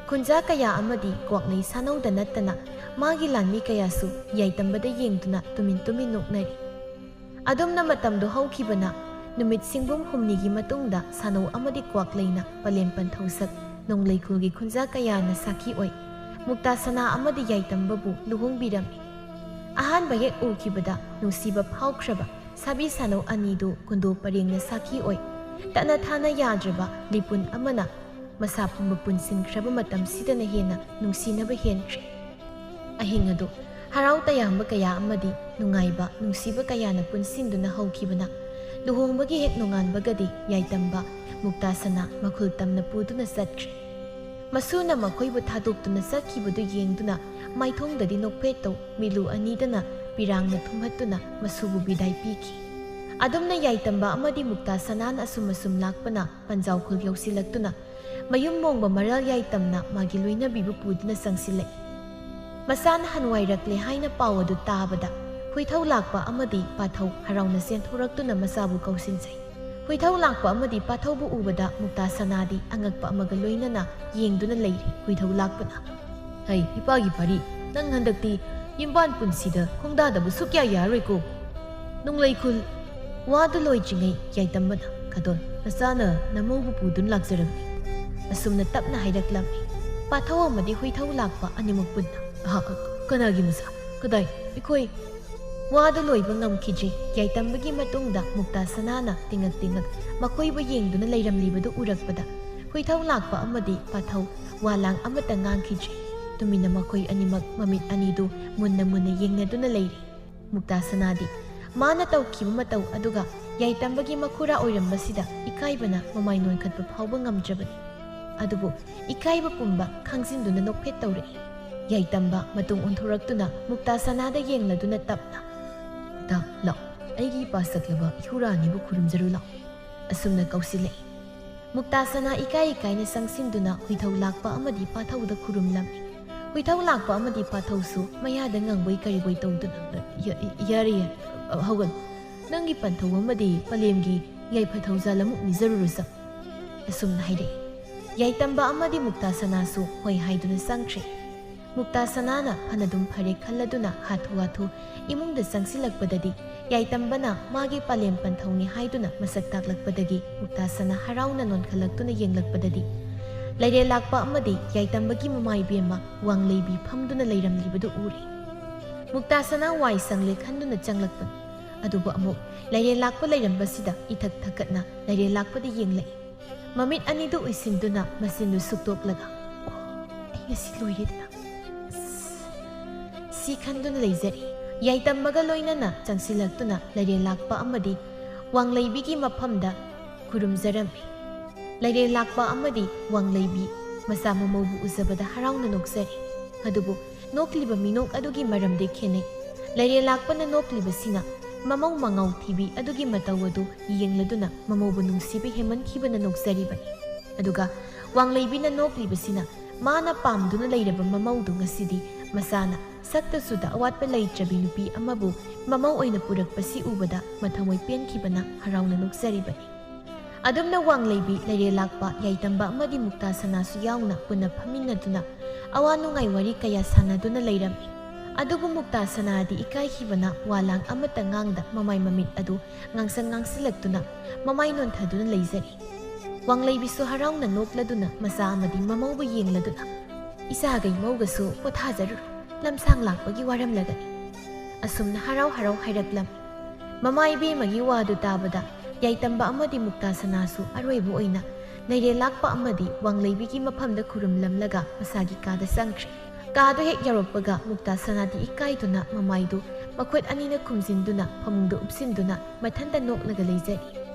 ꯈꯨꯟꯖꯥ ꯀꯌꯥ ꯑꯃꯗꯤ ꯀ꯭ꯋꯥꯛꯂꯩ ꯁꯥꯅꯧꯗ ꯅꯠꯇꯅ ꯃꯥꯒꯤ ꯂꯥꯟꯃꯤ ꯀꯌꯥꯁꯨ ꯌꯥꯏꯇꯝꯕꯗ ꯌꯦꯡꯗꯨꯅ ꯇꯨꯃꯤꯟ ꯇꯨꯃꯤꯟ ꯅꯣꯛꯅꯔꯤ꯫ ꯑꯗꯨꯝꯅ ꯃꯇꯝꯗꯨ ꯍꯧꯈꯤꯕꯅ ꯅꯨꯃꯤꯠ ꯁꯤꯡꯕꯨꯝ ꯍꯨꯝꯅꯤꯒꯤ ꯃꯇꯨꯡꯗ ꯁꯥꯅꯧ ꯑꯃꯗꯤ ꯀ꯭ꯋꯥꯛꯂꯩꯅ ꯄꯂꯦꯝ ꯄꯟꯊꯧꯁꯛ ꯅꯣꯡꯂꯩꯈꯨꯜꯒꯤ ꯈꯨꯟꯖꯥ ꯀꯌꯥꯅ ꯁꯥꯈꯤ ꯑꯣꯏ ꯃꯨꯛꯇꯥ ꯁꯅꯥ ꯑꯃꯗꯤ ꯌꯥꯏꯇꯝꯕꯕꯨ ꯂꯨꯍꯣꯡꯕꯤꯔꯝꯃꯤ꯫ ꯑꯍꯥꯟꯕ ꯍꯦꯛ ꯎꯈꯤꯕꯗ ꯅꯨꯡꯁꯤꯕ ꯐꯥꯎꯈ꯭ꯔꯕ ꯁꯥꯕꯤ ꯁꯥꯅꯧ ꯑꯅꯤꯗꯨ ꯀꯨꯟꯗꯣ ꯄꯔꯦꯡꯅ ꯁꯥꯈꯤ ꯑꯣꯏ꯫ ꯇꯠꯅ ꯊꯥꯅ ꯌꯥꯗ꯭ꯔꯕ ꯂꯤꯄꯨꯟ ꯑꯃꯅ ꯃꯁꯥ ꯄꯨꯝꯕ ꯄꯨꯟꯁꯤꯟꯈ꯭ꯔꯕ ꯃꯇꯝꯁꯤꯗꯅ ꯍꯦꯟꯅ ꯅꯨꯡꯁꯤꯅꯕ ꯍꯦꯟꯈ꯭ꯔꯦ꯫ ꯑꯍꯤꯡ ꯑꯗꯨ ꯍꯔꯥꯎ ꯇꯌꯥꯝꯕ ꯀꯌꯥ ꯑꯃꯗꯤ ꯅꯨꯡꯉꯥꯏꯕ ꯅꯨꯡꯁꯤꯕ ꯀꯌꯥꯅ ꯄꯨꯟꯁꯤꯟꯗꯨꯅ ꯍꯧꯈꯤꯕꯅ, ꯂꯨꯍꯣꯡꯕꯒꯤ ꯍꯦꯛ ꯅꯣꯡꯉꯥꯟꯕꯒꯗꯤ ꯌꯥꯏꯇꯝꯕ ꯃꯨꯛꯇꯥ ꯁꯅꯥ ꯃꯈꯨꯜ ꯇꯝꯅ ꯄꯨꯗꯨꯅ ꯆꯠꯈ꯭ꯔꯦ꯫ ꯃꯁꯨꯅ ꯃꯈꯣꯏꯕꯨ ꯊꯥꯗꯣꯛꯇꯨꯅ ꯆꯠꯈꯤꯕꯗꯨ ꯌꯦꯡꯗꯨꯅ ꯃꯥꯏꯊꯣꯡꯗꯗꯤ ꯅꯣꯛꯐꯦꯠꯇꯧ ꯃꯤꯠꯂꯨ ꯑꯅꯤꯗꯅ ꯄꯤꯔꯥꯡꯅ ꯊꯨꯝꯍꯠꯇꯨꯅ ꯃꯁꯨꯕꯨ ꯕꯤꯗꯥꯏ ꯄꯤꯈꯤ꯫ ꯑꯗꯨꯝꯅ ꯌꯥꯏꯇꯝꯕ ꯑꯃꯗꯤ ꯃꯨꯛꯇꯥ ꯁꯅꯥꯅ ꯑꯁꯨꯝ ꯑꯁꯨꯝ ꯂꯥꯛꯄꯅ ꯄꯟꯖꯥꯎꯈꯨꯜ ꯌꯧꯁꯤꯜꯂꯛꯇꯨꯅ ꯃꯌꯨꯝ ꯃꯣꯡꯕ ꯃꯔꯥꯜ ꯌꯥꯏꯇꯝꯅ ꯃꯥꯒꯤ ꯂꯣꯏꯅꯕꯤꯕꯨ ꯄꯨꯗꯨꯅ ꯆꯪꯁꯤꯜꯂꯛꯏ꯫ ꯃꯆꯥ ꯅꯍꯥꯟꯋꯥꯏꯔꯛꯂꯦ ꯍꯥꯏꯅ ꯄꯥꯎ ꯑꯗꯨ ꯇꯥꯕꯗ ꯍꯨꯏꯊꯧ ꯂꯥꯛꯄ ꯑꯃꯗꯤ ꯄꯥꯊꯧ ꯍꯔꯥꯎꯅ ꯆꯦꯟꯊꯣꯔꯛꯇꯨꯅ ꯃꯆꯥꯕꯨ ꯀꯧꯁꯤꯟꯖꯩ꯫ ꯍꯨꯏꯊꯧ ꯂꯥꯛꯄ ꯑꯃꯗꯤ ꯄꯥꯊꯧꯕꯨ ꯎꯕꯗ ꯃꯨꯛꯇꯥ ꯁꯅꯥꯗꯤ ꯑꯉꯛꯄ ꯑꯃꯒ ꯂꯣꯏꯅꯅ ꯌꯦꯡꯗꯨꯅ ꯂꯩꯔꯤ꯫ ꯍꯨꯏꯊꯧ ꯂꯥꯛꯄꯅ, "ꯍꯩ, ꯏꯄꯥꯒꯤ ꯄꯥꯔꯤ, ꯅꯪ ꯍꯟꯗꯛꯇꯤ ꯌꯨꯝꯕꯥꯟ ꯄꯨꯟꯁꯤꯗ ꯈꯣꯡꯗꯥꯗꯕ ꯁꯨꯛꯌꯥ ꯌꯥꯔꯣꯏꯀꯣ꯫ ꯅꯣꯡꯂꯩꯈꯨꯜ" ꯋꯥꯗꯨ ꯂꯣꯏꯗ꯭ꯔꯤꯉꯩ ꯌꯥꯏꯇꯝꯕꯅ, "ꯈꯥꯗꯣꯟ, ꯅꯆꯥꯅ ꯅꯃꯧꯕꯨ ꯄꯨꯗꯨꯅ ꯂꯥꯛꯆꯔꯕꯅꯤ" ꯑꯁꯨꯝꯅ ꯇꯞꯅ ꯍꯥꯏꯔꯛꯂꯝꯃꯤ꯫ ꯄꯥꯊꯧ ꯑꯃꯗꯤ ꯍꯨꯏꯊꯧ ꯂꯥꯛꯄ ꯑꯅꯤꯃꯛ ꯄꯨꯟꯅ, "ꯑꯍ, ꯀꯅꯥꯒꯤ ꯃꯆꯥ? ꯀꯗꯥꯏ? ꯑꯩꯈꯣꯏ" ꯋꯥꯗꯨ ꯂꯣꯏꯕ ꯉꯝꯈꯤꯗ꯭ꯔꯤ꯫ ꯌꯥꯏꯇꯝꯕꯒꯤ ꯃꯇꯨꯡꯗ ꯃꯨꯛꯇꯥ ꯁꯅꯥꯅ ꯇꯤꯡꯉꯛ ꯇꯤꯡꯉꯛ ꯃꯈꯣꯏꯕꯨ ꯌꯦꯡꯗꯨꯅ ꯂꯩꯔꯝꯂꯤꯕꯗꯨ ꯎꯔꯛꯄꯗ, ꯍꯨꯏꯊꯧ ꯂꯥꯛꯄ ꯑꯃꯗꯤ ꯄꯥꯊꯧ ꯋꯥ ꯂꯥꯡ ꯑꯃꯠꯇ ꯉꯥꯡꯈꯤꯗ꯭ꯔꯤ꯫ ꯇꯨꯃꯤꯟꯅ ꯃꯈꯣꯏ ꯑꯅꯤꯃꯛ ꯃꯃꯤꯠ ꯑꯅꯤꯗꯨ ꯃꯨꯟꯅ ꯃꯨꯟꯅ ꯌꯦꯡꯅꯗꯨꯅ ꯂꯩꯔꯤ꯫ ꯃꯨꯛꯇꯥ ꯁꯅꯥꯗꯤ ꯃꯥꯅ ꯇꯧꯈꯤꯕ ꯃꯇꯧ ꯑꯗꯨꯒ ꯌꯥꯏꯇꯝꯕꯒꯤ ꯃꯈꯨꯔꯥ ꯑꯣꯏꯔꯝꯕꯁꯤꯗ ꯏꯀꯥꯏꯕꯅ ꯃꯃꯥꯏ ꯅꯣꯟꯈꯠꯄ ꯐꯥꯎꯕ ꯉꯝꯗ꯭ꯔꯕꯅꯤ꯫ ꯑꯗꯨꯕꯨ ꯏꯀꯥꯏꯕ ꯄꯨꯝꯕ ꯈꯪꯖꯤꯟꯗꯨꯅ ꯅꯣꯛꯐꯦꯠ ꯇꯧꯔꯛꯏ꯫ ꯌꯥꯏꯇꯝꯕ ꯃꯇꯨꯡ ꯑꯣꯟꯊꯣꯔꯛꯇꯨꯅ ꯃꯨꯛꯇꯥ ꯁꯅꯥꯗ ꯌꯦꯡꯂꯗꯨꯅ ꯇꯞꯅ, "ꯃꯨꯛꯇꯥ, ꯂꯥꯛꯑꯣ, ꯑꯩꯒꯤ ꯏꯄꯥ ꯁꯛꯂꯕ ꯏꯍꯨꯔꯥ ꯑꯅꯤꯕꯨ ꯈꯨꯔꯨꯝꯖꯔꯨ ꯂꯥꯛꯑꯣ," ꯑꯁꯨꯝꯅ ꯀꯧꯁꯤꯜꯂꯛꯏ꯫ ꯃꯨꯛꯇꯥ ꯁꯅꯥ ꯏꯀꯥꯏ ꯏꯀꯥꯏꯅ ꯆꯪꯁꯤꯟꯗꯨꯅ ꯍꯨꯏꯊꯧ ꯂꯥꯛꯄ ꯑꯃꯗꯤ ꯄꯥꯊꯧꯗ ꯈꯨꯔꯨꯝꯂꯝꯃꯤ꯫ ꯍꯨꯏꯊꯧ ꯂꯥꯛꯄ ꯑꯃꯗꯤ ꯄꯥꯊꯧꯁꯨ ꯃꯌꯥꯗ ꯉꯪꯕꯣꯏ ꯀꯔꯤꯕꯣꯏ ꯇꯧꯗꯨꯅ, "ꯌꯥ-, ꯌꯥꯔꯦ, ꯌꯥꯔꯦ, ꯍꯧꯒꯠꯂꯨ꯫ ꯅꯪꯒꯤ ꯄꯟꯊꯧ ꯑꯃꯗꯤ ꯄꯂꯦꯝꯒꯤ ꯌꯥꯏꯐ ꯊꯧꯖꯥꯜ ꯑꯃꯨꯛ ꯅꯤꯖꯔꯨꯔꯣ ꯁꯛ," ꯑꯁꯨꯝꯅ ꯍꯥꯏꯔꯛꯏ꯫ ꯌꯥꯏꯇꯝꯕ ꯑꯃꯗꯤ ꯃꯨꯛꯇꯥ ꯁꯅꯥꯁꯨ ꯍꯣꯏ ꯍꯥꯏꯗꯨꯅ ꯆꯪꯈ꯭ꯔꯦ꯫ ꯃꯨꯛꯇꯥ ꯁꯅꯥꯅ ꯐꯅꯗꯨꯝ ꯐꯔꯦ ꯈꯜꯂꯗꯨꯅ ꯍꯥꯊꯨ ꯍꯥꯊꯨ ꯏꯃꯨꯡꯗ ꯆꯪꯁꯤꯜꯂꯛꯄꯗꯗꯤ, ꯌꯥꯏꯇꯝꯕꯅ ꯃꯥꯒꯤ ꯄꯂꯦꯝ ꯄꯟꯊꯧꯅꯤ ꯍꯥꯏꯗꯨꯅ ꯃꯁꯛ ꯇꯥꯛꯂꯛꯄꯗꯒꯤ ꯃꯨꯛꯇꯥ ꯁꯅꯥ ꯍꯔꯥꯎꯅ ꯅꯣꯟꯈꯠꯂꯛꯇꯨꯅ ꯌꯦꯡꯂꯛꯄꯗꯗꯤ, ꯂꯩꯔꯦꯜ ꯂꯥꯛꯄ ꯑꯃꯗꯤ ꯌꯥꯏꯇꯝꯕꯒꯤ ꯃꯃꯥ ꯏꯕꯦꯝꯃ ꯋꯥꯡꯂꯩꯕꯤ ꯐꯝꯗꯨꯅ ꯂꯩꯔꯝꯂꯤꯕꯗꯨ ꯎꯔꯦ꯫ ꯃꯨꯛꯇꯥ ꯁꯅꯥ ꯋꯥꯏ ꯁꯪꯂꯦ ꯈꯟꯗꯨꯅ ꯆꯪꯂꯛꯄꯅꯤ꯫ ꯑꯗꯨꯕꯨ ꯑꯃꯨꯛ ꯂꯩꯔꯦꯜ ꯂꯥꯛꯄ ꯂꯩꯔꯝꯕꯁꯤꯗ ꯏꯊꯛ ꯊꯛꯀꯠꯅ ꯂꯩꯔꯦꯜ ꯂꯥꯛꯄꯗ ꯌꯦꯡꯂꯛꯏ꯫ ꯃꯃꯤꯠ ꯑꯅꯤꯗꯨ ꯎꯏꯁꯤꯟꯗꯨꯅ ꯃꯆꯤꯟꯗꯨ ꯁꯨꯛꯇꯣꯛꯂꯒ, "ꯑꯣ, ꯑꯩ ꯉꯁꯤ ꯂꯣꯏꯔꯦꯗꯅ" ꯁꯤ ꯈꯟꯗꯨꯅ ꯂꯩꯖꯔꯤ꯫ ꯌꯥꯏꯇꯝꯕꯒ ꯂꯣꯏꯅꯅ ꯆꯪꯁꯤꯜꯂꯛꯇꯨꯅ ꯂꯩꯔꯦꯜ ꯂꯥꯛꯄ ꯑꯃꯗꯤ ꯋꯥꯡꯂꯩꯕꯤꯒꯤ ꯃꯐꯝꯗ ꯈꯨꯔꯨꯝꯖꯔꯝꯃꯤ꯫ ꯂꯩꯔꯦꯜ ꯂꯥꯛꯄ ꯑꯃꯗꯤ ꯋꯥꯡꯂꯩꯕꯤ ꯃꯆꯥ ꯃꯃꯧꯕꯨ ꯎꯖꯕꯗ ꯍꯔꯥꯎꯅ ꯅꯣꯛꯆꯔꯤ꯫ ꯑꯗꯨꯕꯨ ꯅꯣꯛꯂꯤꯕ ꯃꯤꯅꯣꯛ ꯑꯗꯨꯒꯤ ꯃꯔꯝꯗꯤ ꯈꯦꯠꯅꯩ꯫ ꯂꯩꯔꯦꯜ ꯂꯥꯛꯄꯅ ꯅꯣꯛꯂꯤꯕꯁꯤꯅ ꯃꯃꯧ ꯃꯉꯥꯎ ꯊꯤꯕꯤ ꯑꯗꯨꯒꯤ ꯃꯇꯧ ꯑꯗꯨ ꯌꯦꯡꯂꯗꯨꯅ ꯃꯃꯧꯕꯨ ꯅꯨꯡꯁꯤꯕ ꯍꯦꯟꯃꯟꯈꯤꯕꯅ ꯅꯣꯛꯆꯔꯤꯕꯅꯤ꯫ ꯑꯗꯨꯒ ꯋꯥꯡꯂꯩꯕꯤꯅ ꯅꯣꯛꯂꯤꯕꯁꯤꯅ ꯃꯥꯅ ꯄꯥꯝꯗꯨꯅ ꯂꯩꯔꯕ ꯃꯃꯧꯗꯨ ꯉꯁꯤꯗꯤ ꯃꯆꯥꯅ ꯁꯛꯇ ꯆꯨꯗ ꯑꯋꯥꯠꯄ ꯂꯩꯇ꯭ꯔꯕꯤ ꯅꯨꯄꯤ ꯑꯃꯕꯨ ꯃꯃꯧ ꯑꯣꯏꯅ ꯄꯨꯔꯛꯄꯁꯤ ꯎꯕꯗ ꯃꯊꯃꯣꯏ ꯄꯦꯟꯈꯤꯕꯅ ꯍꯔꯥꯎꯅ ꯅꯣꯛꯆꯔꯤꯕꯅꯤ꯫ ꯑꯗꯨꯝꯅ ꯋꯥꯡꯂꯩꯕꯤ, ꯂꯩꯔꯦꯜ ꯂꯥꯛꯄ, ꯌꯥꯏꯇꯝꯕ ꯑꯃꯗꯤ ꯃꯨꯛꯇꯥ ꯁꯅꯥꯁꯨ ꯌꯥꯎꯅ ꯄꯨꯟꯅ ꯐꯝꯃꯤꯟꯅꯗꯨꯅ ꯑꯋꯥ ꯅꯨꯡꯉꯥꯏ ꯋꯥꯔꯤ ꯀꯌꯥ ꯁꯥꯟꯅꯗꯨꯅ ꯂꯩꯔꯝꯃꯤ꯫ ꯑꯗꯨꯕꯨ ꯃꯨꯛꯇꯥ ꯁꯅꯥꯗꯤ ꯏꯀꯥꯏꯈꯤꯕꯅ ꯋꯥ ꯂꯥꯡ ꯑꯃꯠꯇ ꯉꯥꯡꯗ ꯃꯃꯥꯏ ꯃꯃꯤꯠ ꯑꯗꯨ ꯉꯥꯡꯁꯪ ꯉꯥꯡꯁꯤꯜꯂꯛꯇꯨꯅ ꯃꯃꯥꯏ ꯅꯣꯟꯊꯗꯨꯅ ꯂꯩꯖꯔꯤ꯫ ꯋꯥꯡꯂꯩꯕꯤꯁꯨ ꯍꯔꯥꯎꯅ ꯅꯣꯛꯂꯗꯨꯅ ꯃꯆꯥ ꯑꯃꯗꯤ ꯃꯃꯧꯕꯨ ꯌꯦꯡꯂꯗꯨꯅ, "ꯏꯆꯥꯒꯩ ꯃꯧꯒꯁꯨ ꯄꯣꯊꯥꯖꯔꯨꯔꯣ, ꯂꯝꯁꯥꯡ ꯂꯥꯛꯄꯒꯤ ꯋꯥꯔꯝꯂꯒꯅꯤ꯫ ꯑꯁꯨꯝꯅ ꯍꯔꯥꯎ ꯍꯔꯥꯎ ꯍꯥꯏꯔꯛꯂꯝꯃꯤ꯫ ꯃꯃꯥ ꯏꯕꯦꯝꯃꯒꯤ ꯋꯥꯗꯨ ꯇꯥꯕꯗ ꯌꯥꯏꯇꯝꯕ ꯑꯃꯗꯤ ꯃꯨꯛꯇꯥ ꯁꯅꯥꯁꯨ ꯑꯔꯣꯏꯕ ꯑꯣꯏꯅ ꯂꯩꯔꯦ ꯂꯥꯛꯄ ꯑꯃꯗꯤ ꯋꯥꯡꯂꯩꯕꯤꯒꯤ ꯃꯐꯝꯗ ꯈꯨꯔꯨꯝꯂꯝꯂꯒ ꯃꯁꯥꯒꯤ ꯀꯥꯗ ꯆꯪꯈ꯭ꯔꯦ꯫ ꯀꯥꯗ ꯍꯦꯛ ꯌꯧꯔꯛꯄꯒ ꯃꯨꯛꯇꯥ ꯁꯅꯥꯗꯤ ꯏꯀꯥꯏꯗꯨꯅ ꯃꯃꯥꯏꯗꯨ ꯃꯈꯨꯠ ꯑꯅꯤꯅ ꯈꯨꯝꯖꯤꯟꯗꯨꯅ ꯐꯃꯨꯡꯗ ꯎꯞꯁꯤꯟꯗꯨꯅ ꯃꯊꯟꯇ ꯅꯣꯛꯂꯒ ꯂꯩꯖꯔꯤ꯫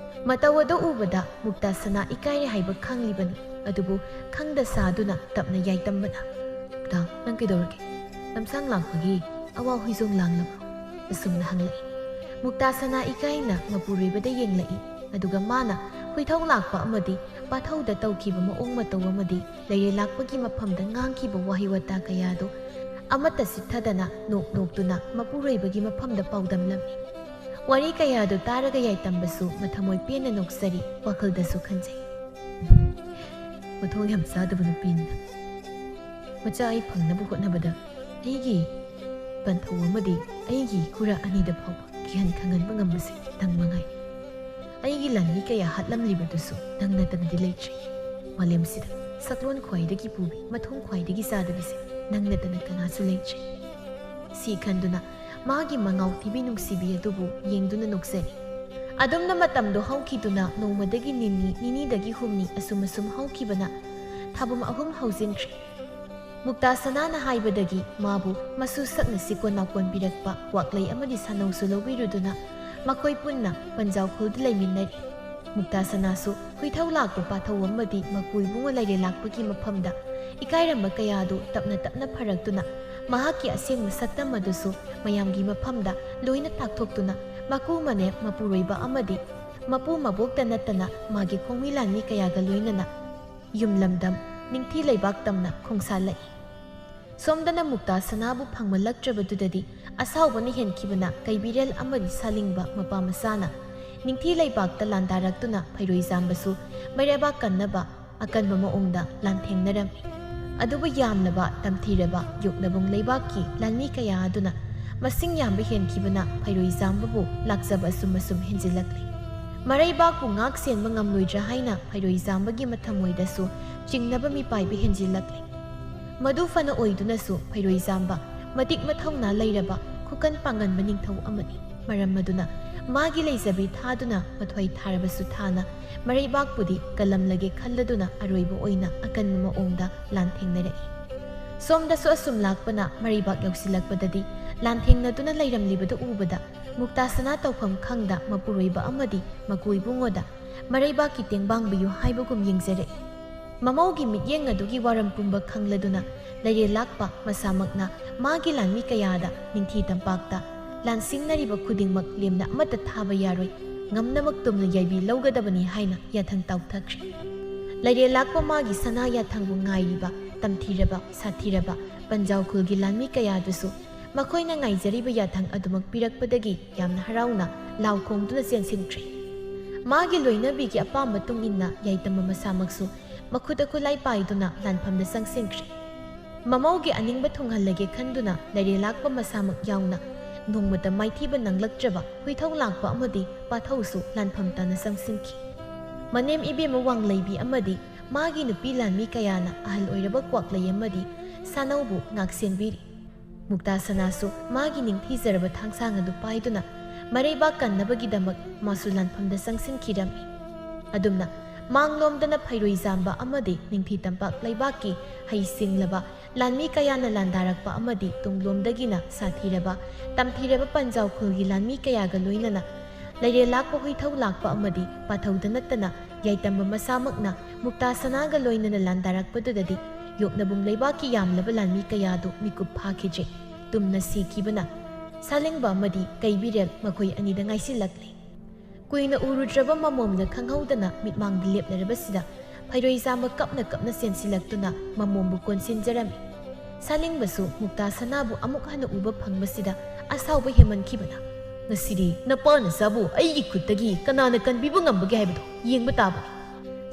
ꯃꯇꯧ ꯑꯗꯨ ꯎꯕꯗ ꯃꯨꯛꯇꯥ ꯁꯅꯥ ꯏꯀꯥꯏꯔꯦ ꯍꯥꯏꯕ ꯈꯪꯂꯤꯕꯅꯤ꯫ ꯑꯗꯨꯕꯨ ꯈꯪꯗ ꯁꯥꯗꯨꯅ ꯇꯞꯅ ꯌꯥꯏꯇꯝꯕꯅ, "ꯃꯨꯛꯇꯥ, ꯅꯪ ꯀꯩꯗꯧꯔꯒꯦ? ꯂꯝꯁꯥꯡ ꯂꯥꯛꯄꯒꯤ ꯑꯋꯥ ꯍꯨꯏꯖꯣꯡ ꯂꯥꯡꯂꯕ꯭ꯔꯣ?" ꯑꯁꯨꯝꯅ ꯍꯪꯂꯛꯏ꯫ ꯃꯨꯛꯇꯥ ꯁꯅꯥ ꯏꯀꯥꯏꯅ ꯃꯄꯨꯔꯣꯏꯕꯗ ꯌꯦꯡꯂꯛꯏ꯫ ꯑꯗꯨꯒ ꯃꯥꯅ ꯈꯣꯏꯊꯧ ꯂꯥꯛꯄ ꯑꯃꯗꯤ ꯄꯥꯊꯧꯗ ꯇꯧꯈꯤꯕ ꯃꯑꯣꯡ ꯃꯇꯧ ꯑꯃꯗꯤ ꯂꯩꯔꯦ ꯂꯥꯛꯄꯒꯤ ꯃꯐꯝꯗ ꯉꯥꯡꯈꯤꯕ ꯋꯥꯍꯩ ꯋꯥꯇꯥ ꯀꯌꯥꯗꯨ ꯑꯃꯠꯇ ꯆꯤꯠꯊꯗꯅ ꯅꯣꯛ ꯅꯣꯛꯇꯨꯅ ꯃꯄꯨꯔꯣꯏꯕꯒꯤ ꯃꯐꯝꯗ ꯄꯥꯎꯗꯝꯂꯝꯃꯤ꯫ ꯋꯥꯔꯤ ꯀꯌꯥꯗꯨ ꯇꯥꯔꯒ ꯌꯥꯏꯇꯝꯕꯁꯨ ꯃꯊꯃꯣꯏ ꯄꯦꯟꯅ ꯅꯣꯛꯆꯔꯤ, ꯋꯥꯈꯜꯗꯁꯨ ꯈꯟꯖꯩ, "ꯃꯊꯣꯡ ꯌꯥꯝ ꯆꯥꯗꯕ ꯅꯨꯄꯤꯅꯤꯅ꯫ ꯃꯆꯥ ꯑꯩ ꯐꯪꯅꯕ ꯍꯣꯠꯅꯕꯗ ꯑꯩꯒꯤ ꯄꯟꯊꯧ ꯑꯃꯗꯤ ꯑꯩꯒꯤ ꯈꯨꯔꯥ ꯑꯅꯤꯗ ꯐꯥꯎꯕ ꯀꯤꯍꯟ ꯈꯪꯍꯟꯕ ꯉꯝꯕꯁꯦ ꯅꯪ ꯃꯉꯥꯏ꯫ ꯑꯩꯒꯤ ꯂꯥꯟꯃꯤ ꯀꯌꯥ ꯍꯥꯠꯂꯝꯂꯤꯕꯗꯨꯁꯨ ꯅꯪ ꯅꯠꯇꯅꯗꯤ ꯂꯩꯇ꯭ꯔꯤ꯫ ꯃꯥꯂꯦꯝꯁꯤꯗ ꯁꯛꯂꯣꯟ ꯈ꯭ꯋꯥꯏꯗꯒꯤ ꯄꯨꯕꯤ, ꯃꯊꯣꯡ ꯈ꯭ꯋꯥꯏꯗꯒꯤ ꯆꯥꯗꯕꯤꯁꯦ ꯅꯪ ꯅꯠꯇꯅ ꯀꯅꯥꯁꯨ ꯂꯩꯇ꯭ꯔꯤ꯫" ꯁꯤ ꯈꯟꯗꯨꯅ ꯃꯥꯒꯤ ꯃꯉꯥꯎ ꯊꯤꯕꯤ ꯅꯨꯡꯁꯤꯕꯤ ꯑꯗꯨꯕꯨ ꯌꯦꯡꯗꯨꯅ ꯅꯣꯛꯆꯔꯤ꯫ ꯑꯗꯨꯝꯅ ꯃꯇꯝꯗꯣ ꯍꯧꯈꯤꯗꯨꯅ ꯅꯣꯡꯃꯗꯒꯤ ꯅꯤꯅꯤ, ꯅꯤꯅꯤꯗꯒꯤ ꯍꯨꯝꯅꯤ, ꯑꯁꯨꯝ ꯑꯁꯨꯝ ꯍꯧꯈꯤꯕꯅ ꯊꯥꯕꯨꯝ ꯑꯍꯨꯝ ꯍꯧꯖꯤꯟꯈ꯭ꯔꯦ꯫ ꯃꯨꯛꯇꯥ ꯁꯅꯥꯅ ꯍꯥꯏꯕꯗꯒꯤ ꯃꯥꯕꯨ ꯃꯁꯨ ꯁꯛꯅ ꯁꯤꯀꯣꯟ ꯅꯥꯀꯣꯟ ꯄꯤꯔꯛꯄ ꯀ꯭ꯋꯥꯛꯂꯩ ꯑꯃꯗꯤ ꯁꯥꯅꯧꯁꯨ ꯂꯧꯕꯤꯔꯨꯗꯨꯅ ꯃꯈꯣꯏ ꯄꯨꯟꯅ ꯄꯟꯖꯥꯎꯈꯨꯜꯗ ꯂꯩꯃꯤꯟꯅꯔꯤ꯫ ꯃꯨꯛꯇꯥ ꯁꯅꯥꯁꯨ ꯈꯣꯏꯊꯧ ꯂꯥꯛꯄ ꯄꯥꯊꯧ ꯑꯃꯗꯤ ꯃꯄꯨ ꯏꯕꯨꯡꯉꯣ ꯂꯩꯔꯦ ꯂꯥꯛꯄꯒꯤ ꯃꯐꯝꯗ ꯏꯀꯥꯏꯔꯝꯕ ꯀꯌꯥꯗꯨ ꯇꯞꯅ ꯇꯞꯅ ꯐꯔꯛꯇꯨꯅ ꯃꯍꯥꯛꯀꯤ ꯑꯁꯦꯡꯕ ꯁꯛꯇꯝ ꯑꯗꯨꯁꯨ ꯃꯌꯥꯝꯒꯤ ꯃꯐꯝꯗ ꯂꯣꯏꯅ ꯇꯥꯛꯊꯣꯛꯇꯨꯅ ꯃꯀꯨ ꯃꯅꯦ ꯃꯄꯨꯔꯣꯏꯕ ꯑꯃꯗꯤ ꯃꯄꯨ ꯃꯕꯣꯛꯇ ꯅꯠꯇꯅ ꯃꯥꯒꯤ ꯈꯣꯡꯃꯤ ꯂꯥꯟꯃꯤ ꯀꯌꯥꯒ ꯂꯣꯏꯅꯅ ꯌꯨꯝ ꯂꯝꯗꯝ ꯅꯤꯡꯊꯤ ꯂꯩꯕꯥꯛ ꯇꯝꯅ ꯈꯣꯡꯁꯥꯜꯂꯛꯏ꯫ ꯁꯣꯝꯗꯅ ꯃꯨꯛꯇꯥ ꯁꯅꯥꯕꯨ ꯐꯪꯕ ꯂꯛꯇ꯭ꯔꯕꯗꯨꯗꯗꯤ ꯑꯁꯥꯎꯕꯅ ꯍꯦꯟꯈꯤꯕꯅ ꯀꯩꯕꯤꯔꯦꯜ ꯑꯃꯗꯤ ꯁꯥꯂꯤꯡꯕ ꯃꯄꯥ ꯃꯆꯥꯅ ꯅꯤꯡꯊꯤ ꯂꯩꯕꯥꯛꯇ ꯂꯥꯟꯗꯥꯔꯛꯇꯨꯅ ꯐꯩꯔꯣꯏꯖꯥꯝꯕꯁꯨ ꯃꯩꯔꯩꯕꯥꯛ ꯀꯟꯅꯕ ꯑꯀꯟꯕ ꯃꯑꯣꯡꯗ ꯂꯥꯟꯊꯦꯡꯅꯔꯝꯃꯤ꯫ ꯑꯗꯨꯕꯨ ꯌꯥꯝꯂꯕ ꯇꯝꯊꯤꯔꯕ ꯌꯣꯛꯅꯕꯨꯡ ꯂꯩꯕꯥꯛꯀꯤ ꯂꯥꯟꯃꯤ ꯀꯌꯥ ꯑꯗꯨꯅ ꯃꯁꯤꯡ ꯌꯥꯝꯕ ꯍꯦꯟꯈꯤꯕꯅ ꯐꯩꯔꯣꯏꯖꯥꯝꯕꯕꯨ ꯂꯥꯛꯆꯕ ꯑꯁꯨꯝ ꯑꯁꯨꯝ ꯍꯦꯟꯖꯤꯜꯂꯛꯂꯤ꯫ ꯃꯔꯩꯕꯥꯛꯄꯨ ꯉꯥꯛ ꯁꯦꯟꯕ ꯉꯝꯂꯣꯏꯗ꯭ꯔꯥ ꯍꯥꯏꯅ ꯐꯩꯔꯣꯏꯖꯥꯝꯕꯒꯤ ꯃꯊꯃꯣꯏꯗꯁꯨ ꯆꯤꯡꯅꯕ ꯃꯤꯄꯥꯏꯕ ꯍꯦꯟꯖꯤꯜꯂꯛꯂꯤ꯫ ꯃꯗꯨ ꯐꯅ ꯑꯣꯏꯗꯨꯅꯁꯨ ꯐꯩꯔꯣꯏꯖꯥꯝꯕ ꯃꯇꯤꯛ ꯃꯊꯧꯅꯥ ꯂꯩꯔꯕ ꯈꯨꯀꯟ ꯄꯥꯡꯒꯟꯕ ꯅꯤꯡꯊꯧ ꯑꯃꯅꯤ꯫ ꯃꯔꯝ ꯑꯗꯨꯅ ꯃꯥꯒꯤ ꯂꯩꯖꯕꯤ ꯊꯥꯗꯨꯅ ꯃꯊ꯭ꯋꯥꯏ ꯊꯥꯔꯕꯁꯨ ꯊꯥꯅ ꯃꯔꯩꯕꯥꯛꯄꯨꯗꯤ ꯀꯜꯂꯝꯂꯒꯦ ꯈꯜꯂꯗꯨꯅ ꯑꯔꯣꯏꯕ ꯑꯣꯏꯅ ꯑꯀꯟꯕ ꯃꯑꯣꯡꯗ ꯂꯥꯟꯊꯦꯡꯅꯔꯛꯏ꯫ ꯁꯣꯝꯗꯁꯨ ꯑꯁꯨꯝ ꯂꯥꯛꯄꯅ ꯃꯔꯩꯕꯥꯛ ꯌꯧꯁꯤꯜꯂꯛꯄꯗꯗꯤ ꯂꯥꯟꯊꯦꯡꯅꯗꯨꯅ ꯂꯩꯔꯝꯂꯤꯕꯗꯨ ꯎꯕꯗ ꯃꯨꯛꯇꯥꯁꯅꯥ ꯇꯧꯐꯝ ꯈꯪꯗ ꯃꯄꯨꯔꯣꯏꯕ ꯑꯃꯗꯤ ꯃꯀꯨ ꯏꯕꯨꯡꯉꯣꯗ ꯃꯔꯩꯕꯥꯛꯀꯤ ꯇꯦꯡꯕꯥꯡꯕꯤꯌꯨ ꯍꯥꯏꯕꯒꯨꯝ ꯌꯦꯡꯖꯔꯛꯏ꯫ ꯃꯃꯧꯒꯤ ꯃꯤꯠꯌꯦꯡ ꯑꯗꯨꯒꯤ ꯋꯥꯔꯝ ꯄꯨꯝꯕ ꯈꯪꯂꯗꯨꯅ ꯂꯩꯔꯦꯜ ꯂꯥꯛꯄ ꯃꯁꯥꯃꯛꯅ ꯃꯥꯒꯤ ꯂꯥꯟꯃꯤ ꯀꯌꯥꯗ ꯅꯤꯡꯊꯤ ꯇꯝꯄꯥꯛꯇ ꯂꯥꯟꯁꯤꯡꯅꯔꯤꯕ ꯈꯨꯗꯤꯡꯃꯛ ꯂꯦꯝꯅ ꯑꯃꯠꯇ ꯊꯥꯕ ꯌꯥꯔꯣꯏ, ꯉꯝꯅꯃꯛ ꯇꯨꯝꯅ ꯌꯥꯏꯕꯤ ꯂꯧꯒꯗꯕꯅꯤ ꯍꯥꯏꯅ ꯌꯥꯊꯪ ꯇꯥꯎꯊꯈ꯭ꯔꯦ꯫ ꯂꯩꯔꯦꯜ ꯂꯥꯛꯄ ꯃꯥꯒꯤ ꯁꯅꯥ ꯌꯥꯊꯪꯕꯨ ꯉꯥꯏꯔꯤꯕ ꯇꯝꯊꯤꯔꯕ ꯁꯥꯊꯤꯔꯕ ꯄꯟꯖꯥꯎ ꯈꯨꯜꯒꯤ ꯂꯥꯟꯃꯤ ꯀꯌꯥꯗꯨꯁꯨ ꯃꯈꯣꯏꯅ ꯉꯥꯏꯖꯔꯤꯕ ꯌꯥꯊꯪ ꯑꯗꯨꯃꯛ ꯄꯤꯔꯛꯄꯗꯒꯤ ꯌꯥꯝꯅ ꯍꯔꯥꯎꯅ ꯂꯥꯎ ꯈꯣꯡꯗꯨꯅ ꯆꯦꯟꯁꯤꯟꯈ꯭ꯔꯦ꯫ ꯃꯥꯒꯤ ꯂꯣꯏꯅꯕꯤꯒꯤ ꯑꯄꯥꯝꯕ ꯇꯨꯡ ꯏꯟꯅ ꯌꯥꯏꯇꯝꯕ ꯃꯁꯥꯃꯛꯁꯨ ꯃꯈꯨꯠꯇ ꯈꯨꯠꯂꯥꯏ ꯄꯥꯏꯗꯨꯅ ꯂꯥꯟꯐꯝꯗ ꯆꯪꯁꯤꯟꯈ꯭ꯔꯦ꯫ ꯃꯃꯧꯒꯤ ꯑꯅꯤꯡꯕ ꯊꯨꯡꯍꯜꯂꯒꯦ ꯈꯟꯗꯨꯅ ꯂꯩꯔꯦꯜ ꯂꯥꯛꯄ ꯃꯁꯥꯃꯛ ꯌꯥꯎꯅ ꯅꯣꯡꯃꯇ ꯃꯥꯏꯊꯤꯕ ꯅꯪꯂꯛꯇ꯭ꯔꯕ ꯍꯨꯏꯊꯧ ꯂꯥꯛꯄ ꯑꯃꯗꯤ ꯄꯥꯊꯧꯁꯨ ꯂꯥꯟꯐꯝ ꯇꯥꯅ ꯆꯪꯁꯤꯟꯈꯤ꯫ ꯃꯅꯦꯝ ꯏꯕꯦꯝꯃ ꯋꯥꯡꯂꯩꯕꯤ ꯑꯃꯗꯤ ꯃꯥꯒꯤ ꯅꯨꯄꯤ ꯂꯥꯟꯃꯤ ꯀꯌꯥꯅ ꯑꯍꯜ ꯑꯣꯏꯔꯕ ꯀ꯭ꯋꯥꯛꯂꯩ ꯑꯃꯗꯤ ꯁꯥꯅꯧꯕꯨ ꯉꯥꯛꯁꯦꯟꯕꯤꯔꯤ꯫ ꯃꯨꯛꯇꯥ ꯁꯅꯥꯁꯨ ꯃꯥꯒꯤ ꯅꯤꯡꯊꯤꯖꯔꯕ ꯊꯥꯡꯁꯥꯡ ꯑꯗꯨ ꯄꯥꯏꯗꯨꯅ ꯃꯔꯩꯕꯥꯛ ꯀꯟꯅꯕꯒꯤꯗꯃꯛ ꯃꯥꯁꯨ ꯂꯥꯟꯐꯝꯗ ꯆꯪꯁꯤꯟꯈꯤꯔꯝꯃꯤ꯫ ꯑꯗꯨꯝꯅ ꯃꯥꯡꯂꯣꯝꯗꯅ ꯐꯩꯔꯣꯏ ꯆꯥꯝꯕ ꯑꯃꯗꯤ ꯅꯤꯡꯊꯤ ꯇꯝꯄꯥꯛ ꯂꯩꯕꯥꯛꯀꯤ ꯍꯩ ꯁꯤꯡꯂꯕ ꯂꯥꯟꯃꯤ ꯀꯌꯥꯅ ꯂꯥꯟꯗꯥꯔꯛꯄ ꯑꯃꯗꯤ ꯇꯨꯡꯂꯣꯝꯗꯒꯤꯅ ꯁꯥꯊꯤꯔꯕ ꯇꯝꯊꯤꯔꯕ ꯄꯟꯖꯥꯎ ꯈꯨꯜꯒꯤ ꯂꯥꯟꯃꯤ ꯀꯌꯥꯒ ꯂꯣꯏꯅꯅ ꯂꯩꯔꯦꯜ ꯂꯥꯛꯄ ꯍꯨꯏꯊꯧ ꯂꯥꯛꯄ ꯑꯃꯗꯤ ꯄꯥꯊꯧꯗ ꯅꯠꯇꯅ ꯌꯥꯏꯇꯝꯕ ꯃꯁꯥꯃꯛꯅ ꯃꯨꯛꯇꯥ ꯁꯅꯥꯒ ꯂꯣꯏꯅꯅ ꯂꯥꯟꯗꯥꯔꯛꯄꯗꯨꯗꯗꯤ ꯌꯣꯛꯅꯕꯨꯡ ꯂꯩꯕꯥꯛꯀꯤ ꯌꯥꯝꯂꯕ ꯂꯥꯟꯃꯤ ꯀꯌꯥꯗꯨ ꯃꯤꯀꯨꯞ ꯐꯥꯈꯤꯗ꯭ꯔꯦ꯫ ꯇꯨꯝꯅ ꯁꯤꯈꯤꯕꯅ ꯁꯥꯂꯤꯡꯕ ꯑꯃꯗꯤ ꯀꯩꯕꯤꯔꯦꯜ ꯃꯈꯣꯏ ꯑꯅꯤꯗ ꯉꯥꯏꯁꯤꯜꯂꯛꯂꯦ꯫ ꯀꯨꯏꯅ ꯎꯔꯨꯗ꯭ꯔꯕ ꯃꯃꯣꯝꯗ ꯈꯪꯍꯧꯗꯅ ꯃꯤꯠꯃꯥꯡꯗ ꯂꯦꯞꯂꯔꯕꯁꯤꯗ ꯐꯩꯔꯣꯏ ꯆꯥꯝꯕ ꯀꯞꯅ ꯀꯞꯅ ꯆꯦꯟꯁꯤꯜꯂꯛꯇꯨꯅ ꯃꯃꯣꯝꯕꯨ ꯀꯣꯟꯁꯤꯟꯖꯔꯝꯃꯤ꯫ ꯁꯥꯂꯤꯡꯕꯁꯨ ꯃꯨꯛꯇꯥ ꯁꯅꯥꯕꯨ ꯑꯃꯨꯛ ꯍꯟꯅ ꯎꯕ ꯐꯪꯕꯁꯤꯗ ꯑꯁꯥꯎꯕ ꯍꯦꯟꯃꯟꯈꯤꯕꯅ, "ꯉꯁꯤꯗꯤ ꯅꯄꯥ ꯅꯆꯥꯕꯨ ꯑꯩꯒꯤ ꯈꯨꯠꯇꯒꯤ ꯀꯅꯥꯅ ꯀꯟꯕꯤꯕ ꯉꯝꯕꯒꯦ ꯍꯥꯏꯕꯗꯨ ꯌꯦꯡꯕ ꯇꯥꯕꯅꯤ"꯫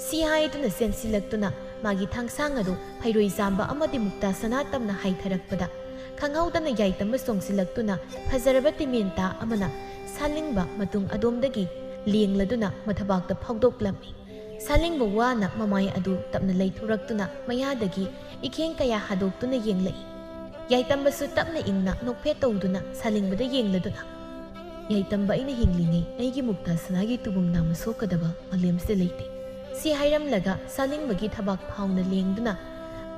ꯁꯤ ꯍꯥꯏꯗꯨꯅ ꯆꯦꯟꯁꯤꯜꯂꯛꯇꯨꯅ ꯃꯥꯒꯤ ꯊꯥꯡꯁꯥꯡ ꯑꯗꯨ ꯐꯩꯔꯣꯏ ꯆꯥꯝꯕ ꯑꯃꯗꯤ ꯃꯨꯛꯇꯥ ꯁꯅꯥ ꯇꯝꯅ ꯍꯥꯏꯊꯔꯛꯄꯗ ꯈꯪꯍꯧꯗꯅ ꯌꯥꯏꯇꯝꯕ ꯆꯣꯡꯁꯤꯜꯂꯛꯇꯨꯅ ꯐꯖꯔꯕ ꯇꯤꯃꯦꯟꯇꯥ ꯑꯃꯅ ꯁꯥꯂꯤꯡꯕ ꯃꯇꯨꯡ ꯑꯗꯣꯝꯗꯒꯤ ꯂꯦꯡꯂꯗꯨꯅ ꯃꯊꯕꯥꯛꯇ ꯐꯥꯎꯗꯣꯛꯂꯝꯃꯤ꯫ ꯁꯥꯂꯤꯡꯕ ꯋꯥꯅ ꯃꯃꯥꯏ ꯑꯗꯨ ꯇꯞꯅ ꯂꯩꯊꯣꯔꯛꯇꯨꯅ ꯃꯌꯥꯗꯒꯤ ꯏꯈꯦꯡ ꯀꯌꯥ ꯍꯥꯗꯣꯛꯇꯨꯅ ꯌꯦꯡꯂꯛꯏ꯫ ꯌꯥꯏꯇꯝꯕꯁꯨ ꯇꯞꯅ ꯏꯪꯅ ꯅꯣꯛꯐꯦꯠ ꯇꯧꯗꯨꯅ ꯁꯥꯂꯤꯡꯕꯗ ꯌꯦꯡꯂꯗꯨꯅ, "ꯌꯥꯏꯇꯝꯕ ꯑꯩꯅ ꯍꯤꯡꯂꯤꯉꯩ ꯑꯩꯒꯤ ꯃꯨꯛꯇꯥ ꯁꯅꯥꯒꯤ ꯇꯨꯕꯨꯝ ꯅꯥꯝꯃ ꯁꯣꯛꯀꯗꯕ ꯃꯥꯂꯦꯝꯁꯤꯗ ꯂꯩꯇꯦ" ꯁꯤ ꯍꯥꯏꯔꯝꯂꯒ ꯁꯥꯂꯤꯡꯕꯒꯤ ꯊꯕꯥꯛ ꯐꯥꯎꯅ ꯂꯦꯡꯗꯨꯅ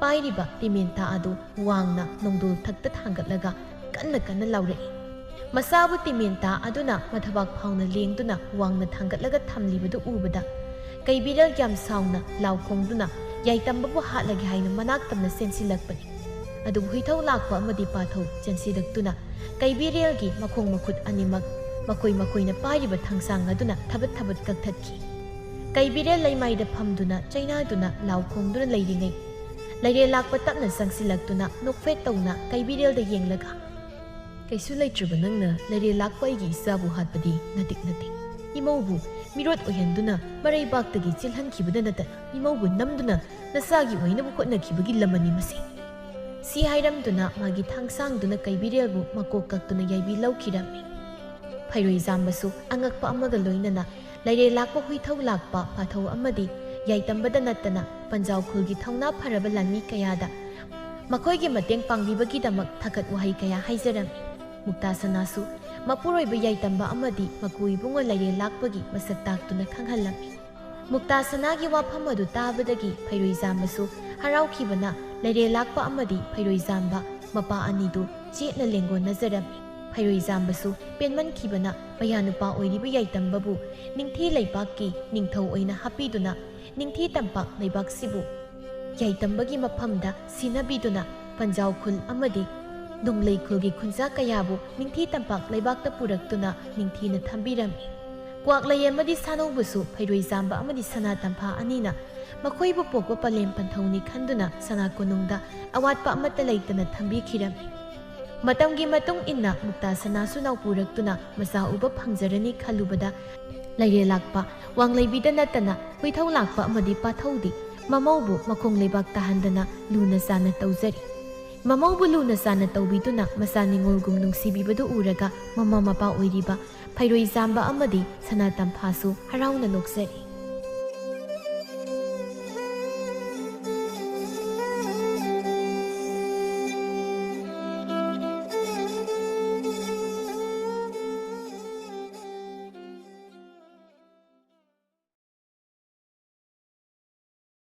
ꯄꯥꯏꯔꯤꯕ ꯇꯤꯃꯦꯟꯇꯥ ꯑꯗꯨ ꯋꯥꯡꯅ ꯅꯣꯡꯗꯣꯜ ꯊꯛꯇ ꯊꯥꯡꯒꯠꯂꯒ ꯀꯟꯅ ꯀꯟꯅ ꯂꯥꯎꯔꯛꯏ꯫ ꯃꯁꯥꯕꯨ ꯇꯤꯃꯦꯟꯇꯥ ꯑꯗꯨꯅ ꯃꯊꯕꯥꯛ ꯐꯥꯎꯅ ꯂꯦꯡꯗꯨꯅ ꯋꯥꯡꯅ ꯊꯥꯡꯒꯠꯂꯒ ꯊꯝꯂꯤꯕꯗꯨ ꯎꯕꯗ ꯀꯩꯕꯤꯔꯦꯜ ꯌꯥꯝ ꯁꯥꯎꯅ ꯂꯥꯎ ꯈꯣꯡꯗꯨꯅ ꯌꯥꯏꯇꯝꯕꯕꯨ ꯍꯥꯠꯂꯒꯦ ꯍꯥꯏꯅ ꯃꯅꯥꯛ ꯇꯝꯅ ꯆꯦꯟꯁꯤꯜꯂꯛꯄꯅꯤ꯫ ꯑꯗꯨꯕꯨ ꯍꯨꯏꯊꯧ ꯂꯥꯛꯄ ꯑꯃꯗꯤ ꯄꯥꯊꯧ ꯆꯦꯟꯁꯤꯜꯂꯛꯇꯨꯅ ꯀꯩꯕꯤꯔꯦꯜꯒꯤ ꯃꯈꯣꯡ ꯃꯈꯨꯠ ꯑꯅꯤꯃꯛ ꯃꯈꯣꯏ ꯃꯈꯣꯏꯅ ꯄꯥꯏꯔꯤꯕ ꯊꯥꯡꯁꯥꯡ ꯑꯗꯨꯅ ꯊꯕꯠ ꯊꯕꯠ ꯀꯛꯊꯠꯈꯤ꯫ ꯀꯩꯕꯤꯔꯦꯜ ꯂꯩꯃꯥꯏꯗ ꯐꯝꯗꯨꯅ ꯆꯩꯅꯥꯗꯨꯅ ꯂꯥꯎ ꯈꯣꯡꯗꯨꯅ ꯂꯩꯔꯤꯉꯩ, ꯂꯩꯔꯦ ꯂꯥꯛꯄ ꯇꯞꯅ ꯆꯪꯁꯤꯜꯂꯛꯇꯨꯅ ꯅꯣꯛꯐꯦꯠ ꯇꯧꯅ ꯀꯩꯕꯤꯔꯦꯜꯗ ꯌꯦꯡꯂꯒ, "ꯀꯩꯁꯨ ꯂꯩꯇ꯭ꯔꯕ ꯅꯪꯅ ꯂꯩꯔꯦ ꯂꯥꯛꯄ ꯑꯩꯒꯤ ꯏꯆꯥꯕꯨ ꯍꯥꯠꯄꯗꯤ ꯅꯇꯤꯛ ꯅꯇꯤꯛ꯫ ꯏꯃꯧꯕꯨ ꯃꯤꯔꯣꯠ ꯑꯣꯏꯍꯟꯗꯨꯅ ꯃꯔꯩꯕꯥꯛꯇꯒꯤ ꯆꯦꯜꯍꯟꯈꯤꯕꯗ ꯅꯠꯇꯅ ꯏꯃꯧꯕꯨ ꯅꯝꯗꯨꯅ ꯅꯆꯥꯒꯤ ꯑꯣꯏꯅꯕ ꯍꯣꯠꯅꯈꯤꯕꯒꯤ ꯂꯃꯟꯅꯤ ꯃꯁꯤ" ꯁꯤ ꯍꯥꯏꯔꯝꯗꯨꯅ ꯃꯥꯒꯤ ꯊꯥꯡꯁꯥꯡꯗꯨꯅ ꯀꯩꯕꯤꯔꯦꯜꯕꯨ ꯃꯀꯣꯛ ꯀꯛꯇꯨꯅ ꯌꯥꯏꯕꯤ ꯂꯧꯈꯤꯔꯝꯃꯤ꯫ ꯐꯩꯔꯣꯏꯖꯥꯝꯕꯁꯨ ꯑꯉꯛꯄ ꯑꯃꯒ ꯂꯣꯏꯅꯅ ꯂꯩꯔꯦ ꯂꯥꯛꯄ ꯍꯨꯏꯊꯧ ꯂꯥꯛꯄ ꯄꯥꯊꯧ ꯑꯃꯗꯤ ꯌꯥꯏꯇꯝꯕꯗ ꯅꯠꯇꯅ ꯄꯟꯖꯥꯎ ꯈꯨꯜꯒꯤ ꯊꯧꯅꯥ ꯐꯔꯕ ꯂꯥꯟꯃꯤ ꯀꯌꯥꯗ ꯃꯈꯣꯏꯒꯤ ꯃꯇꯦꯡ ꯄꯥꯡꯕꯤꯕꯒꯤꯗꯃꯛ ꯊꯥꯒꯠ ꯋꯥꯍꯩ ꯀꯌꯥ ꯍꯥꯏꯖꯔꯝꯃꯤ꯫ ꯃꯨꯛꯇꯥ ꯁꯅꯥꯁꯨ ꯃꯄꯨꯔꯣꯏꯕ ꯌꯥꯏꯇꯝꯕ ꯑꯃꯗꯤ ꯃꯀꯨ ꯏꯕꯨꯡꯉꯣ ꯂꯩꯔꯦ ꯂꯥꯛꯄꯒꯤ ꯃꯁꯛ ꯇꯥꯛꯇꯨꯅ ꯈꯪꯍꯜꯂꯝꯃꯤ꯫ ꯃꯨꯛꯇꯥ ꯁꯅꯥꯒꯤ ꯋꯥꯐꯝ ꯑꯗꯨ ꯇꯥꯕꯗꯒꯤ ꯐꯩꯔꯣꯏꯖꯥꯝꯕꯁꯨ ꯍꯔꯥꯎꯈꯤꯕꯅ ꯂꯩꯔꯦ ꯂꯥꯛꯄ ꯑꯃꯗꯤ ꯐꯩꯔꯣꯏꯖꯥꯝꯕ ꯃꯄꯥ ꯑꯅꯤꯗꯨ ꯆꯦꯠꯅ ꯂꯦꯡꯒꯣꯟꯅꯖꯔꯝꯃꯤ꯫ ꯐꯩꯔꯣꯏꯖꯥꯝꯕꯁꯨ ꯄꯦꯟꯃꯟꯈꯤꯕꯅ ꯃꯌꯥꯅꯨꯄꯥ ꯑꯣꯏꯔꯤꯕ ꯌꯥꯏꯇꯝꯕꯕꯨ ꯅꯤꯡꯊꯤ ꯂꯩꯕꯥꯛꯀꯤ ꯅꯤꯡꯊꯧ ꯑꯣꯏꯅ ꯍꯥꯞꯄꯤꯗꯨꯅ ꯅꯤꯡꯊꯤ ꯇꯝꯄꯥꯛ ꯂꯩꯕꯥꯛꯁꯤꯕꯨ ꯌꯥꯏꯇꯝꯕꯒꯤ ꯃꯐꯝꯗ ꯁꯤꯟꯅꯕꯤꯗꯨꯅ ꯄꯟꯖꯥꯎ ꯈꯨꯜ ꯑꯃꯗꯤ ꯅꯣꯡꯂꯩ ꯈꯨꯜꯒꯤ ꯈꯨꯟꯖꯥ ꯀꯌꯥꯕꯨ ꯅꯤꯡꯊꯤ ꯇꯝꯄꯥꯛ ꯂꯩꯕꯥꯛꯇ ꯄꯨꯔꯛꯇꯨꯅ ꯅꯤꯡꯊꯤꯅ ꯊꯝꯕꯤꯔꯝꯃꯤ꯫ ꯀ꯭ꯋꯥꯛꯂꯩ ꯑꯃꯗꯤ ꯁꯥꯅꯧꯕꯨꯁꯨ ꯐꯩꯔꯣꯏꯖꯥꯝꯕ ꯑꯃꯗꯤ ꯁꯅꯥ ꯇꯝꯐꯥ ꯑꯅꯤꯅ ꯃꯈꯣꯏꯕꯨ ꯄꯣꯛꯄ ꯄꯂꯦꯝ ꯄꯟꯊꯧꯅꯤ ꯈꯟꯗꯨꯅ ꯁꯅꯥ ꯀꯣꯅꯨꯡꯗ ꯑꯋꯥꯠꯄ ꯑꯃꯠꯇ ꯂꯩꯇꯅ ꯊꯝꯕꯤꯈꯤꯔꯝꯃꯤ꯫ ꯃꯇꯝꯒꯤ ꯃꯇꯨꯡ ꯏꯟꯅ ꯃꯨꯛꯇꯥ ꯁꯅꯥꯁꯨ ꯅꯥꯎꯄꯨꯔꯛꯇꯨꯅ ꯃꯆꯥ ꯎꯕ ꯐꯪꯖꯔꯅꯤ ꯈꯜꯂꯨꯕꯗ ꯂꯩꯔꯦ ꯂꯥꯛꯄ ꯋꯥꯡꯂꯩꯕꯤꯗ ꯅꯠꯇꯅ ꯍꯨꯏꯊꯧ ꯂꯥꯛꯄ ꯑꯃꯗꯤ ꯄꯥꯊꯧꯗꯤ ꯃꯃꯧꯕꯨ ꯃꯈꯣꯡ ꯂꯩꯕꯥꯛ ꯇꯥꯍꯟꯗꯅ ꯂꯨꯅ ꯆꯥꯟꯅ ꯇꯧꯖꯔꯤ꯫ ꯃꯃꯧꯕꯨ ꯂꯨꯅ ꯆꯥꯟꯅ ꯇꯧꯕꯤꯗꯨꯅ ꯃꯆꯥ ꯅꯤꯉꯣꯜꯒꯨꯝ ꯅꯨꯡꯁꯤꯕꯤꯕꯗꯨ ꯎꯔꯒ ꯃꯃꯥ ꯃꯄꯥ ꯑꯣꯏꯔꯤꯕ ꯐꯩꯔꯣꯏꯖꯥꯝꯕ ꯑꯃꯗꯤ ꯁꯅꯥ ꯇꯝꯐꯥꯁꯨ ꯍꯔꯥꯎꯅ ꯅꯣꯛꯆꯔꯤ꯫